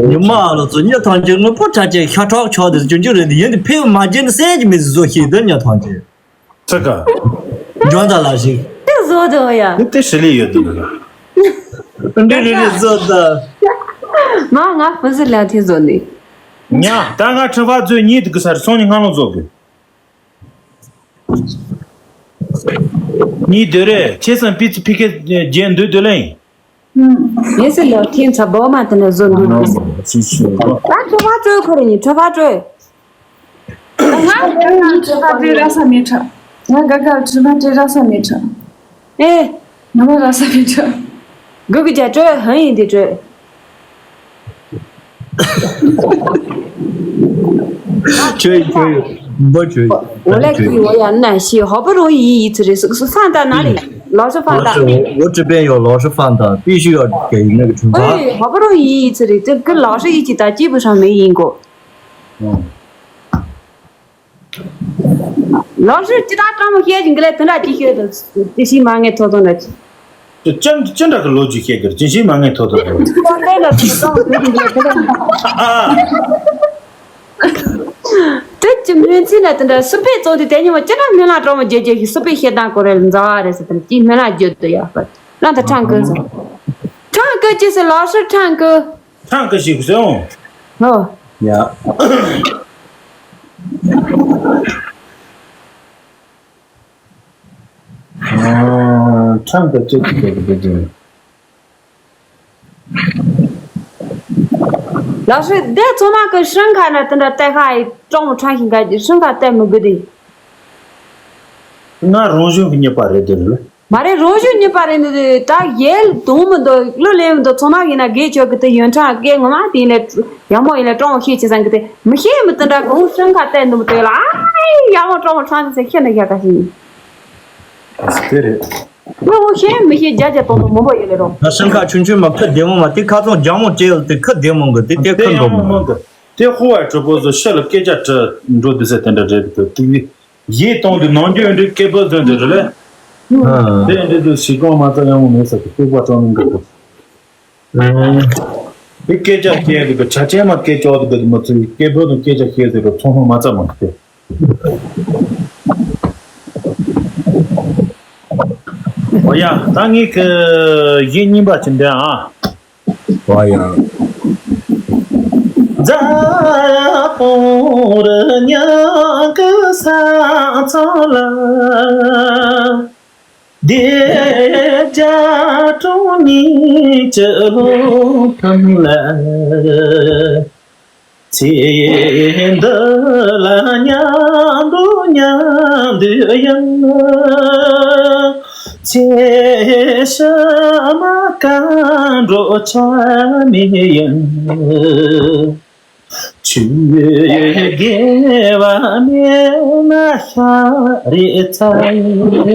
ཉི་མ་ལོ་ཚོ་ཉི་ཐང་ཅན་དངོས་པོ་ཁྲ་ཅན་ཤ་ཁྲག་ཆགས་དེ་ཅུང་ཅུང་རེད་འདི་ཡིན་དེ་ཕེབས་མ་བྱེད་ནི་སེམས་ཀྱི་མི་བཟོ་ཤེས་དོན་ཉི་ཐང་ཅན། ཚ་ཀ་འཇོན་ད་ལ་ཞིག་དེ་བཟོ་དོ་ཡ། དེ་དེ་ཧྲི་ལི་ཡོད་དུ་འདུག་འདི་རི་རི་བཟོ་ད། མ་ང་ཧྥུ་ཟི་ལ་དེ་བཟོ་ནི། ཉ་ད་ང་ཁྲི་ཕ་ཚོས་གཉིད་དུ་གི་སར་སོང་ནི་ང་ལོ་བཟོ་དགོས། གཉིད་སྡོད་རེད། ཁྱེད་ཚང་པི་ཚི་ཕི་ཁེ་རྒྱན་འདོད་འདོད་ལེན། ངས་སི་ལོ་ཐེན་ཚ་བོ་མ་དེ་ནས་བཟོ་འདུག་ད་ཁྲི་ཕ་སྤྲོད་ཁོ་རེ་ནི་ཁྲི་ཕ་སྤྲོད། ང་ཁྲི་ཕ་སྤྲོད་ར་ས་མེད་ཁྲ། ང་ག་ག་ཁྲི་ཕ་སྤྲོད་ར་ས་མེད་ཁྲ། ཨེ། ང་མ་ར་ས་མེད་ཁྲ། གུ་གུ་ཇ་སྤྲོད་ཧ་ཡིན་དེ་སྤྲོད། ཁྱོད་ཁྱོད་འབུ་ཁྱོད། 我来给我呀，那些好不容易一次的是是放到哪里？老师放到。我我这边有老师放的，必须要给那个惩罚。哎，好不容易一次的，这跟老师一起打，基本上没赢过。嗯。 ལགས་སོ། ཅི་ལྟར་སྤྲང་མོ་བཤད་ཀྱི་འདི་ལས་དེ་འདྲ་ཅི་ཤོད་དང་ཅི་ཞིག་མ་ངེས་ཐོ་ཐོ་འདྲ་ཅི། ཅི་ཅི་འདྲ་གི་ལོ་རྒྱུས་བཤད་གི་ཅི་ཞིག་མ་ངེས་ཐོ་ཐོ་འདྲ། ཅི་ལྟར་འདྲ་ཅི་སྤྲང་མོ་བཤད་ཀྱི་འདི་ལས་དེ་འདྲ། དེ་ཅི་མིན་ཚིག་ན་དེ་འདྲ་སུ་པའི་གཙོ་དེ་དེ་ཉིན་མ་ཅི་འདྲ་སྨོན་ལམ་སྤྲང་མོ་རྒྱལ་རྒྱལ་ཞིག་སུ་པའི་བཤད་སྟངས་ཀོ་རེ་ལ་མཛའ་བ་རེད་ཟེར་དེ་ཅི་སྨོན་ལམ་བརྗོད་དུ་ཡག་པ་རང་དང་ཁྲང་ཀི་ཟེར། ཁྲང་ཀི་ཅི་ཟེར་ལགས་སོ་ཁྲང་ཀི། ཁྲང་ཀི་ཞིག་གསོན། ཧོ། ཡ། ཁྲང་ཀི་ཅི་ཞིག་གསོན། ལགས་སོ། དེ་ཚང་མ་གི་ཧྲང་ཁ་ན་དེ་འདྲ་ལྟ་ཁ་ཡི་ཀྲོང་མོ་ཁྲང་ཞིང་ག་ཧྲང་ཁ་ལྟ་མི་དགོས་དེ། ང་རང་བཞིན་གྱི་རྙེད་པ་རེད་དེ་རེད། མ་རེད། རང་བཞིན་རྙེད་པ་རེད་འདུག་ད་ཡལ་དུང་མི་འདུག་གླུ་ལེན་མི་འདུག་ཚང་མ་ཡིན་ན་དགེ་ཆོས་ཀྱི་དེ་ཡོན་ཁྲ་སྐད་ངོ་མ་དེ་ཡིན་ལས་ཡག་མོ་ཡིན་ལས་ཀྲོང་ཤེས་ཆེ་ཚང་གི་དེ་མི་ཤེས་མི་དེ་འདྲ་གོང་སྲང་ཁ་བལྟས་འདུག་མི་དེ་ལ་ཨ་ཡག་མོ་ཀྲོང་ཁྲང་ཟེར་ཤེས་ན་ཡག་ག་ཤེས་ཡིན། དེ་རེད། ངོ་ཤེས་མི་ཤེས་རྒྱ་རྒྱ་ཏོང་ཏོང་མང་པོ་ཡོད་ལས་རོ། ད་སྲང་ཁ་ཆུང་ཆུང་མ་ཁ་བདེ་མོ་མ་དེ་ཁ་ཚོང་རྒྱ་མོ་བྲེལ་དེ་ཁ་བདེ་མོ་གི་དེ་དེ་ཁ་འགྲོ་མོ་གི་དེ་ཧུ་བ་གྲོགས་པོ་ཚོ་ཤ་ལ་སྐད་ཆ་དྲི་འགྲོ་དུས་ཚེ་དེ་འདྲ་རེད་དེ་དེ། ཡིད་གཏོང་དུས་ནང་རྒྱུ་འདྲི་སྐད་པོ་ཟོན་དུ་རེད་ལེ། དེ་འདྲི་དུས་ཞིག་གང་མ་རྩ་ཡང་མོ་མེད་ས་ཀྱི་སྐད་པ་ཀྲོང་མིན་གི་གོ། དེ་སྐད་ཆ་བཤད་དུས་ཀྱི་ཆ་ཆེན་མ་སྐད་ཅོག་དུ་གི་མ་ཚུལ་སྐད་པོ་དང་སྐད་ཆ་བཤད་དུས་རུ་ཚོང་ཧོང་མ་རྩ་མ་སྟེ། འོ་ཡ། ད་ངས་ཀྱི་གཞས་རྙིང་པ་ཅིག་འདོན་ཨ། འོ་ཡ། རྫ་སྤུངས་རི་ཉག་གི་ས་མཚམས་ལ། བདེ་རྒྱ་གྲོང་གཉིས་ཀྱི་ལུང་ཐང་ལ། ཚེ་འདི་ལ་མཉམ་དུ་མཉམ་དུ་ཡིན། ཚེ་ཕྱི་མ་གང་འགྲོ་ཆ་མེད་ཡིན། ཆོས་དགེ་བ་མེད་ན་ཤ་རེ་ཚ་ཡིན།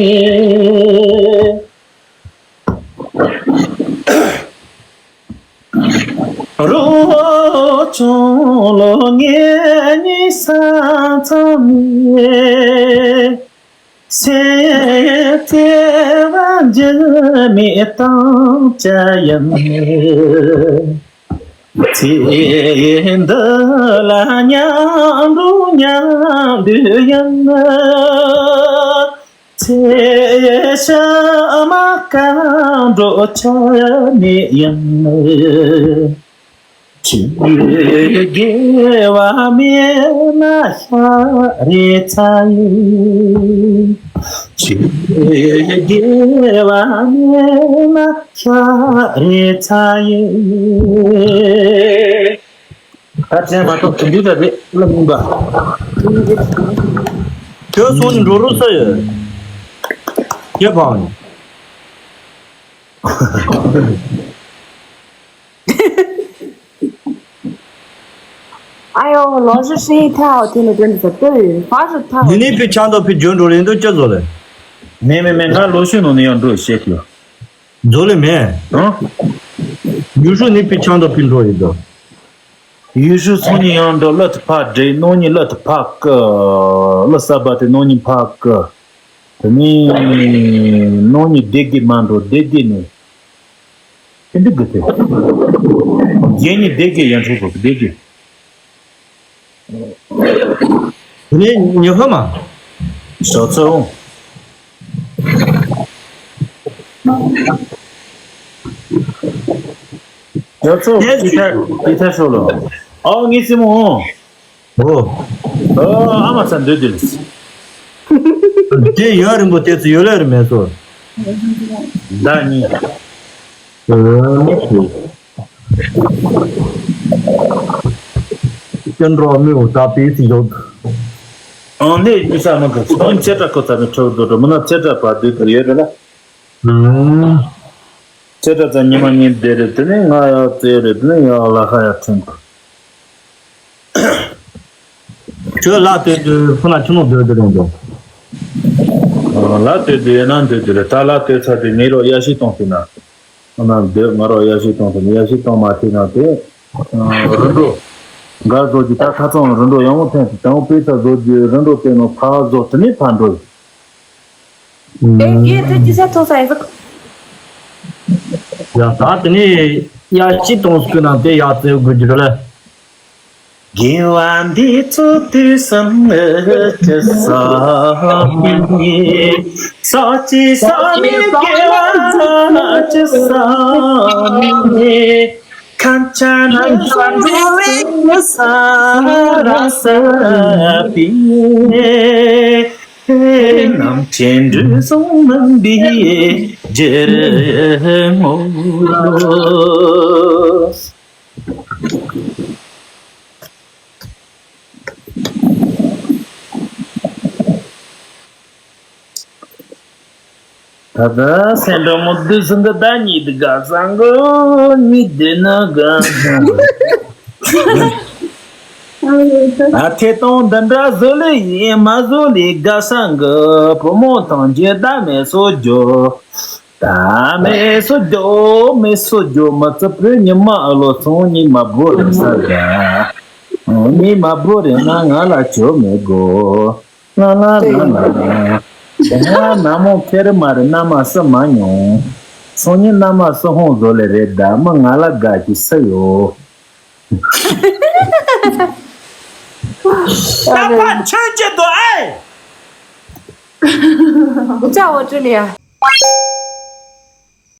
རོ་ཆུང་ལོ་ངེད་གཉིས་ས་མཚམས་ནས། སེམས་བདེ་བ་འགྱུར་མེད་དང་བཅས་ཡིན། ཚེ་འདི་ལ་མཉམ་དུ་མཉམ་དུ་ཡིན། ཚེ་ཕྱི་མ་གང་འགྲོ་ཆ་མེད་ཡིན། ཆོས་དགེ་བ་མེད་ན་ཤ་རེ་ཚ་ཡིན། ཆོས་དགེ་བ་མེད་ན་ཤ་རེ་ཚ་ཡིན། ད་དྲན་མ་ཐོབ་དེ་འདྲ་རེད་ལ་མིན་པ། ཁྱོད་སོང་ནས་འགྲོ་རོགས་ས་ཡོད། ཡ་བང་། ཨ་ཡོ་ལོ་ཞུ་ཧྲི་ཐའོ་དེ་ནི་དོན་དུ་ལྟོས་ཡོད་ཧྥ་ཞུ་ཐའོ། ནི་ནི་པི་ཆང་དང་པི་འཇོན་འགྲོ་རེད་འདུག་ཅི་བཟོ་ལེ། མེ་མེ་མེ་ང་ལོ་ཞུ་ནང་ནས་ཡང་འགྲོ་བཤད་ཀྱི་ཡོད། བཟོ་ལེ་མེ། ཨང་། ཡུ་ཧྲུ་ནི་པི་ཆང་དང་པི་འགྲོ་ཡོད་དོ། ཡུ་ཧྲུ་ཚོང་ཉི་ཡང་འགྲོ་ལ་ཐུ་ཕ་འདྲེ་ནོ་ཉི་ལ་ཐུ་ཕ་ཀི། ལ་ས་བ་དེ་ནོ་ཉི་ཕ་ཀི། དེ་ནི་ནོ་ཉི་སྡེ་དགེ་མ་འགྲོ་སྡེ་དགེ་ནི། ཨིན་དུ་གི་ཐེ། རྒྱན་ནི་སྡེ་དགེ་ཡན་ཆོག་གི་སྡེ་དགེ། དེ་ནི་ཉི་ཧོ་མ། ཞོ་ཚོ། ཞོ་ཚོ་ཀི་ཐར་ཀི་ཐར་ཤོ་ལོ། ཨའོ་ངའི་སྲིང་མོ། ཨོ། ཨོ་ཨ་མ་ཚ་འདོད་དེ། དེ་ཡ་རིང་པོ་དེ་ཚོ་ཡོད་ལེ་རེ་མེད་སོ། ཟླ་གཉིས། ཨོ་ནི་སྐྱོན་འགྲོ་མི་འོ་ད་པི་སི་ཡོད། ཨང་ནས་མི་ས་མ་གི་སོང་ཚེ་དྲ་ཁོ་ཚ་ནི་ཁྲོ་འགྲོ་འགྲོ་མི་ན་ཚེ་དྲ་པ་དུས་དུ་ཡོད་རེད་ལ། ཨང་། ཚེ་དྲ་ཚ་ཉི་མ་གཉིས་བསྡད་རེད་དེ་ནས་ང་ཡག་རྩེ་རེད་དེ་ནས་ཡག་ལ་ཧ་ཡག་ཁྲིམས། ཁྱོད་ལ་ལྟོས་དུས་ཁོ་ན་ཁྱོད་མོ་སྡོད་དུ་རུང་འདུག་ལ་ལྟོས་དུས་ཡིན་ན་འདོད་དུ་རེད་ད་ལ་ལྟོས་ཚ་དུས་ངའི་རོགས་ཡ་ཤི་གཏོང་ཐུབ་ན། ང་ན་འདོད་ང་རོགས་ཡ་ཤི་གཏོང་ཐུབ་ན་ཡ་ཤི་གཏོང་མ་ཐུབ་ན་དེ། རིན་འགྲོ། འགའ་བཟོ་རྒྱུ་ད་ཁ་ཚང་རིན་འགྲོ་ཡང་མོ་ཐོན་ཐུབ་དང་པོ་པས་ཚ་བཟོ་རྒྱུ་རིན་འགྲོ་དེ་ནོ་ཕ་བཟོ་དུ་ནི་ཕ་འགྲོ། ཨེ་ཡེ་ཐུ་ཅི་ས་ཐོ་ས་ཨེ་ཟག་ཡ་ད་དེ་ནི་ཡ་ཅི་གཏོང་སྐུ་ན་དེ་ཡ་ཙེ་དགོས་རྒྱུ་རེད་ལ། དགེ་བ་འདི་ཚོ་དུས་སམ་ངུ་ཅི་ས་མི་ས་ཅི་ས་མི་དགེ་བ་ཅི་ས་མི་ཁམས་ཆ་ན་ས་ར་ས་པི། རྣམ་མཁྱེན་འབྲུ་གསུམ་མིན་པའི་རྒྱུ་རུ་ངོ་། ད་ལྟ་སེམས་འགྲོ་མོ་དུས་སུ་འདི་ད་ཉིད་དགའ་ས་འགོ་ཉིད་དེ་ན་དགའ་ས་འགོ། ཨ་ཐེ་གཏོང་འདི་འདྲ་བཟོ་ལེ་ཡིན་མ་བཟོ་ལེ་དགའ་ས་འགོ་བུ་མོ་ཐང་རྒྱུ་ད་མེད་སོ་རྒྱུ། ད་མེད་སོ་རྒྱུ་མེད་སོ་རྒྱུ་མི་ཚེ་བོད་ཉི་མ་ཨ་ལོ་སོང་ཉི་མ་བོ་རེ་ས་དགའ། ཉི་མ་བོ་རེ་ན་ང་ལ་ཆོ་མེད་གོ། ལ་ལ་ལ་ལ། ང་ན་མོ་ཁེར་མ་རེད་ན་མ་སུ་མ་མྱོང་། སང་ཉིན་ན་མ་སུ་ཧོང་བཟོ་ལེ་རེད་ད་མི་ང་ལ་དགའ་གི་སུ་ཡོད། རྟ་ཕག་མཆོད་ཀྱི་འདུག་ཨེ། 你叫我这里啊。